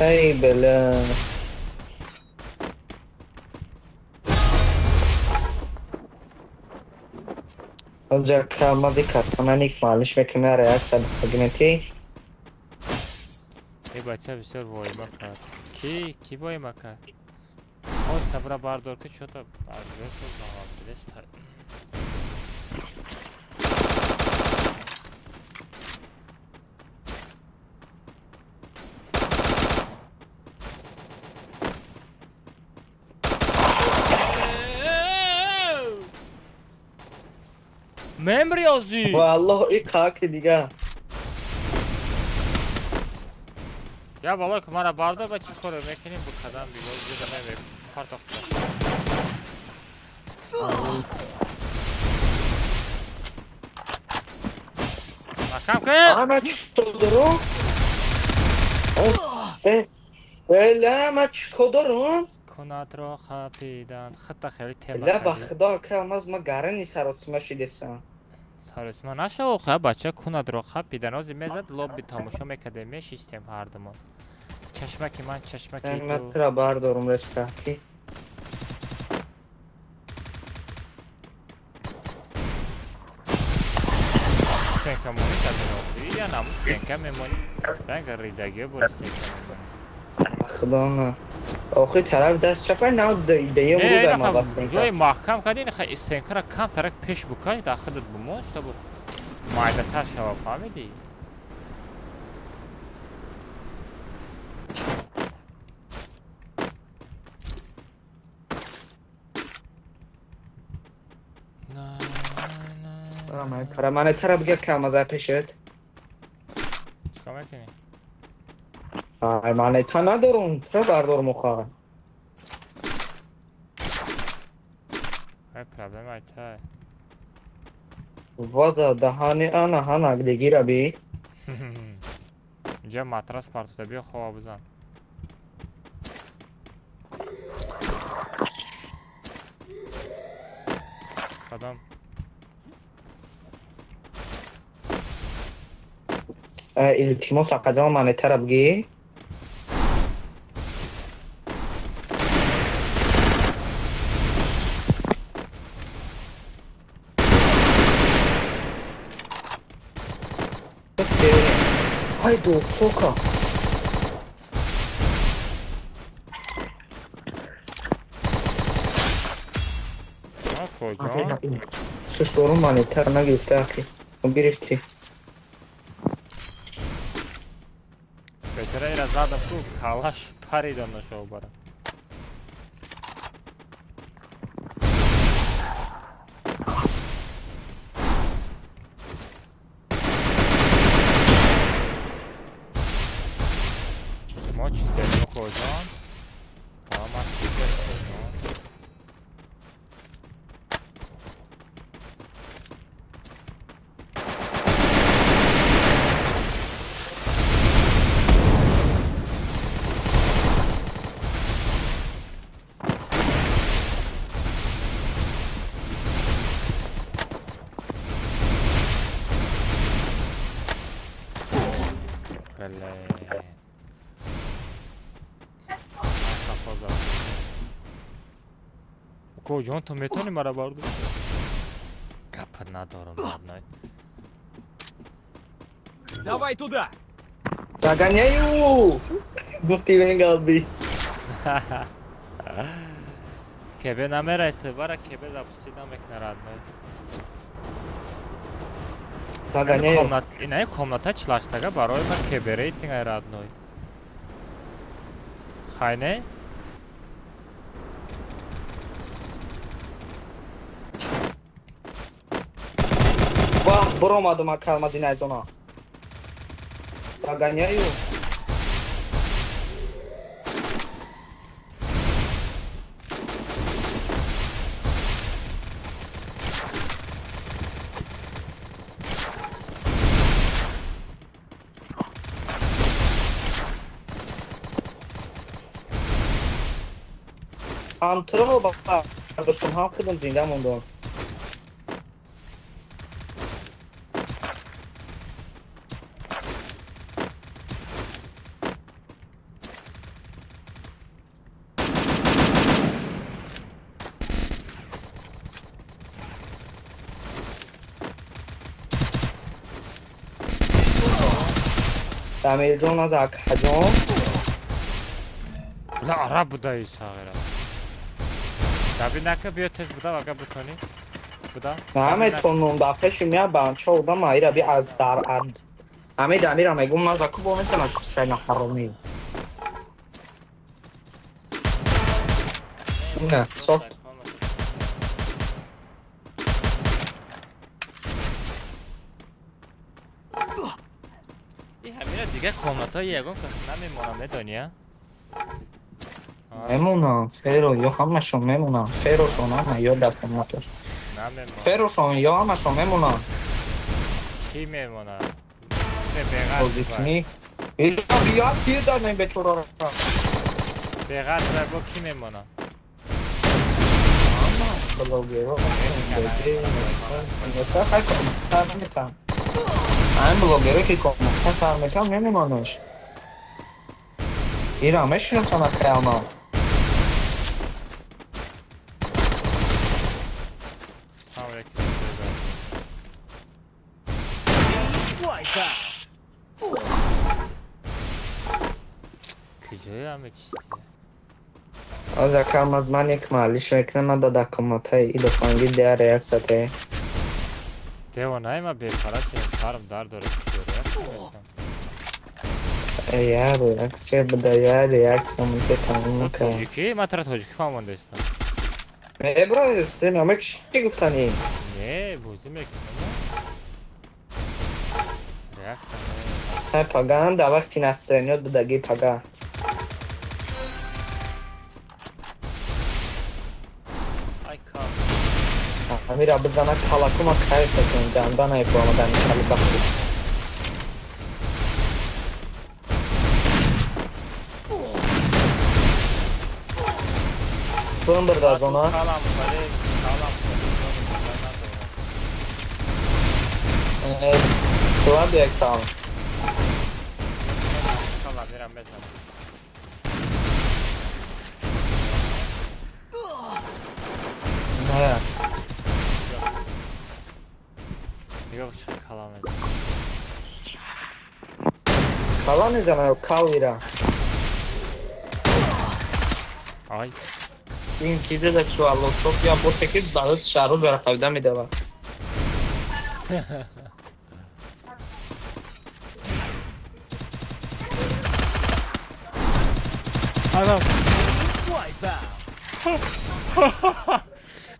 Эй, бля. Ҳозир камази картонаник маълиш мекунад реаксия бигнети. Э бача бисёр воима кард. Ки ки воима кард? Оста бра бардор ки чё-то адресо. Мемриёзӣ. Валлоҳ и қаки дига. Я балой ки мара бардор ба чӣ коре мекунем бу кадам бигор зира мемер партохта. Макам ки? Ама чӣ дорум? Бля, ма чӣ дорум? Кунатро хапидан. Хитта хеле тема. Бля, ба худо ки амаз ма гарани саросима шидесам. Саросима нашав ха бача кунатро хапидан. Ози мезад лобби тамошо мекардем, мешистем ҳардумон. Чашмаки ман, чашмаки ту. Ман тура бардорум реста ки. Стенка мони кадин я нам стенка мемони. Ранга ридагиё бор стенка мемони. Худо на. Охи тараф даст чапай на идаем рӯза ма бастенка. Ҷои маҳкам кардин, ха стенкара кам тарак пеш букаш, дар худат бумон, чтобы майдатар шава, фаҳмидӣ? Мане тара бигир кам аз пешет. Чикор мекунӣ? Ай, мане та надорум, тара бардорум охаа. Ай, проблема ай тай. Вада даҳани ана ҳана дигира би. Инҷа матрас партофта, биё хова бизан. Кадом? Илтимос, ақаҷон, мане тара бигӣ. Ай, до сока. Куҷо? Сушорум мане тара нагирифта ахи. Гирифтӣ. Бечора ира задам ку калаш парида нашо бара. Мо чӣ дорем куҷон? Ма чӣ дорем куҷон? Куҷон, ту метавонӣ мара бардор? Гапа надорам, родной. Давай туда! Догоняю! Гуфти венгалби. Кебе намерай ту, бара кебе запусти намекна, родной. Догоняю. Инаи комната чилаштага барои ма кебе рейтинг ай, родной. Хай не? Вах, биромадум акал мадинаи зона. Догоняю. Ҳам туро бардоштам, ҳам худам зинда мондам. Дамирҷон аз акҳаҷон. Бла араб будаи сағира. Даби нака, биё тез буда, ага бутонӣ. Буда. Наметонум, ба пеши мия банча одам айра би аз дар ад. Ами дамира мегум наза ку бо мецана кусайна ҳаромӣ. Не, софт. И ҳамина дига комнатаи ягон кас намемонам, медонӣ, а? Мемонам, феро, ё ҳамашон мемонам, ферошон ҳама ё дар комнаташ. Намемонам. Ферошон ё ҳамашон мемонам. Кӣ мемонад? Беғарз. Бозикунӣ. Ила бия тир дадем бечораро. Беғарз бо кӣ мемонад? Ҳама блогерро сар сар метам. Ҳамин блогеро ки комната сар метам мемонаш. Ира мешиносам акай Алмаз. Куҷои ҳаме чистия? Аз ака Алмаз, ман як маҳаллиш мекунам, ман дада комнатаи идофанги дея реаксияте. Девонаи ма бепара чем, сарам дард дорад, реаксия. Я реаксия буда, я реаксия муке тамом кард. Тоҷикӣ? Ман тара тоҷикӣ фаҳмондаистам. Не, бро, стрим ҳама чӣ гуфтанӣ? Не, бозӣ мекунам. Реаксия. Паган да вақти настроениёт будаги пага. Ай кал. Амира бизана калакума кайф мекунем, ҷанда наифромадани кали бахти. Бум бирда зона. Калам хали, калам хали. Слаб як там. Калам мирам мезанам. Не. Нигоҳ чӣ калам мезанам. Калам мезанам ё калвира? Ай. Ин чизе да чу аллоҳ я боте ки барои шаҳру барқавида медавад. Араб.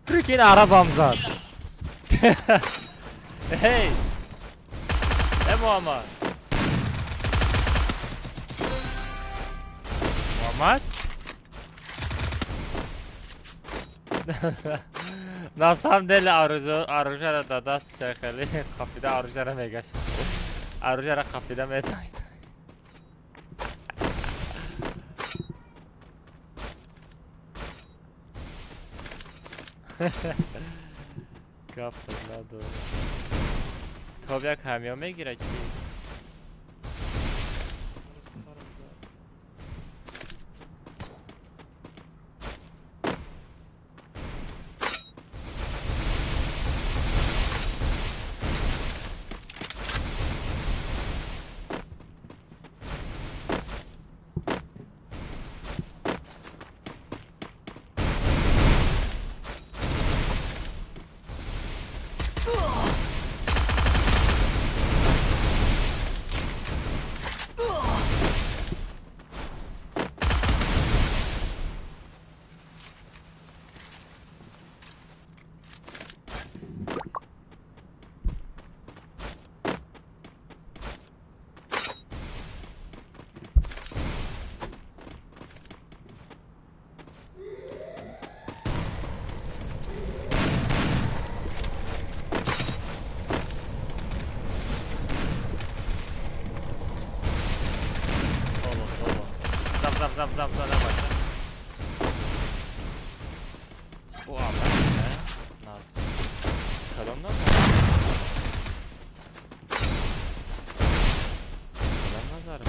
Прикинь, арабам зад. Эй! Э, Муаммад. Муаммад? На самом деле оружие да даст хеле қафида оружие ра мегашт. Оружие ра қафида медоид. Гап надорад. Тоб як ҳамё мегирад чӣ? Зам, зам, зам, давай. О, нас. Кадом назар? Кадом назар?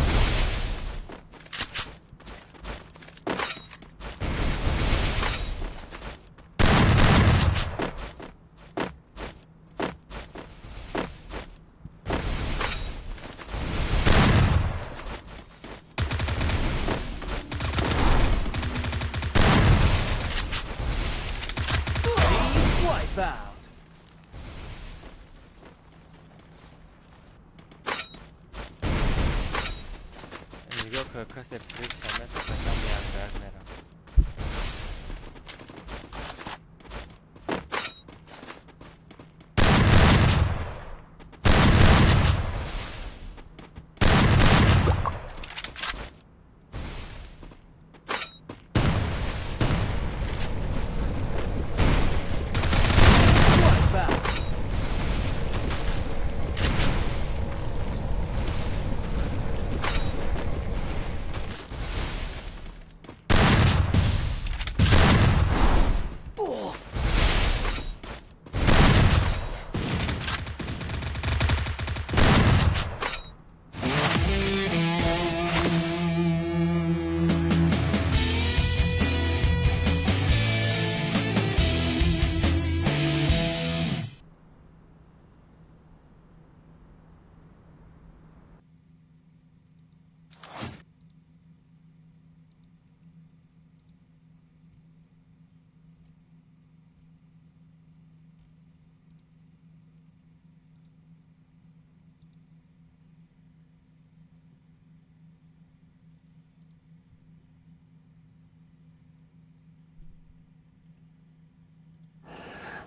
Касе приз шамета касам як мерам.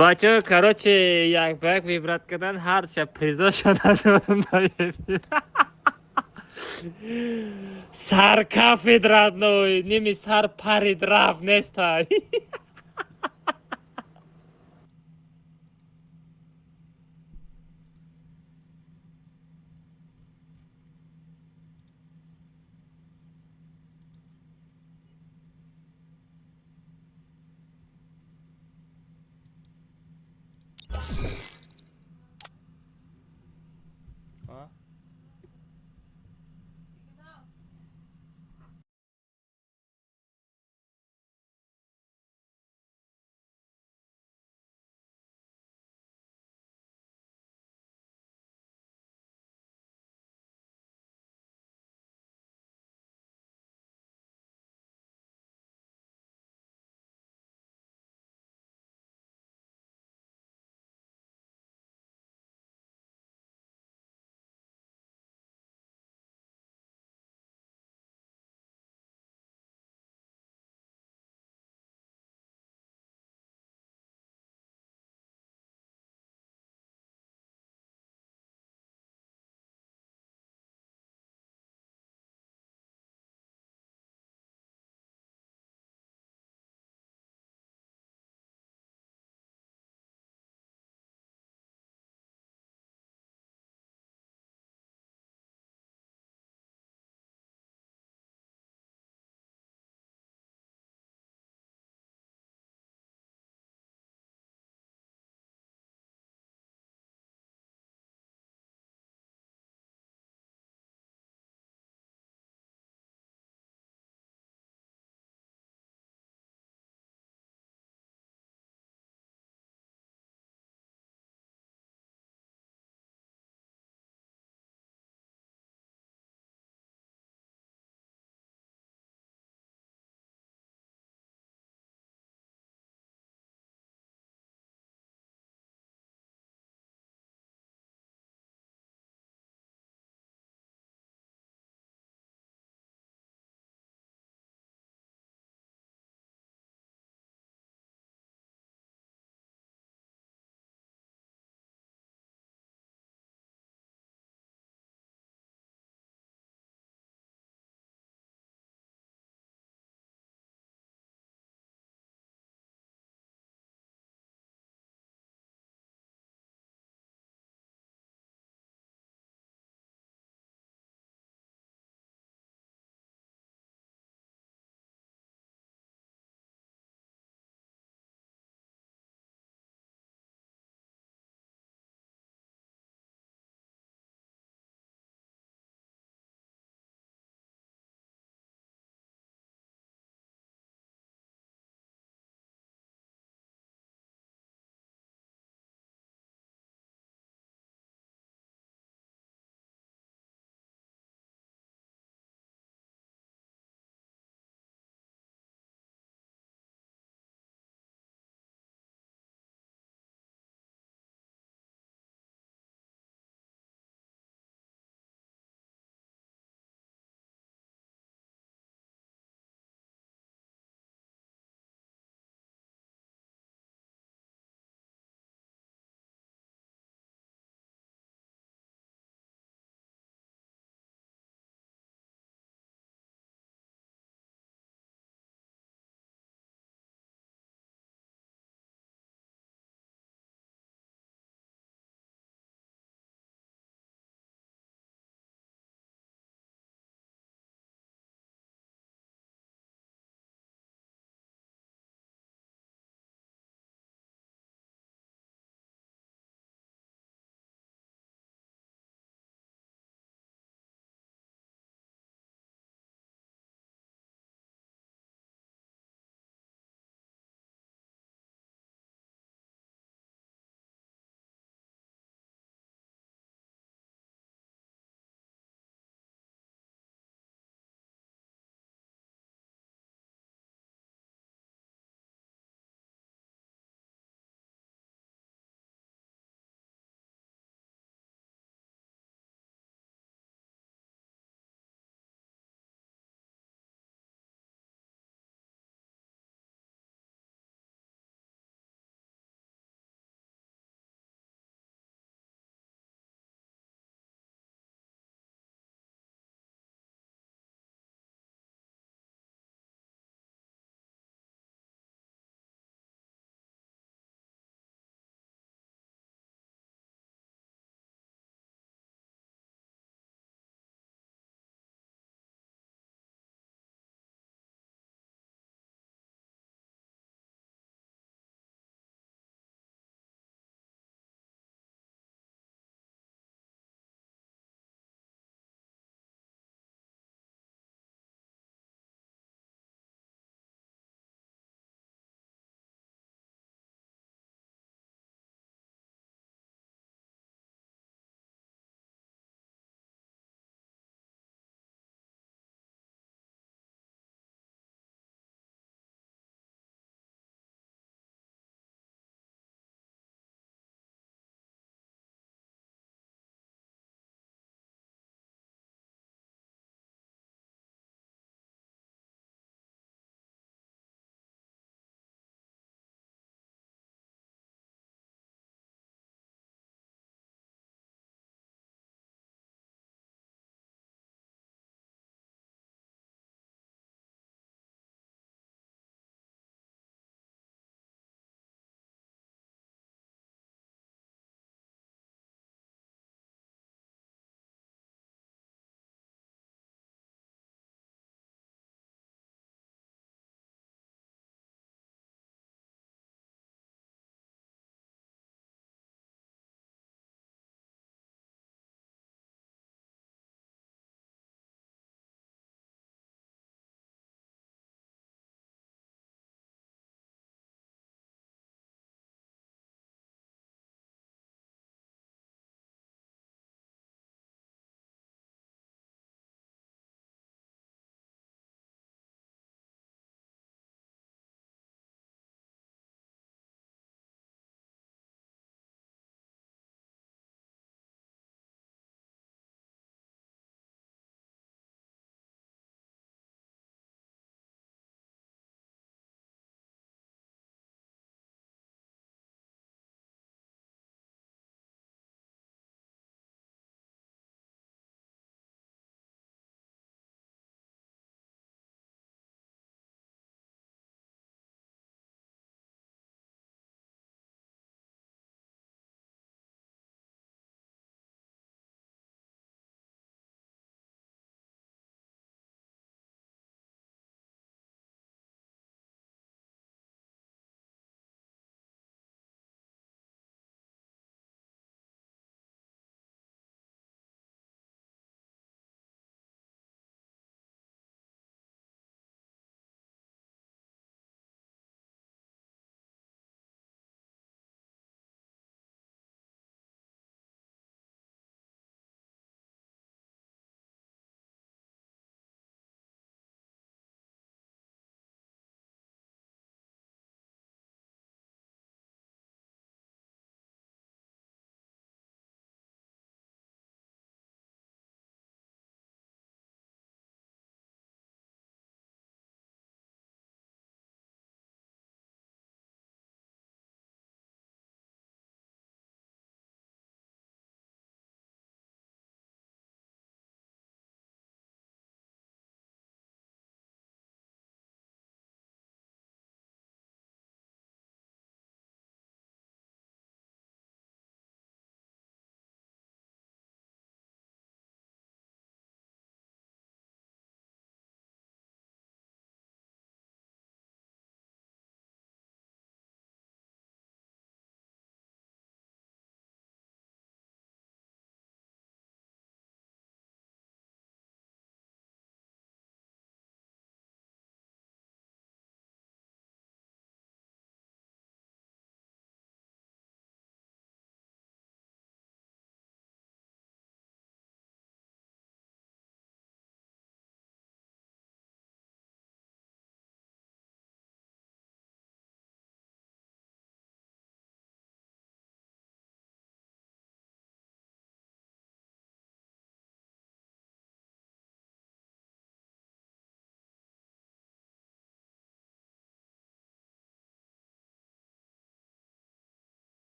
Бачаҳо, короче, як ба як выбрать кардан, ҳарча призоша надодам на эфир. Сар кафид, родной, ними сар парид, рафт, нестай.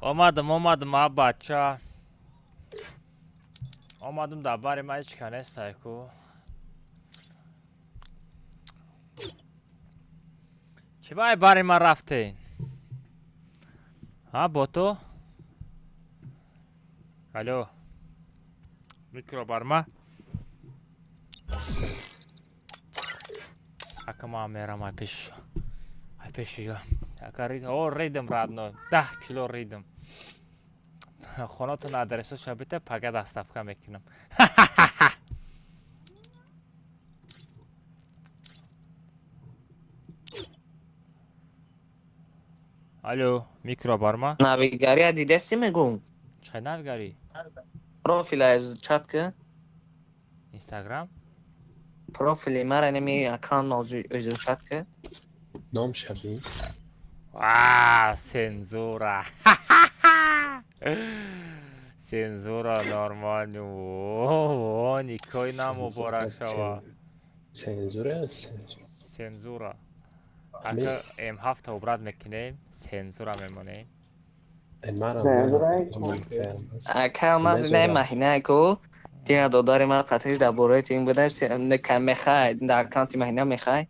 Омадам, омадам, а бача. Омадам, дар бари ман ҳеч ка нестай ку. Чӣ вай бари ман рафтен? Ҳа, бо ту? Алло. Микро бар ма? Ака ман мерам ай пеши. Ай пеши ё. Ака рид, о ридм родной. 10 кило ридм. Хонатон адресоша бита, пага доставка мекунам. Алло, микро бар ма? Навигария дидеси мегум? Чӣ навигарӣ? Профил аз чат ки? Инстаграм? Профили мара неми аккаунт изучать ки? Ном шаби. А, цензура. Цензура нормально. О, никои нам муборак шава. Цензура, цензура. Ака М7 обрат мекунем, цензура мемонем. Ака маз не маҳина ку дина додари ман қатиш дар бораи тим буда кай мехай дар аккаунти маҳина мехай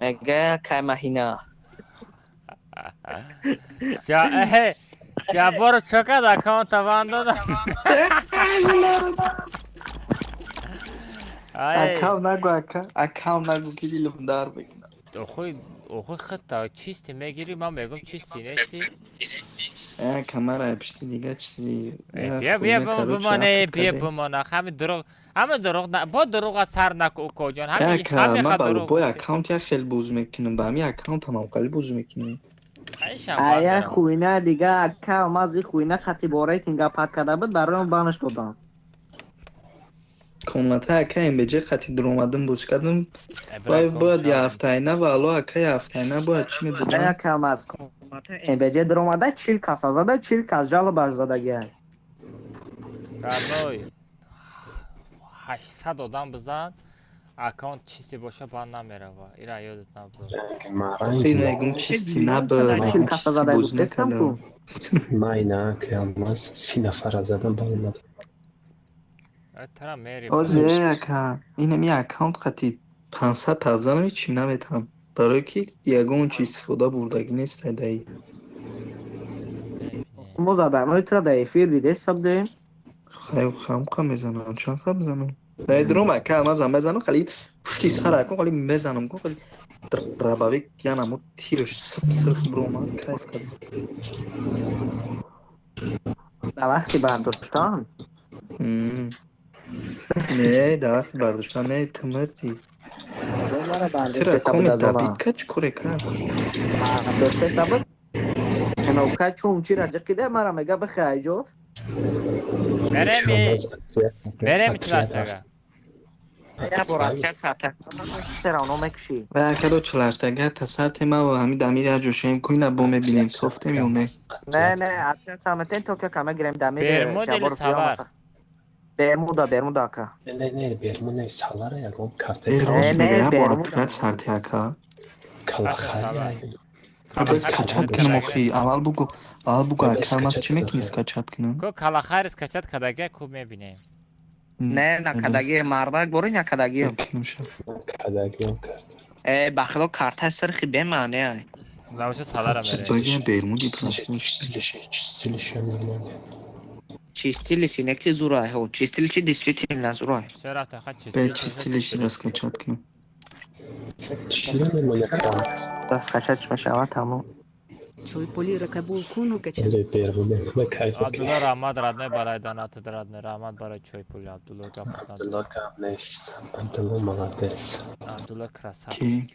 мега кай маҳина. Ҷабборо чо кард аккаунта банд додам? Аккаунт нагу ака, аккаунт нагу ки дилам дар мекунад. Охуй, охуй хитта чисти мегирӣ, ман мегӯм чисти нести. Камара пишти дига чизи. Бия, бия бимоне, бия бимона. Ҳами дурӯғ, ҳама дурӯғ, бо дурӯға сар наку укоҷон. Ҳами ҳами ха дурӯғ. Бо аккаунт як хел боз мекунам, ба ҳами аккаунт ҳам қали боз мекунам. Ая хуйна дига ака мази хуйна хати бо рейтинга пад карда буд, барои он банаш додам. Комната ака МБЖ хати дуромадам боз кардам. Вай бояд я ҳафтаина ва ало ака я ҳафтаина бояд чӣ медодам? Ака маз комната МБЖ дуромада 40 каса зада, 40 кас жалобаш задагиай. Родной, 800 одам бизан, аккаунт чисти боша банд намерава. Ира ёдат набуд. Охи мегум чисти набуд, мегум чисти боз накардам. Майна киамаз 30 нафара задам банд. Тара мери. Озе ака, инами аккаунт қати 500 табзанам ҳечим наметам. Барое ки ягон чи истифода бурдагӣ нестай даи. Мо заданои тура дар эфир дидест сабдем? Хай хамқа мезанам, чанд ха мезанам? Дай дром ака, мазам мезанам, хали пушти сар акун, хали мезанам, кун хали рабавик янамо тирш сып сирх бромад, кайф кардам. Дар вақти бардоштан? Не, дар вақти бардоштан не, ту мурдӣ. Тира коми дабитка чӣ коре кард? Бардошта буд. Кнопка чум чира ҷиқида мара мега бихай ҷо. Береми. Береми чилаштага. Я бора ча хата. Сера оно мекши. Ва акадо чилаштага тасарте ма ва ҳами дамир я ҷошем куина бо мебинем софтем ё не? Не, не, ача саметен тока кама гирем дамир. Бермуд или Савар? Бермуда, Бермуда ака. Не, не, Бермуда Салара ягон карта. Рост мега я бо отряд сарти ака. Калахари. Без скачать кунам охи, аввал бугу, аввал бугу ака мас чӣ мекунӣ скачать кунам? Ко Калахари скачать кадага ку мебинем. Не, накадаги мардак бори накадаги. Кадаги карта. Э, бахло карта сирхи бемаъне ай. Лавша Салара мерем. Баги Бермуди просто. Чистилище нормально. Чистилище не ки зурай, хо, чистилище действительно зурай. Все рафта ха чистилище. Чистилище раскачать кунам. Чира мемонад там? Раскачать мешавад тамом. Чой полира кабул куну кача. Абдулло раҳмат родной барои донатат родной раҳмат барои чой пули Абдулло гап Абдулло гап нест. Абдулло молодец. Абдулло красавчик.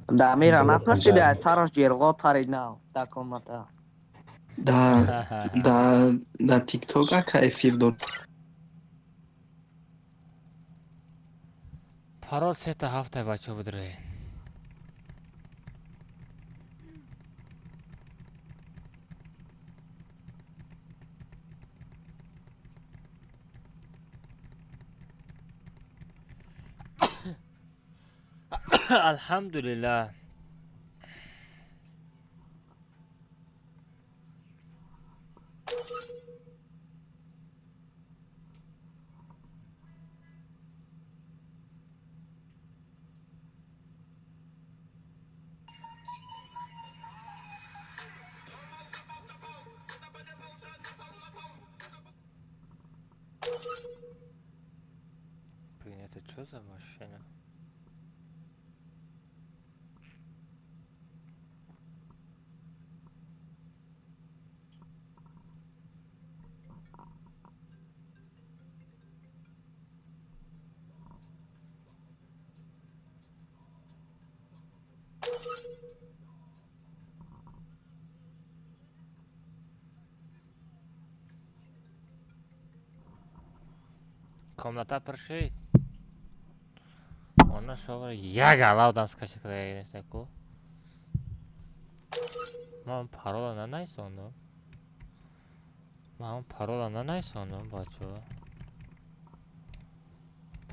Дамира напурсиди аз сараш ҷирғо парид нав дар комната. Да, да, да ТикТок ака эфир дор. Парол сета ҳафта бачаҳо бидуред. Алҳамдулиллаҳ. Блин, это что за машина? Комната прошит. Он нашел. Я голова там скачет, когда я не знаю. Ман парола нанайсондум. Ман парола нанайсондум, бачо.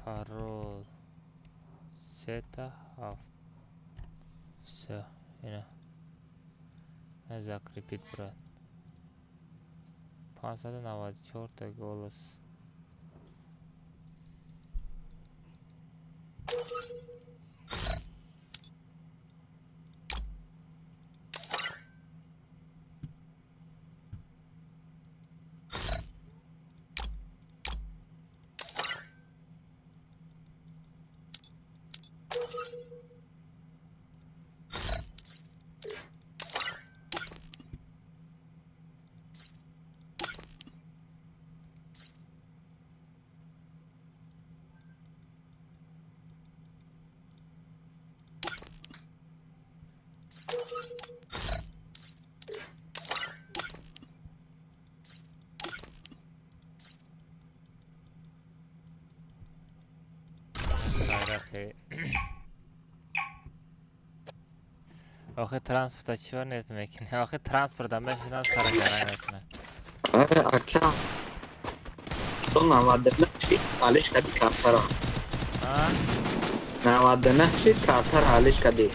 Парол. Сета хаф. Всё, ина. Закрепить, брат. 594 голос. Охе транспорта чиво нет мекунӣ? Охе транспорта мешинам сара гаранг мекунад. Ака, то 99 шид алиш кади картара. 99 шид картара алиш кади.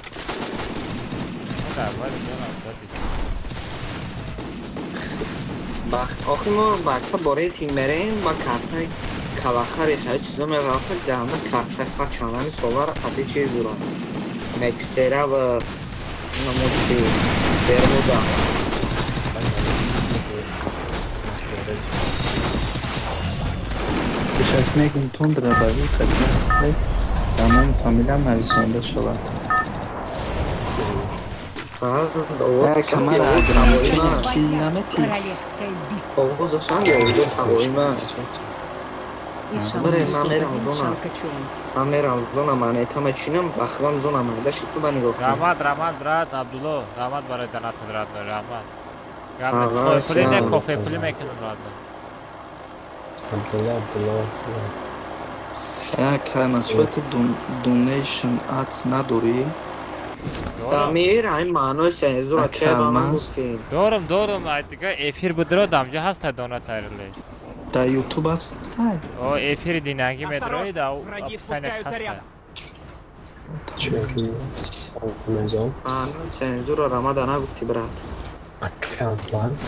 Охи мо бакта бо рейтинг мерем ба картаи калахари хеле чизо меғафа даҳама карта хачанами солар қати чиз дурам. Мексера ва намуди Бермуда. Ташаккур мекунам тун драбави қадим ҳастед. Тамом фамилиям нависонда шавад. Камара ограничение кил наметӣ? Ман мерам зона. Ман мерам зона монета мечинам, бахлам зона монета шид ту ба нигоҳ кун. Раҳмат, раҳмат, брат Абдулло, раҳмат барои донатат, родной, раҳмат. Гап чой пули не, кофе пули мекунам, родной. Абдулло, Абдулло, Абдулло. Калимас, шояд ту donation ads надорӣ? Дамир, ҳамин маънои цензура чия ба ман гуфтӣ? Дорум, дорум, ай дига эфир будро дамҷа ҳаста донат айрле. Дар YouTube ҳастай? О, эфири динагӣ медрои да описанияш ҳаста. Маънои цензура рамада нагуфтӣ, брат. Аккаунт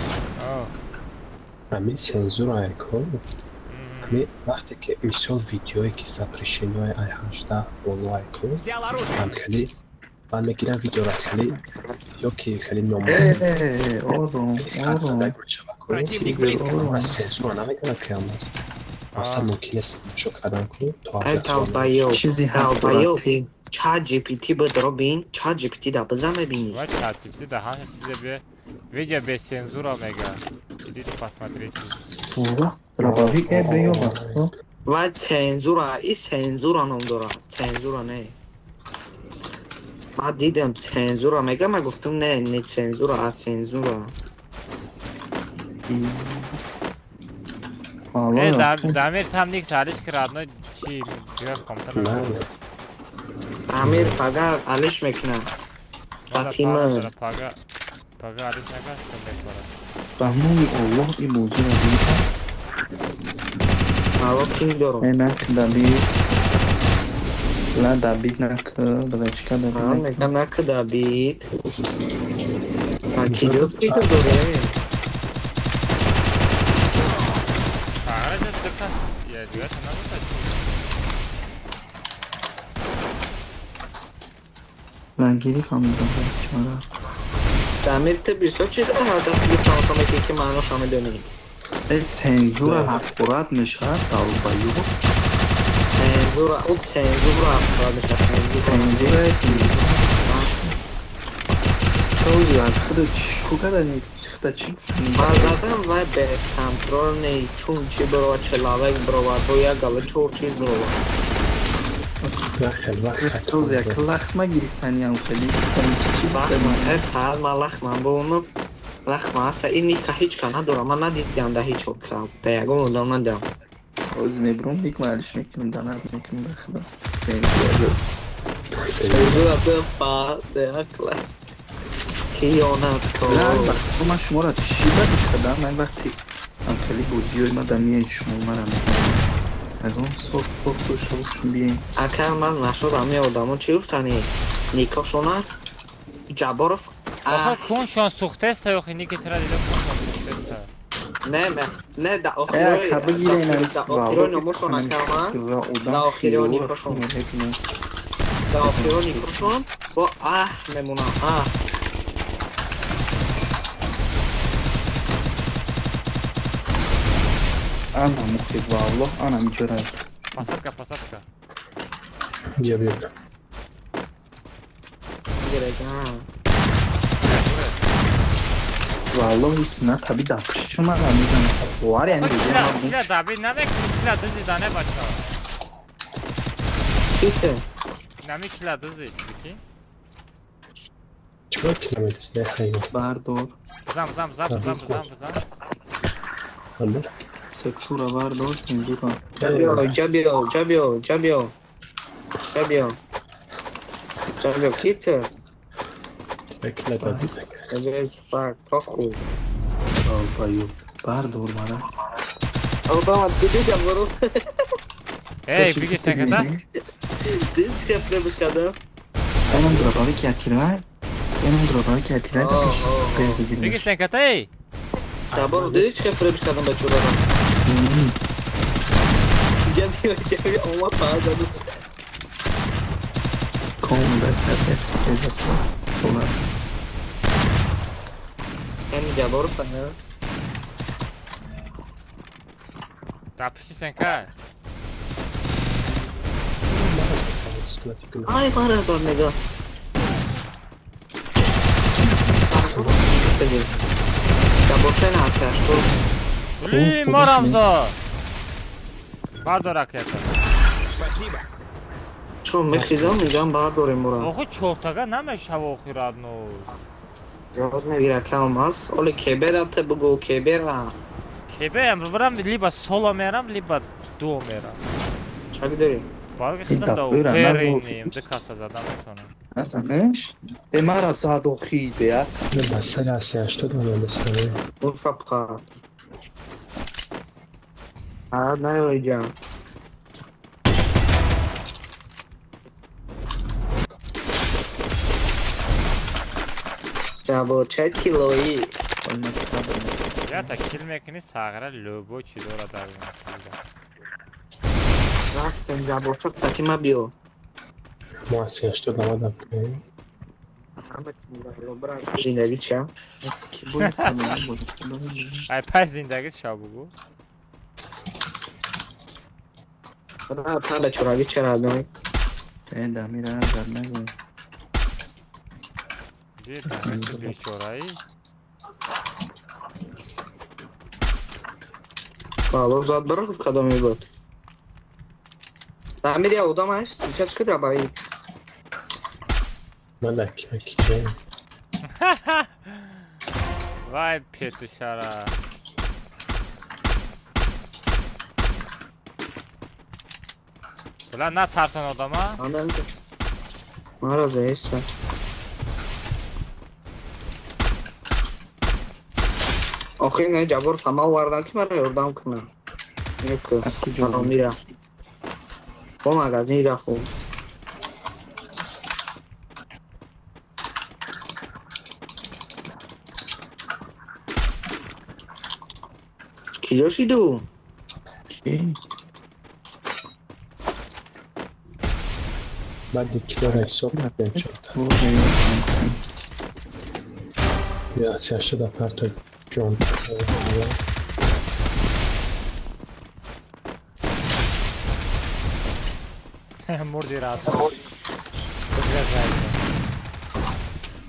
ҳамин цензура ко ҳамин вақте ки мисол видеое ки запрещеное ай 18 боло ай ко ҳам хеле ман мегирам видеоро хеле ё ки хеле номо цензура намекунад ки ҳамаз аслан мумкин нест тамошо кардан ку то чизи ҳақдорад. Чат GPT бидро бин, чат GPT да бизан мебинӣ. Ва чат GPT да ҳама чизе бе видео без цензура мега. Идите посмотрите. Дробовик э беёб аст. Ва цензура, и цензура ном дорад. Цензура не. Ман дидам цензура мега, ман гуфтам не, не цензура, а цензура. Дамир там ник алиш ки родной чи дигар компютер надорад. Амир пага алиш мекунад. Фатима. Пага пага алиш накард, мекунад. Ба номи Аллоҳ ин бозиро дидам. Аллоҳ ким дорам? Э нак дабид. Ла дабид нак, бадачка дабид. Мегам нак дабид. Ки дорем? Ман гирифтам чора. Дамир ту бисёр чиз ҳадаф гирифтам, ки маъноша медонӣ. Цензура ҳақорат мешавад долбоёб. Цензура, ӯ цензура ҳақорат мешавад. Цензура, цензура. Този аз худа чӣ кардани? Худа чӣ гуфтани? Ман задам вай бесконтрольный чун чӣ бировад, человек бировад, бо як гала чор чиз бировад. Този як лахма гирифтаниам хеле гуфтани чӣ гуфтани? Фақат ман лахмам бо лахма аста ин ника ҳеҷ ка надорам, ман надидам да ҳеҷ ка, да ягон одам надидам. Ҳозир мебурам, мекунам, алиш мекунам, данат мекунам ба худо. Цензура. Цензура бефа, хиёнат кор. Ман шуморо чӣ бадиш кардам? Ман вақти ам хеле бозиёи ма да миёед шумо мара мезанед. Ягон соф соф дошта бошум биёем. Ака ман нашуд ҳамин одамо чӣ гуфтани? Никошона Ҷабборов Охо куншон сӯхтеста ё ники тира дида куншон сӯхтеста. Не, не, да охирои да охирои номошон ака ман. Да охирои никошон. Да охирои никошон бо аҳ мемонам, аҳ. Ана мухи валлоҳ, ана миҷора. Посадка, посадка. Бия, бия. Валлоҳ исна таби дар пушти мара мезанад. Бовар яъне Кила даби намекунӣ, кила дизӣ дане бача. Ките? Нами кила дизӣ, бики? Чикор кила медиз? Не, хайр. Бардор. Зам, зам, зам, зам, зам, зам. Ҳалло. Сексура бардор, сензура. Ҷабиё, ҷабиё, ҷабиё, ҷабиё. Ҷабиё. Ҷабиё, ките? Кила даби. Эҷез фак, похуй. Долбоёб. Бардор мара. Одама диди ҷабборов. Эй, биги сенката? Дид хефре бишкада. Энам дробави ки атирай. Энам дробави ки атирай. Биги сенката, эй? Ҷабборов дид хефре бишкадам бачурада. Ҷабиё, ҷабиё, омад фақат заду. Ком да каси аст сола. Яъне Ҷабборов ана. Дар пушти сенка. Ай, мара зад мега. Ҷаббор на ҳасташ ту. Блин, марам зад. Бардор ракета. Спасибо. Чун мехизам, мегам бардорем мура. Охо чортага намешава охир адно. Ёд мегира кам аст. Оле кебе рафта бугу, кебе рафт. Кебе ам либо соло мерам, либо дуо мерам. Чаби дорӣ? Балки худам да уверенем, ду каса задам метавонам. Назанеш? Э мара зад охи беа. Ба сари аси 80 омадастам. Муфапха. А, наёйҷам. Ҷабочаи тиллоӣ. Ята кил мекунӣ сағра любой чӣ дора дар Рафтем ҷабоча Фатима биё. Мо аси 80 омадам. Зиндагӣ ча? Ай пай зиндагӣ ча бугу? Панда чорагӣ чара адой? Э дамира зад нагӯ. Бечораи? Алло, зад барахов кадоме буд? Дамир я одам аш, сейчас када баи. Ман ки. Вай петушара. Бла натарсон одама. Мара зеса. Охир не Ҷаббор сама овардан ки мара ёрдам кунад. Мира. Бо магазин рафтум. Киҷо шиду? Баъди килора ҳисоб накунем чорта. Я аси 80 парто ҷон. Мурди рад.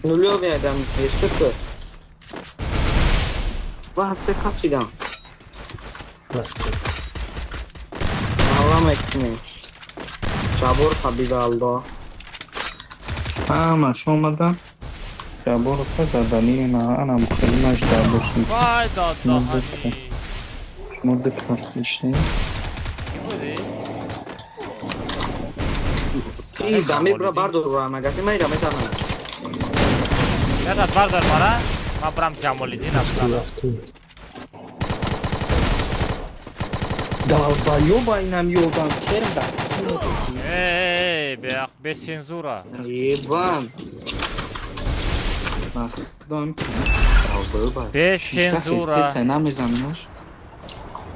Нулё меядам, сука. Ва се качидам. Алла мекунем. Ҷабор хабида Алло. Ҳамаш омада. Ҷаборов задани на анам хеле дар бошем. Вай дод даҳани. Шумо ду кас мешнем. Кӣ буди? И дамир бра бардор бра магаси майра мезанам. Ята бардор мара. Ма брам Ҷамолиддин абзанам. Долбоёба инам ёдам керда. Эй, без цензура. Ебан. Нахудам долбоёба. Без цензура. Намезанаш.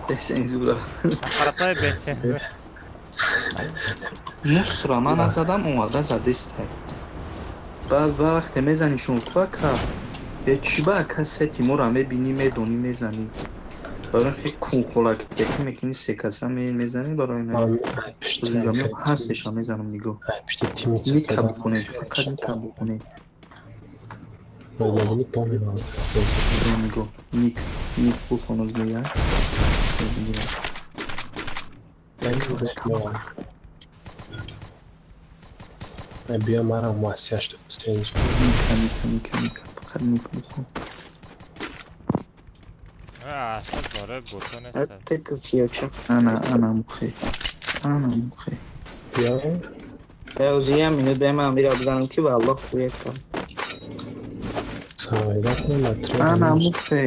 Без цензура. Аппаратой без цензура. Мусра ман назадам омада задистай. Баъд ба вақте мезанишон квака. Е чӣ ба ака сети моро мебинӣ медонӣ мезанӣ. Барои хе кунхолак яки мекунӣ се каса мезанӣ барои замин ҳастеша мезанам нигоҳ. Ника бухонед, фақат ника бухонед. Нигоҳ, ник, ник бухонад як. Биё мара муассияш сензура. Ника, ника, ника, ника, фақат ник бухон. Асло дора бутон аст. Тек сиёча. Ана, ана мухе. Ана мухе. Биё. Озиям минут бема амира бизанам ки ба Аллоҳ хует кам. Ана мухе.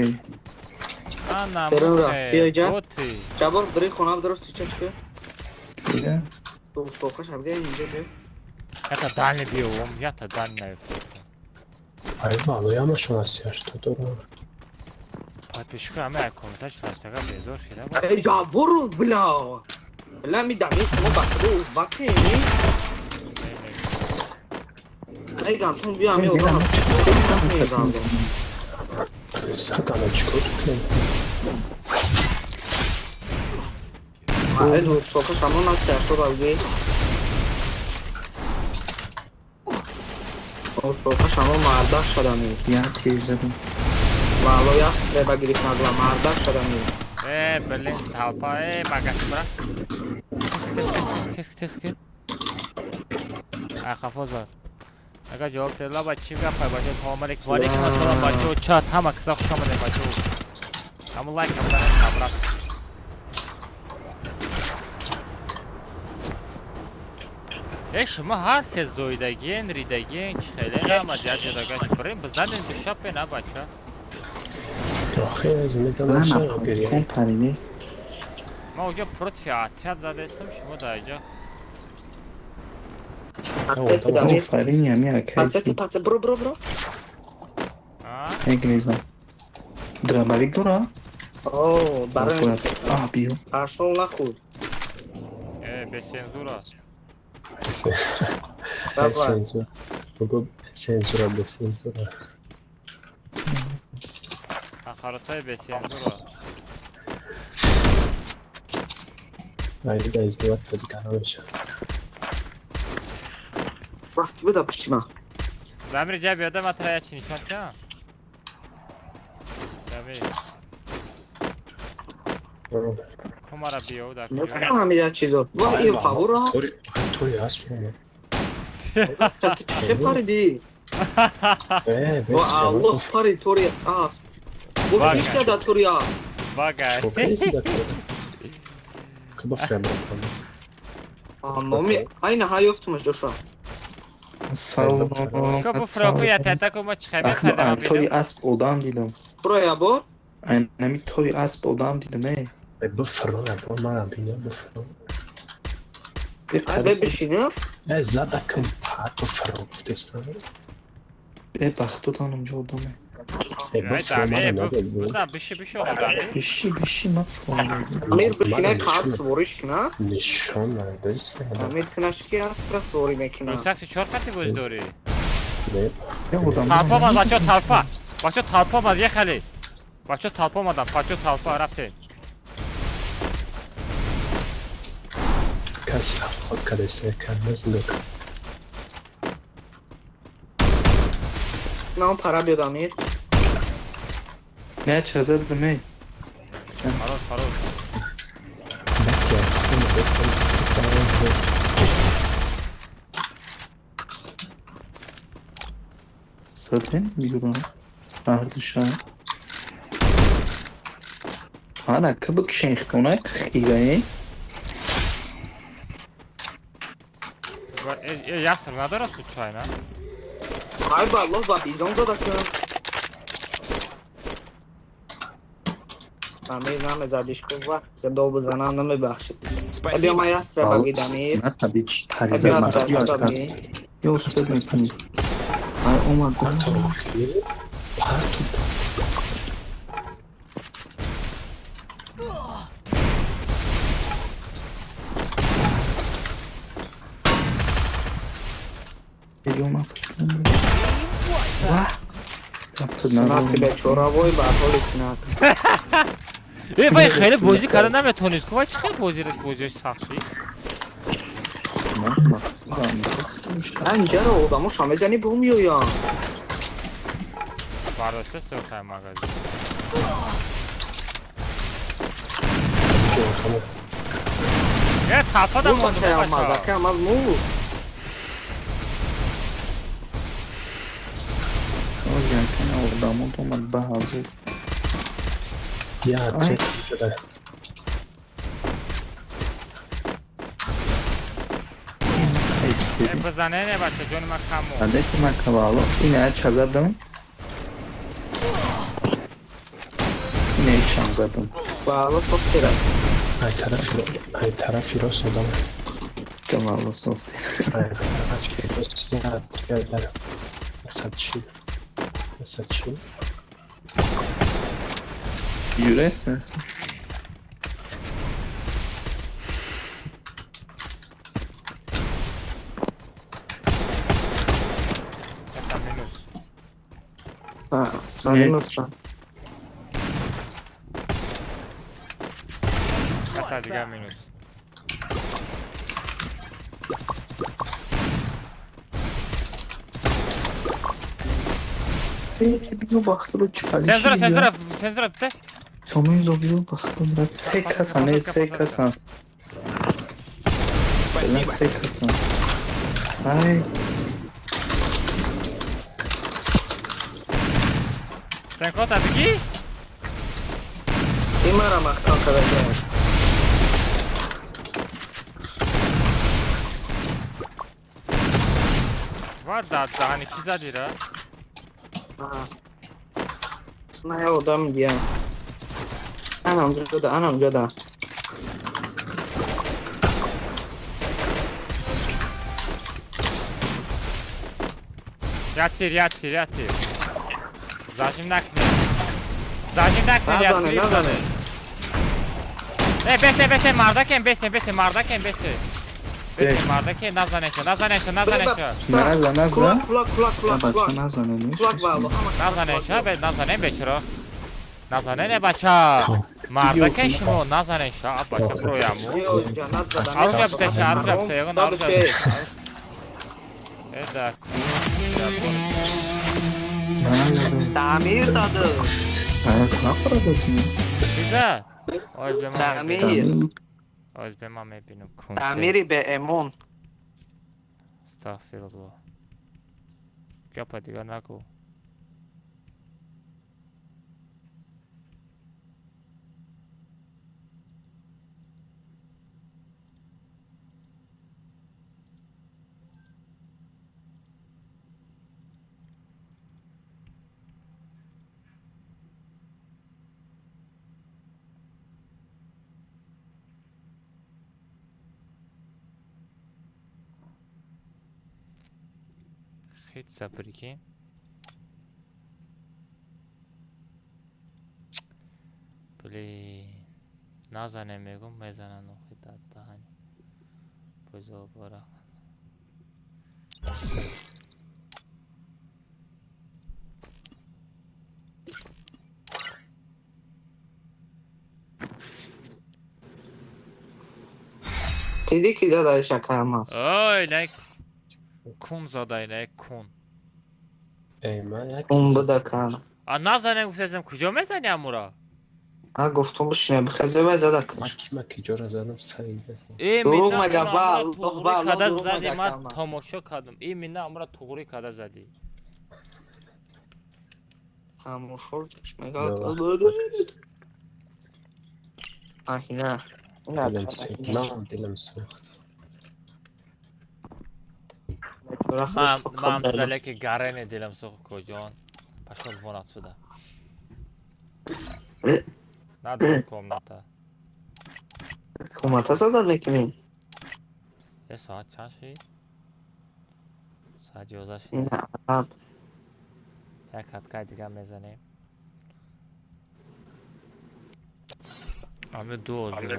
Ана мухе. Боти. Ҷабор бри хонам дуруст ча чика? Кида? Ту соқаш абга инҷа биё. Ята дальний биём, ята дальний наёфтам. Ай валояма шуна сияш то дорам. Подписчика ҳама комментар чилаштага безор шида. Эй Ҷаборов бля. Бля ми дами шумо бахту узбаки. Эй гантун биё ами одам. Сатана чикор кунем? Эй соқаш ҳамон аз сияшто балги. Соқаш ҳамон мардак шадами. Я тир задам. Вало я треба гирифт нагла мардак шадами. Э, блин, толпа, э, магаси бра. Теск, теск, теск. А хафо зад. Ага ҷавоб дед лаба чӣ гапай бача салом алейкум. Ва алейкум ассалом бачо чат ҳама каса хуш омадед бачо. Ҳаму лайк ҳам занед брат. Э шумо ҳар се зоидагиен, ридагиен, чӣ хеле ҳама ҷаҷадагаш бирем бизанем душапе на бача. Ма уҷо против отряд задестам, шумо дар иҷо. Офарин ами акай. Паце, бро, бро, бро. Мегрезам. Дробовик дора? О, барои. А, биё. Пошёл нахуй. Э, без цензура. Цензура. Бугу цензура, без цензура. Ахаротай без цензура. Айда издеваться дигар намешавад. Вақти буда пушти ман. Замир ҷа биёда ма тара як чи нишон тиям. Замир. Кумара биё дар куҷо? Ҳамин як чизо. Ва ин фавора. Тори аст мо. Чӣ париди? Ва Аллоҳ пари тори аст. Бо ҳеч да тори аст. Багай. Куба фрем рафтам. Номи айна ҳаёфтумаш ҷоша. Салом. Ко буфроку я тата ко ма чӣ хабар кардам Тори асп одам дидам. Бро я бо? Айнами тори асп одам дидам э. Буфро я бо мара бина буфро. Ай бе бишина? Э задакам па буфро гуфтестам. Э бахтотанам ҷо одаме. Буза биши биши одами. Биши биши ма фронам. Амир бишина қар свориш кина? Нишон надес. Амир тинаш ки аспра сворӣ мекина. Русакси чор қати боз дорӣ? Одам. Толпа омад бачо толпа. Бачо толпа омад ехали. Бачо толпа омадам, бачо толпа рафтем. Кас Каси обход кадеста кармаз нигоҳ кун. На пара биёд Амир. Не чазад бимей. Хорош, хорош. Задем юра. Ардуша. Ана кабак шенхтона хигаe. Ястр надора случайно? Ай ба Аллоҳ ба бизон зада кун. Амир намезадиш ку вақт дов бизанам намебахшид. Биё ман ястра багид Амир. На табич тариза мардиё. Ё успед мекунӣ. Ай омад. Парту. Синак бечора вой ба ҳоли Синак. Э вай хеле бозӣ карда наметонист ку вай чӣ хел бозиро бозиаш сахт шид? Анҷаро одамо шамезани бо меоянд. Бардошта сӯхай магазин. Э тафада монд бача. Маз мур. Одамо омад ба ҳазур. Я третий. Бизане не бача ҷони ман кам мон. Адеси ман кавало. Ина ча задам? Ина чам задам. Вало софтера. Ай тарафи рост одам. Кавало софтера. Ай тарафи рост я триадар. Сачи. Сачи. Юрес? Минус. Ата дигар минус. Биё бахтро чӣ Сензора, сензора, сензора бите. Сомин биё бахтро брат. Се касан, не се касан. Спасибо. Се касан. Ай. Сенкота бигӣ? Имара маҳкам карда. Ва да даҳани чӣ задира? На я одам диям. Анам ҷода, анам ҷода. Ятир, ятир, ятир. Зажим накунед. Зажим накунед, ятир. Назане. Э, бесе, бесе, мардакем, бесе, бесе, мардакем, бесе. Бесе, мардакем, назанеша, назанеша, назанеша. Наза, наза. Кулак, кулак, кулак, бача назане. Кулак вало. Назанеша, бе, назане бечро. Назане бача. Мардакем шумо назанеша, бача брояму. Аружа битеша, аружа бите, ягон аружа бите. Э, да. Тамир дады. Чиза? Оз бе ман. Тамир. Оз бе ман мебинам. Тамири бе эмон. Астағфируллоҳ. Гапа дигар нагӯ. Хитса, прикинь. Блин. Назане мегум, мезана нохи даҳани. Бузо бора. Диди ки задаи шакарам аст. Ой, не кун задай, не кун. Эй, ман як Кун буда кан. А назанем гуфтасам, куҷо мезани амура? А гуфтум бишине бихезе вай зада Ман кунш. ки ман киҷора задам саида. Э, Дурӯғ мина мега, ура ба амура Аллоҳ, туғрӣ ба Аллоҳ када дурӯғ зади, мега ман камас. тамошо кардам. Имина амура туғрӣ када зади. Тамошо мега. Ё Ахина. Ина дилам сӯхт. Ман дилам сӯхт. Ман далеки гарене дилам сӯхт, коҷон. Пошёл вон отсюда. Надо комната. Комната сазад мекунӣ? Е, соат чанд шид? Соат 11 шид. Ина араб. Як каткаи дигар мезанем. Ами ду озура.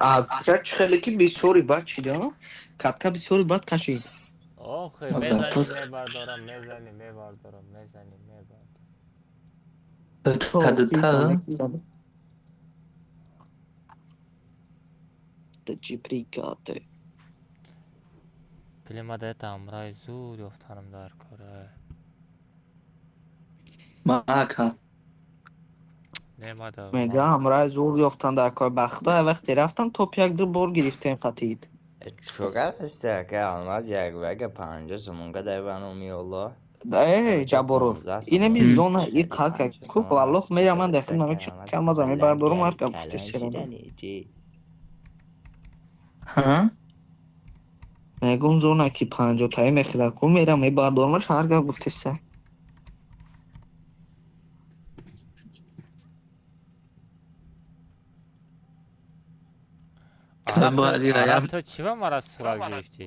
А ча хеле ки бисёри бад шида? Катка бисёри бад кашид. Охе, мезанем, мебардорам, мезанем, мебардорам, мезанем, мебардорам. Чӣ прикате? Пили даета ҳамроҳи зуд ёфтанам дар кора. Мака. Не, мада. Мега ҳамроҳи зуд ёфтан дар кор. Ба худо вақте рафтам топ як ду бор гирифтем хатид. Чуқад аст ака Алмаз як вага 50 сомонга дай ба номи Аллоҳ. Э, Ҷабборов, инами зона и кака ку валлоҳ мея ман дар хидмат мекунам, мебардорум ҳар гап гуфтесирам. Ҳа? Мегум зона ки 50-таи мехӯрад ку мерам мебардорумаш ҳар гап гуфтеса. Араб, ту чӣ ба мара сурат гирифтӣ?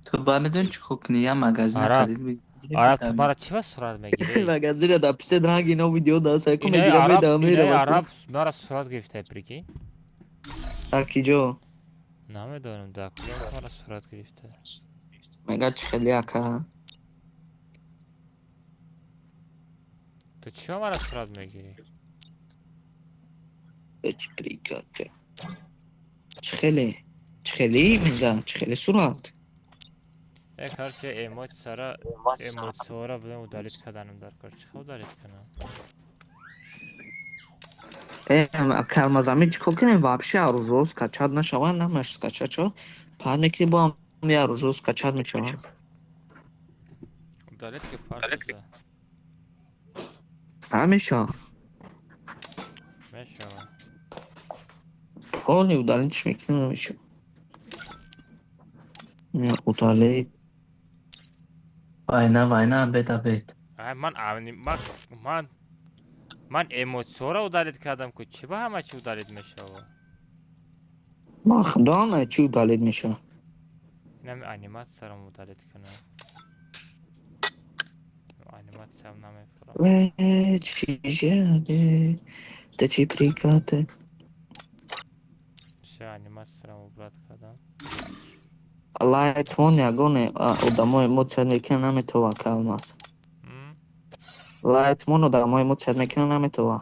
Ту ба медонӣ чӣ кор кунӣ? Я магазин Араб. харид бигирӣ. Араб, ту мара чӣ ба сурат мегирӣ? Магазина да пите ранги но видео да сай ку Инаи мегирам араб, медам инаи мерам. араб мара сурат гирифта, прикинь. Дар киҷо? Намедонам дар куҷо мара сурат гирифта. Мега чӣ хеле ака? Ту чӣ ба мара сурат мегирӣ? Э, чӣ прикате? Чӣ хеле? Чӣ хеле мега? Чӣ хеле сурат? Э, короче, эмоцияра, эмоцияра будем удалить карданам дар кор. Чӣ хел удалить кунам? Э, калмазами чӣ кор кунем? Вообще аружо скачать нашавад, намаш скачать шавад. Пад мекунӣ бо ҳам аружо скачать мешавад. Удалить ки партуза. Ҳамеша. Мешавад. Полный удалить мекунем ҳамеша. Не, удалить. Вайна, вайна, бед абед. Ай, ман ани ман эмоцияро удалить кардам ку чӣ ба ҳама чӣ удалить мешавад? Ман худо на чӣ удалить мешавад. Инами аниматсияро удалить кунам. Аниматсиям намефурам. Э, чӣ жаде? Да чӣ прикате? Всё, аниматсияро убрать кардам. Лайтмон ягоне одамо эмоция мекунад наметова калмаз. Лайтмон одамо эмоция мекунад наметова.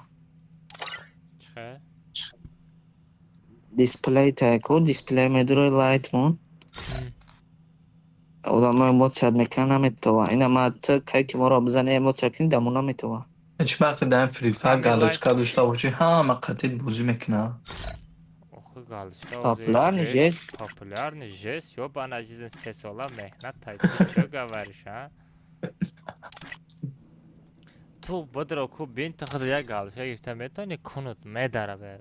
Чӣ? Дисплей таку дисплей медурои лайтмон. Одамо эмоция мекунад наметова. Ина ма ту кай ки моро бизани эмоция кунӣ дамо наметова. Ҳеҷ вақте дар ин Free Fire галочка дошта бошӣ, ҳама қатид бозӣ мекунад. Охи галочка Популярный жест. Популярный жест. Ёбана жизнь 3 сола меҳнат тай. Ту чё говоришь, а? Ту бодро ку бин ту худ як галочка гирифта метавонӣ кунут медара бе.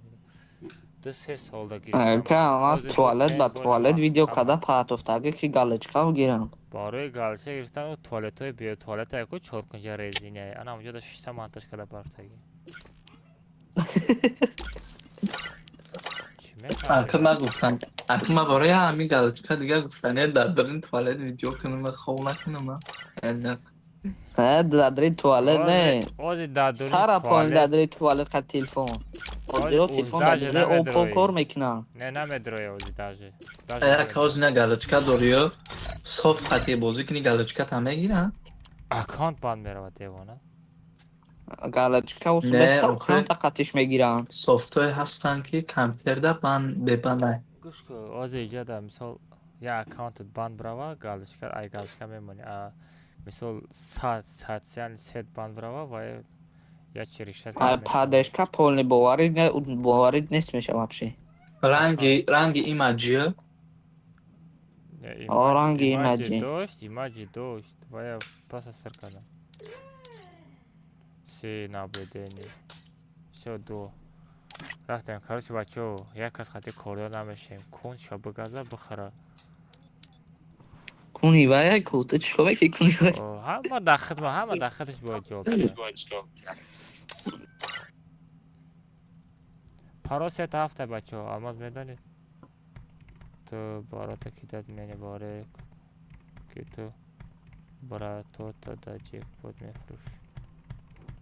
2-3 солда гирифтам. Калмаз туалет ба туалет видео када партофтаги ки галочка гирам. Барои галочка гирифтан туалетҳои биё туалета ку чоркунҷа резиняй. Ана онҷо да шишта монтаж када партофтаги. Чӣ механдӣ? Ака ман гуфтам, ака ман барои ҳамин галочка дигар гуфтане дар дарин туалет видео кунам ва хоб накунам. Не, дадари туалет не. Ози дадури Сара поин туалет. дадари туалет ка телефон. Озиро телефон даже дадари опо намедрои. кор мекунам. Не, намедрои ози даже. Даже Як ҳозир на галочка дорӣ, соф қатъи бозӣ кунӣ галочката мегиранд. Аккаунт банд меравад, девона. Галочка усулеса аккаунта қатиш мегиранд. Софтҳое ҳастанд ки компютерда банд бебандай. Гӯш кун, ҳозир иҷода мисол як аккаунтат банд брава, галочка ай галочка мемонӣ. А мисол социальный сеть банд брава ва я чи решать Ай поддержка полный боварӣ боварӣ нест меша вообще. Ранги ранги имаджи. О ранги имаджи. Дошт, имаджи дошт. Ва я просто сар кардам. Се наблюдение. Всё ду. Рафтем, короче, бачаҳо, як кас хати кордор намешем. Кун ша бигаза бихара. Куни вая ку, ту чӣ кор мекунӣ куни вая? Ҳама дар хидма, ҳама дар хидаш бояд ҷавоб диҳад. Паро сета ҳафта бачаҳо, алмаз медонед? Ту барота кидат менеборе, ки ту братота дар ҷекпот мефурӯшӣ.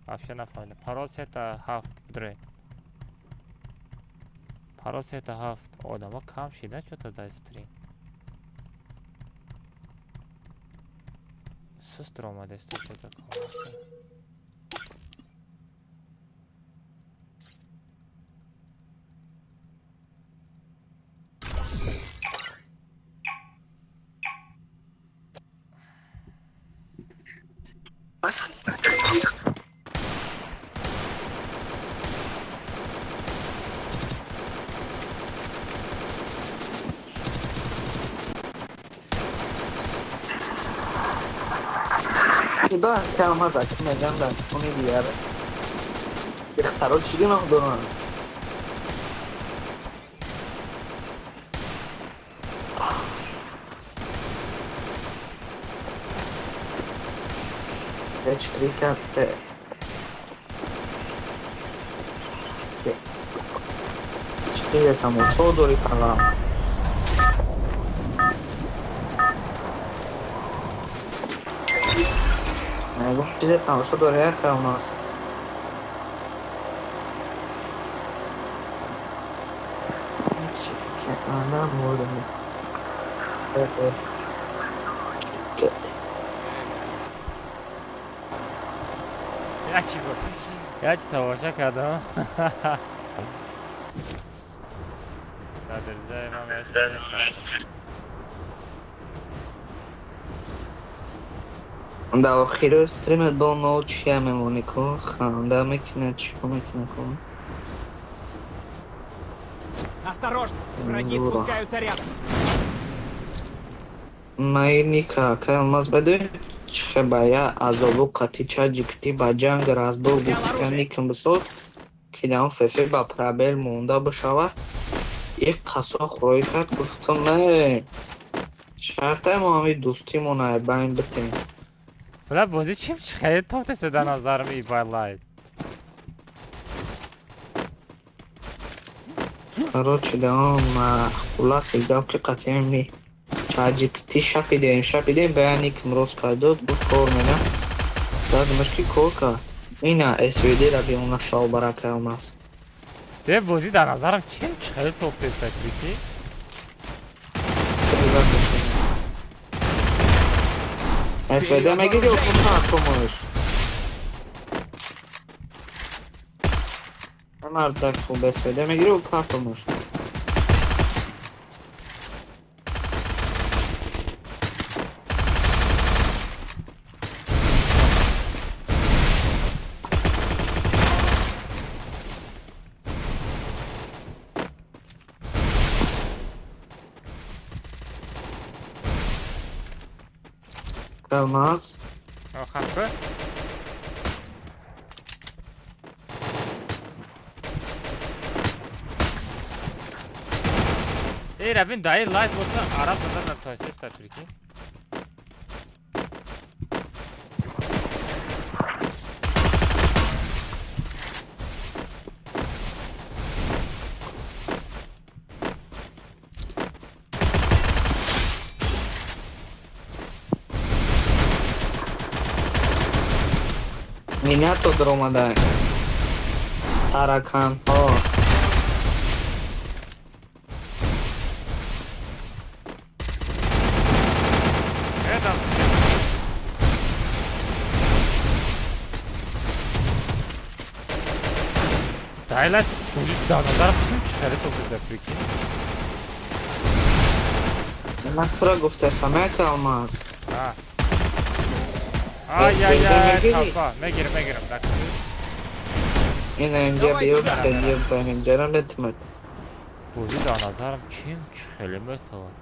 Вообще нафаҳмидам. Паро сета ҳафт бидроед. Паро сета ҳафт. Одамо кам шида чӯта дар стрим. Суст омадеста чӯта кам. Ба калмаз аки мегам дар куни дигар. Духтаро чӣ гуноҳ доранд? Чикри кард? Чикри тамошо дорӣ калам? Чизе тамошо дорӣ як калмаз? Я чи тамоша кардам? Дар дирҷаи ман Дар охири стримат бо мо чия мемонӣ ку? Ханда мекунад, чико мекунад ку? Осторожно, враги спускаются рядом. Майника, калмаз бадӯ чихе ба я азобу қати чат GPT ба ҷанг разбор гуфтани ким бисоз, ки дар он фефе ба пробел монда бишавад. Як қасо хӯроӣ кард, гуфтам не, шартай мо ҳами дӯстимон ай байн битем. Бля, бозӣ чим чихе тофтеса дар назарам и байлайт. Короче, да он хуласи гап ки қатъиан ни чат GPT шапидем, шапидем, ба я никм рост кард дод, гуфт кор мена. Дадмаш ки кор кард. Ина SVD ра биёна шав барака алмаз. Де бозӣ дар назарам чим чихе тофтеса прикинь? СВД мегири ё кунаш? Мардак хуб СВД мегири ё картомаш? Алмаз. Хафе. Эй, Рабин, дай лайт боса, араб задан натонистеста, прикинь. Минато даромада. Тараканҳо. Айлат, дар назар чим чӣ то бизда, прикинь. Ман тура гуфтасам, яка алмаз. Ай ай ай, толпа. Мегирам, мегирам. Ина инҷа биё, биё ба инҷара метимад. Бозӣ дар назарам чим чӣ хеле метавон.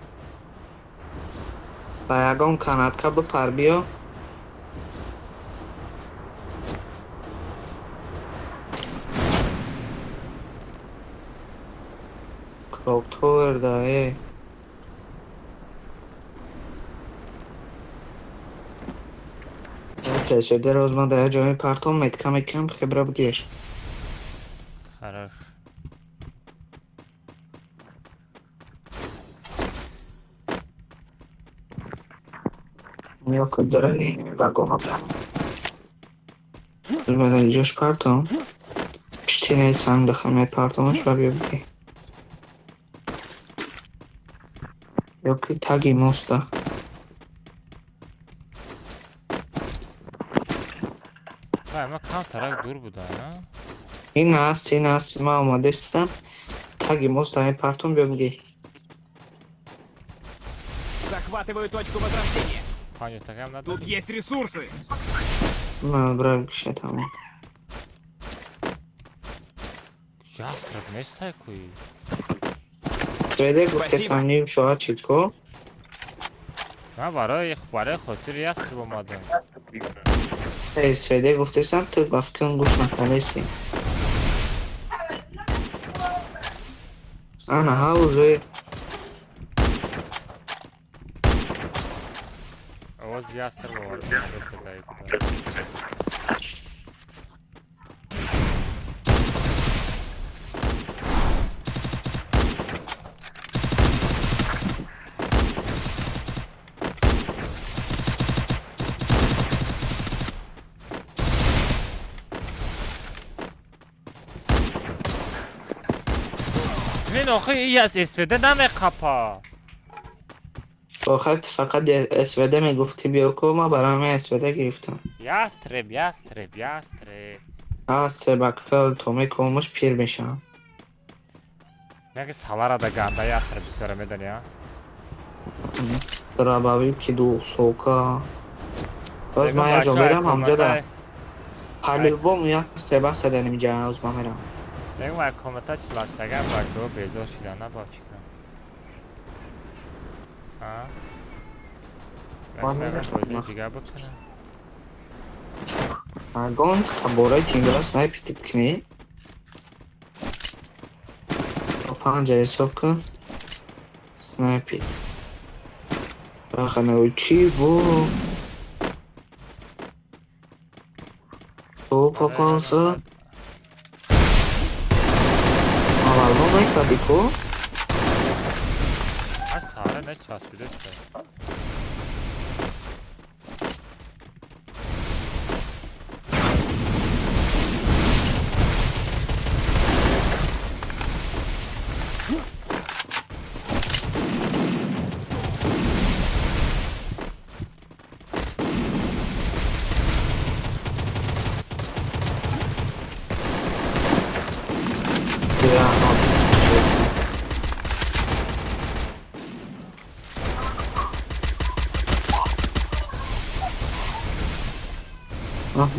Ба ягон канатка бипар, биё. Клоктовер да е. Чешеде роз ман дар ҷои партом метка мекунам, хебра бигир. Хорош. Ёка дарани вагона да. Ман дар ҷош партом. Пиштинаи санг мепартомаш ва биё бигир. Ёки таги моста. Вай, ман камтарак дур будам, а? Ин аст, ин аст, ман омадастам. Таги моста мепартом, биё бигир. Захватываю точку возрождения. Панҷ надо. Тут есть ресурсы. На, бра бикша тамом. Ястреб нестай куи. Сведе гуфтесам ним шоа читко. Ман барои хотири ястреб омадам. Сведе гуфтесам, ту ба фикрам гӯш накардастӣ. Ана ҳа уже. Овоз ястреб овардам. Блин, охи и аз СВД намеқапа. Охир фақат СВД мегуфтӣ биё ку, ман барои ҳамин СВД гирифтам. Ястреб, ястреб, ястреб. Ястреб акал то мекомаш пир мешавам. Меги салара да ганда ястреб бисёра медонӣ, а? Рабави ки ду сока. Боз ман як ҷо мерам, ҳамҷо да. По-любому ястреб аст дар инҷа, оз ман мерам. Мегум ай комната чилаштаган бачаҳо безор шидан, на ба фикрам. А? Мегум бозии дигар бикунам. Ягон бораи тимбира снайпитит кунӣ? То панҷа ҳисоб кун. Снайпит. Баха чӣ бо? То попался. Аввал мекардӣ ку? Аз саҳара начаспидаст.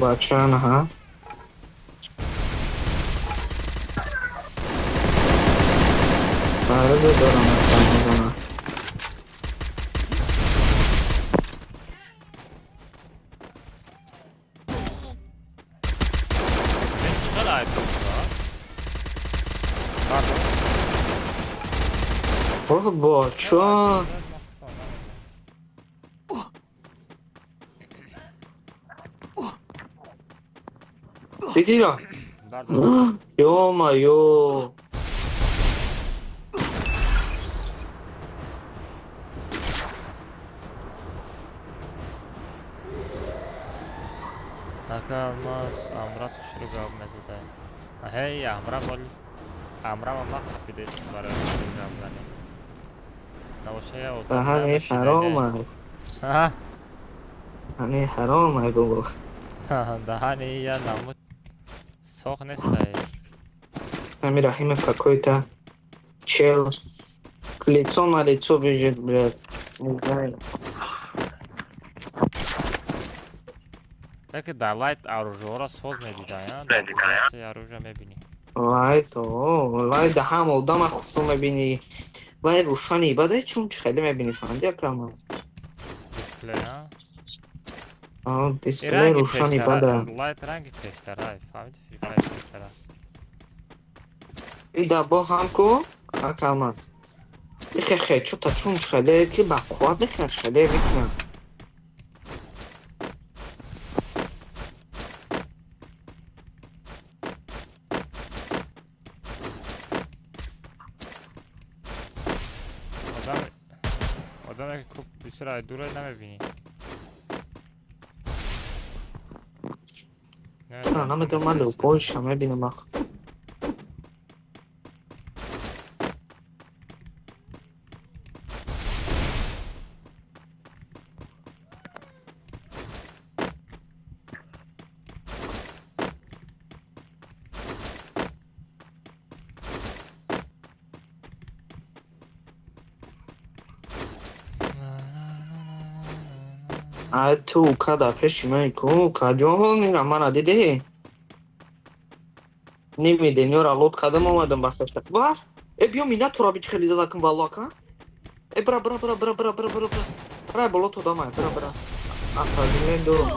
Бача, аҳа. Барои дорам мезанам. Ох, бача. Дидира. Ё-моё. Ака алмаз амрат хушрӯ гап мезада. Ҳей, амрам оли. Амрам ма қапидест барои гап зани. Набоша я одам. Даҳани ҳаром ай. Ҳа? Ҳани ҳаром ай бобо. Даҳани я намуд соқ нестай. Ами Рахимов какой-то чел. Лицо на лицо бежит, блядь. Не знаю. Яке дар лайт оружиҳоро соз медида, дар куҷо оружие мебинӣ? Лайт, о, лайт да ҳам одама хусу мебинӣ. Вай рӯшани бадай чун чи хеле мебинӣ, фаҳмидӣ акрама? Дисплей, а? А, дисплей рӯшани бада. Лайт ранги пештара, фаҳмидӣ? Free Fire пештара. И да бо ҳам ку, акалмаз. Ихе хе, чута чун хеле ки ба қувват мекунад, хеле мекунад. Одаме ки бисёр ай дура намебинӣ. Намедонам, ман лупоиша мебинам ах. А ту када пеши ман ку каҷон ина мана дидӣ? Ними денёра лот кадам омадам басашта. Ва? Э биё мина тура бич хеле зада кун валло ака. Э бра бра бра бра бра бра бра бра. Бра боло то дамай бра бра. Афрагилен дорум.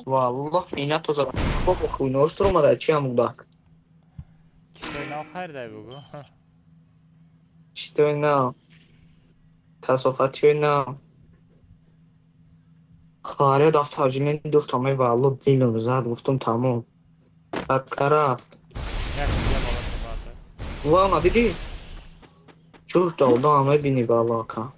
Валлоҳ мина то зада. Бобо хуйнош тур омада чи ҳамуда? Читой нав хайр дай бугу. Читой нав. Касофатиҳои нав. Харе дафтарҷинен доштам ай валло дилам зад гуфтам тамом. Бадка рафт. Ва дидӣ? Чурта одам мебинӣ валло ака.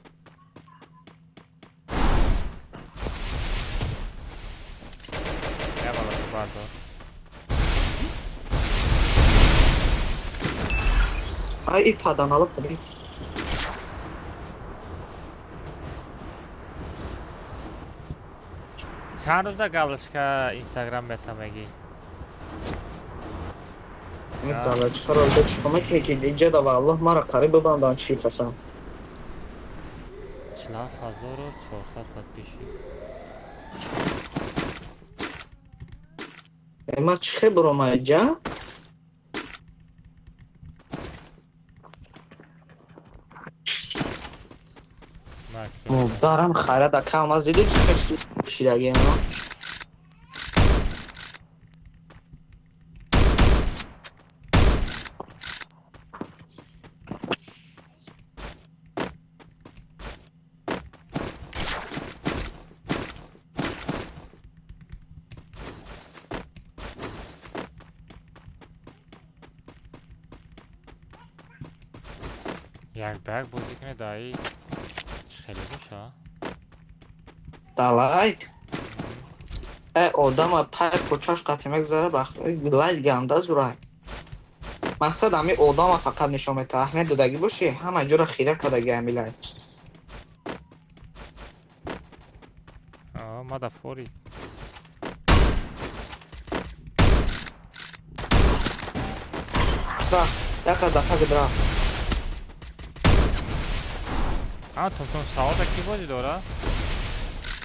Ай и паданалы таби. Чанд рӯзда галочка Инстаграм метамегӣ? Галочкаро чӣ мекунӣ ки иҷа да валлоҳ мара қариб бибанданд чӣ касам. 47 400 подписчик. Ма чӣ хел бирома иҷа? Модарам хайрат ака маз дидӣ чӣ хел шидаги ано? Як ба як бозӣ кунед даи чӣ хеле боша? Далайт? Э одама пай почаш қати мегзара бах лайт ганда зурай. Мақсад ҳами одама фақат нишон метаҳад. Аҳмед додагӣ бошӣ, ҳама ҷоро хира кардаги ҳами лайт. А, мада фори. Са, яка дафа гидра. А, тунтун савор да кӣ бозӣ дора?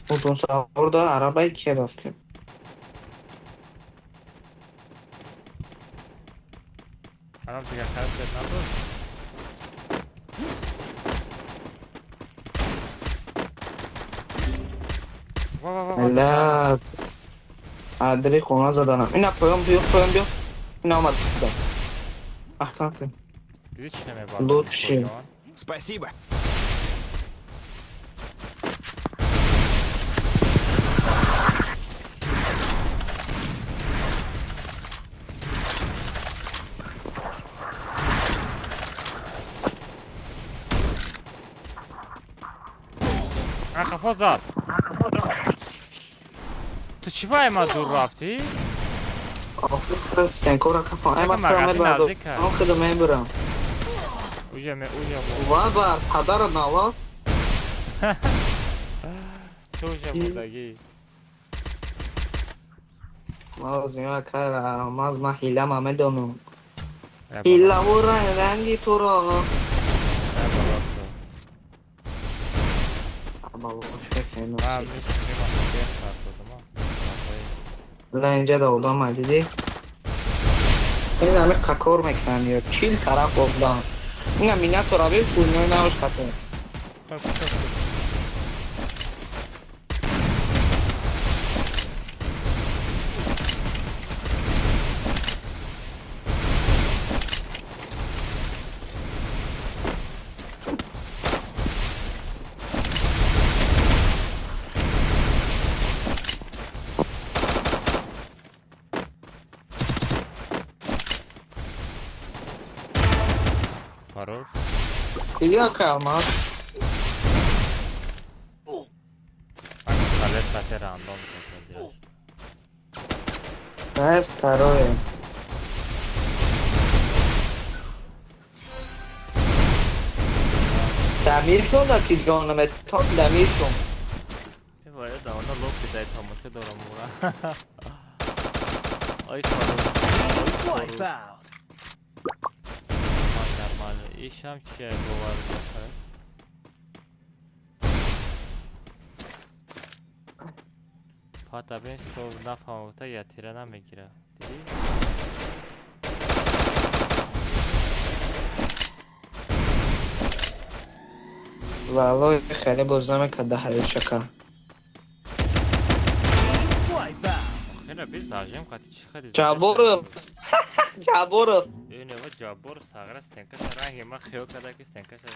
Тунтун савор да арабаи кия рафт? Араб дигар харид надошт? Ва ва ва. Ла. Адри хона заданам. Ина поён биё, поён биё. Ина омад. Аҳкам кун. Дидӣ чӣ намебард? Лучше. Спасибо. Қафо зад. Ту чӣ ба ма дур рафтӣ? Сенкора қафо. Ай ма мебардам. Худо мебарам. Уҷа ме уҷа. Ва бар падара нала. Ту уҷа бурдагӣ. Маз кара, маз ма ҳилама медонам. Ҳилаву ранги туро. Бла инҷа да одам дидӣ? Ин ҳами қакор мекунанд ё 40 тараф одам. Ина минатора бир пулнои навш хатм. Хорош. Дига калмас. Второе. Дамир шон ки ҷонаме то дамир шон. Давно лоб кидай тамошо дорам ура. Ой, хорош. Нормально. Ишам чия бовар накард. Пата бин то нафаҳмота я тира намегира. Дидӣ? Валлоҳи хеле боз намекард да ҳаёт шака. Хела биз зажим қати чӣ хади? Ҷабборов. Ҷабборов. Инева Ҷаббор сағра стенкаша ранги ман хиёл карда ки стенкаша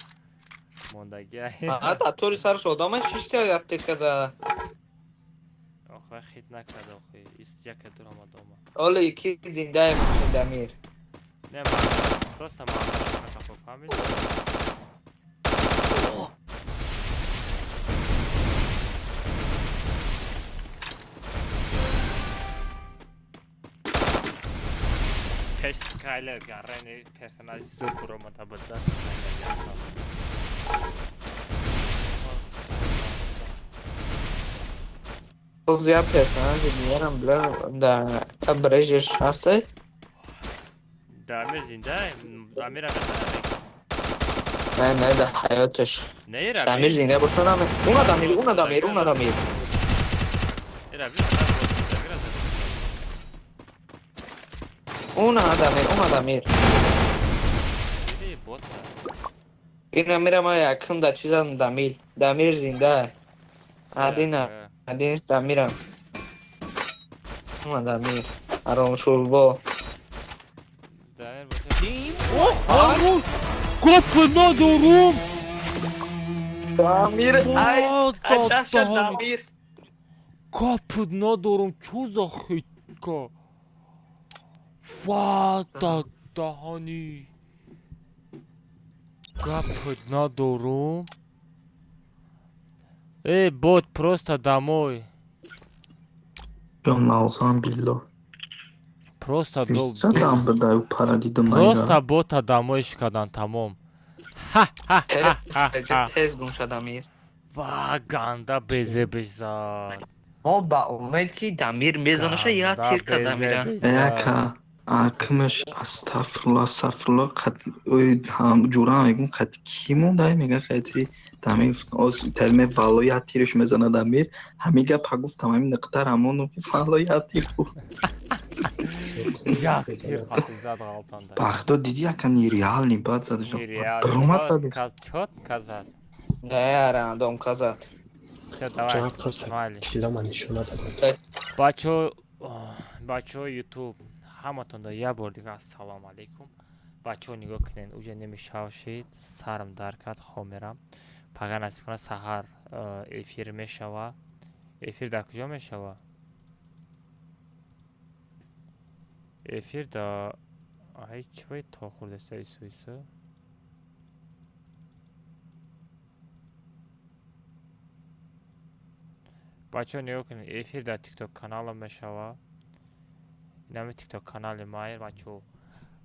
мондагия. А татори сараш одама чишти аптечка зада. Охи хит накард охи. Ист яке дур омад дома. Оле ки зиндаем Дамир. Не ман просто ман фаҳмид. Пеш Скайлер гарани персонажи зуд буромада буд. Боз я персонажи дигарам била да брежеш ҳастай? Дамир зинда? Дамира метавонад? Не, не, да ҳаёташ. Не, Дамир. Дамир зинда боша наме. Уна Дамир, уна Дамир, уна Дамир. Уна Дамир, уна Дамир. Ина мирам якум да чизам Дамир. Дамир зинда. Адина, адин Дамирам. Уна Дамир. Арон шурбо. Гап надорум. Дамир, ай, ай, Дамир. Гап надорум, чӯ за хитка? Ва даҳани. Гап надорум. Эй, бот, просто домой. Ҷон билла. Просто Просто бота домой шкадан тамом. Тез гум шуд Дамир. Ва ганда безе безад. Мо ба умед ки Дамир мезанаша я тир кард Дамира. Яка акмаш астағфируллоҳ астағфируллоҳ қат ой ҷура мегум қат ки монда мега қати Дамир оз терме вало я тирш мезана Дамир ҳамин гап гуфтам ҳамин нуқтар ҳамону ки вало я тир Як тир қати зад ғалтанда. Бахдо диди яка нереални бад зад. Бромад зад. Чётко зад. Не, рандом казад. Всё, давай. Просто килома нишона дадам. Бачо, бачо YouTube ҳаматонда як бор дига ассалому алайкум. Бачо нигоҳ кунед, уҷа немешавшид, сарам дар кард, хоб мерам. Пага насиб кунад саҳар эфир мешава. Эфир дар куҷо мешава? Эфир да ҳеҷ чӣ бояд то хӯрдаста ису ису? Бачаҳо нигоҳ кунед, эфир дар тикток каналам мешава. Инами тикток канали май, бачаҳо.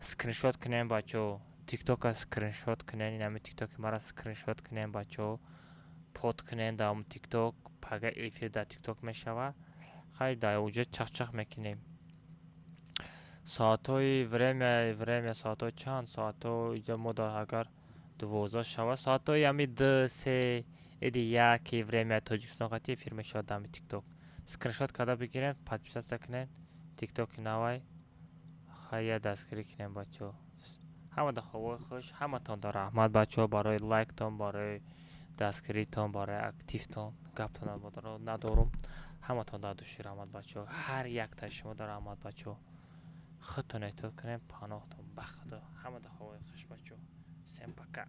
Скриншот кунем, бачаҳо. Тиктока скриншот кунен, инами тиктоки мара скриншот кунем, бачаҳо. Под кунен дар ҳамун тикток, пага эфир дар тикток мешава. Хайр, дар уҷа чахчах мекунем. Соатҳои время соатҳои чанд? Соатҳо иҷа мо агар 12 шавад, соатҳои ҳами д, се или яки время Тоҷикистон қати эфир мешавад дар ҳами ТикТок. Скриншот карда бигирен, подписаться кунен ТикТоки навай. Хая, дастгирӣ кунем, бачаҳо. Ҳамада хобҳои хуш, ҳаматон да раҳмат, бачаҳо, барои лайктон, барои дастгиритон, барои активтон. Гаптон надорум. Ҳаматон дар души раҳмат, бачаҳо. Ҳар яктаи шумо да раҳмат, бачаҳо. Худтон эҳтиёт кунем, паноҳтон ба Худо. Ҳамада хобҳои хуш, бачаҳо. Всем пока.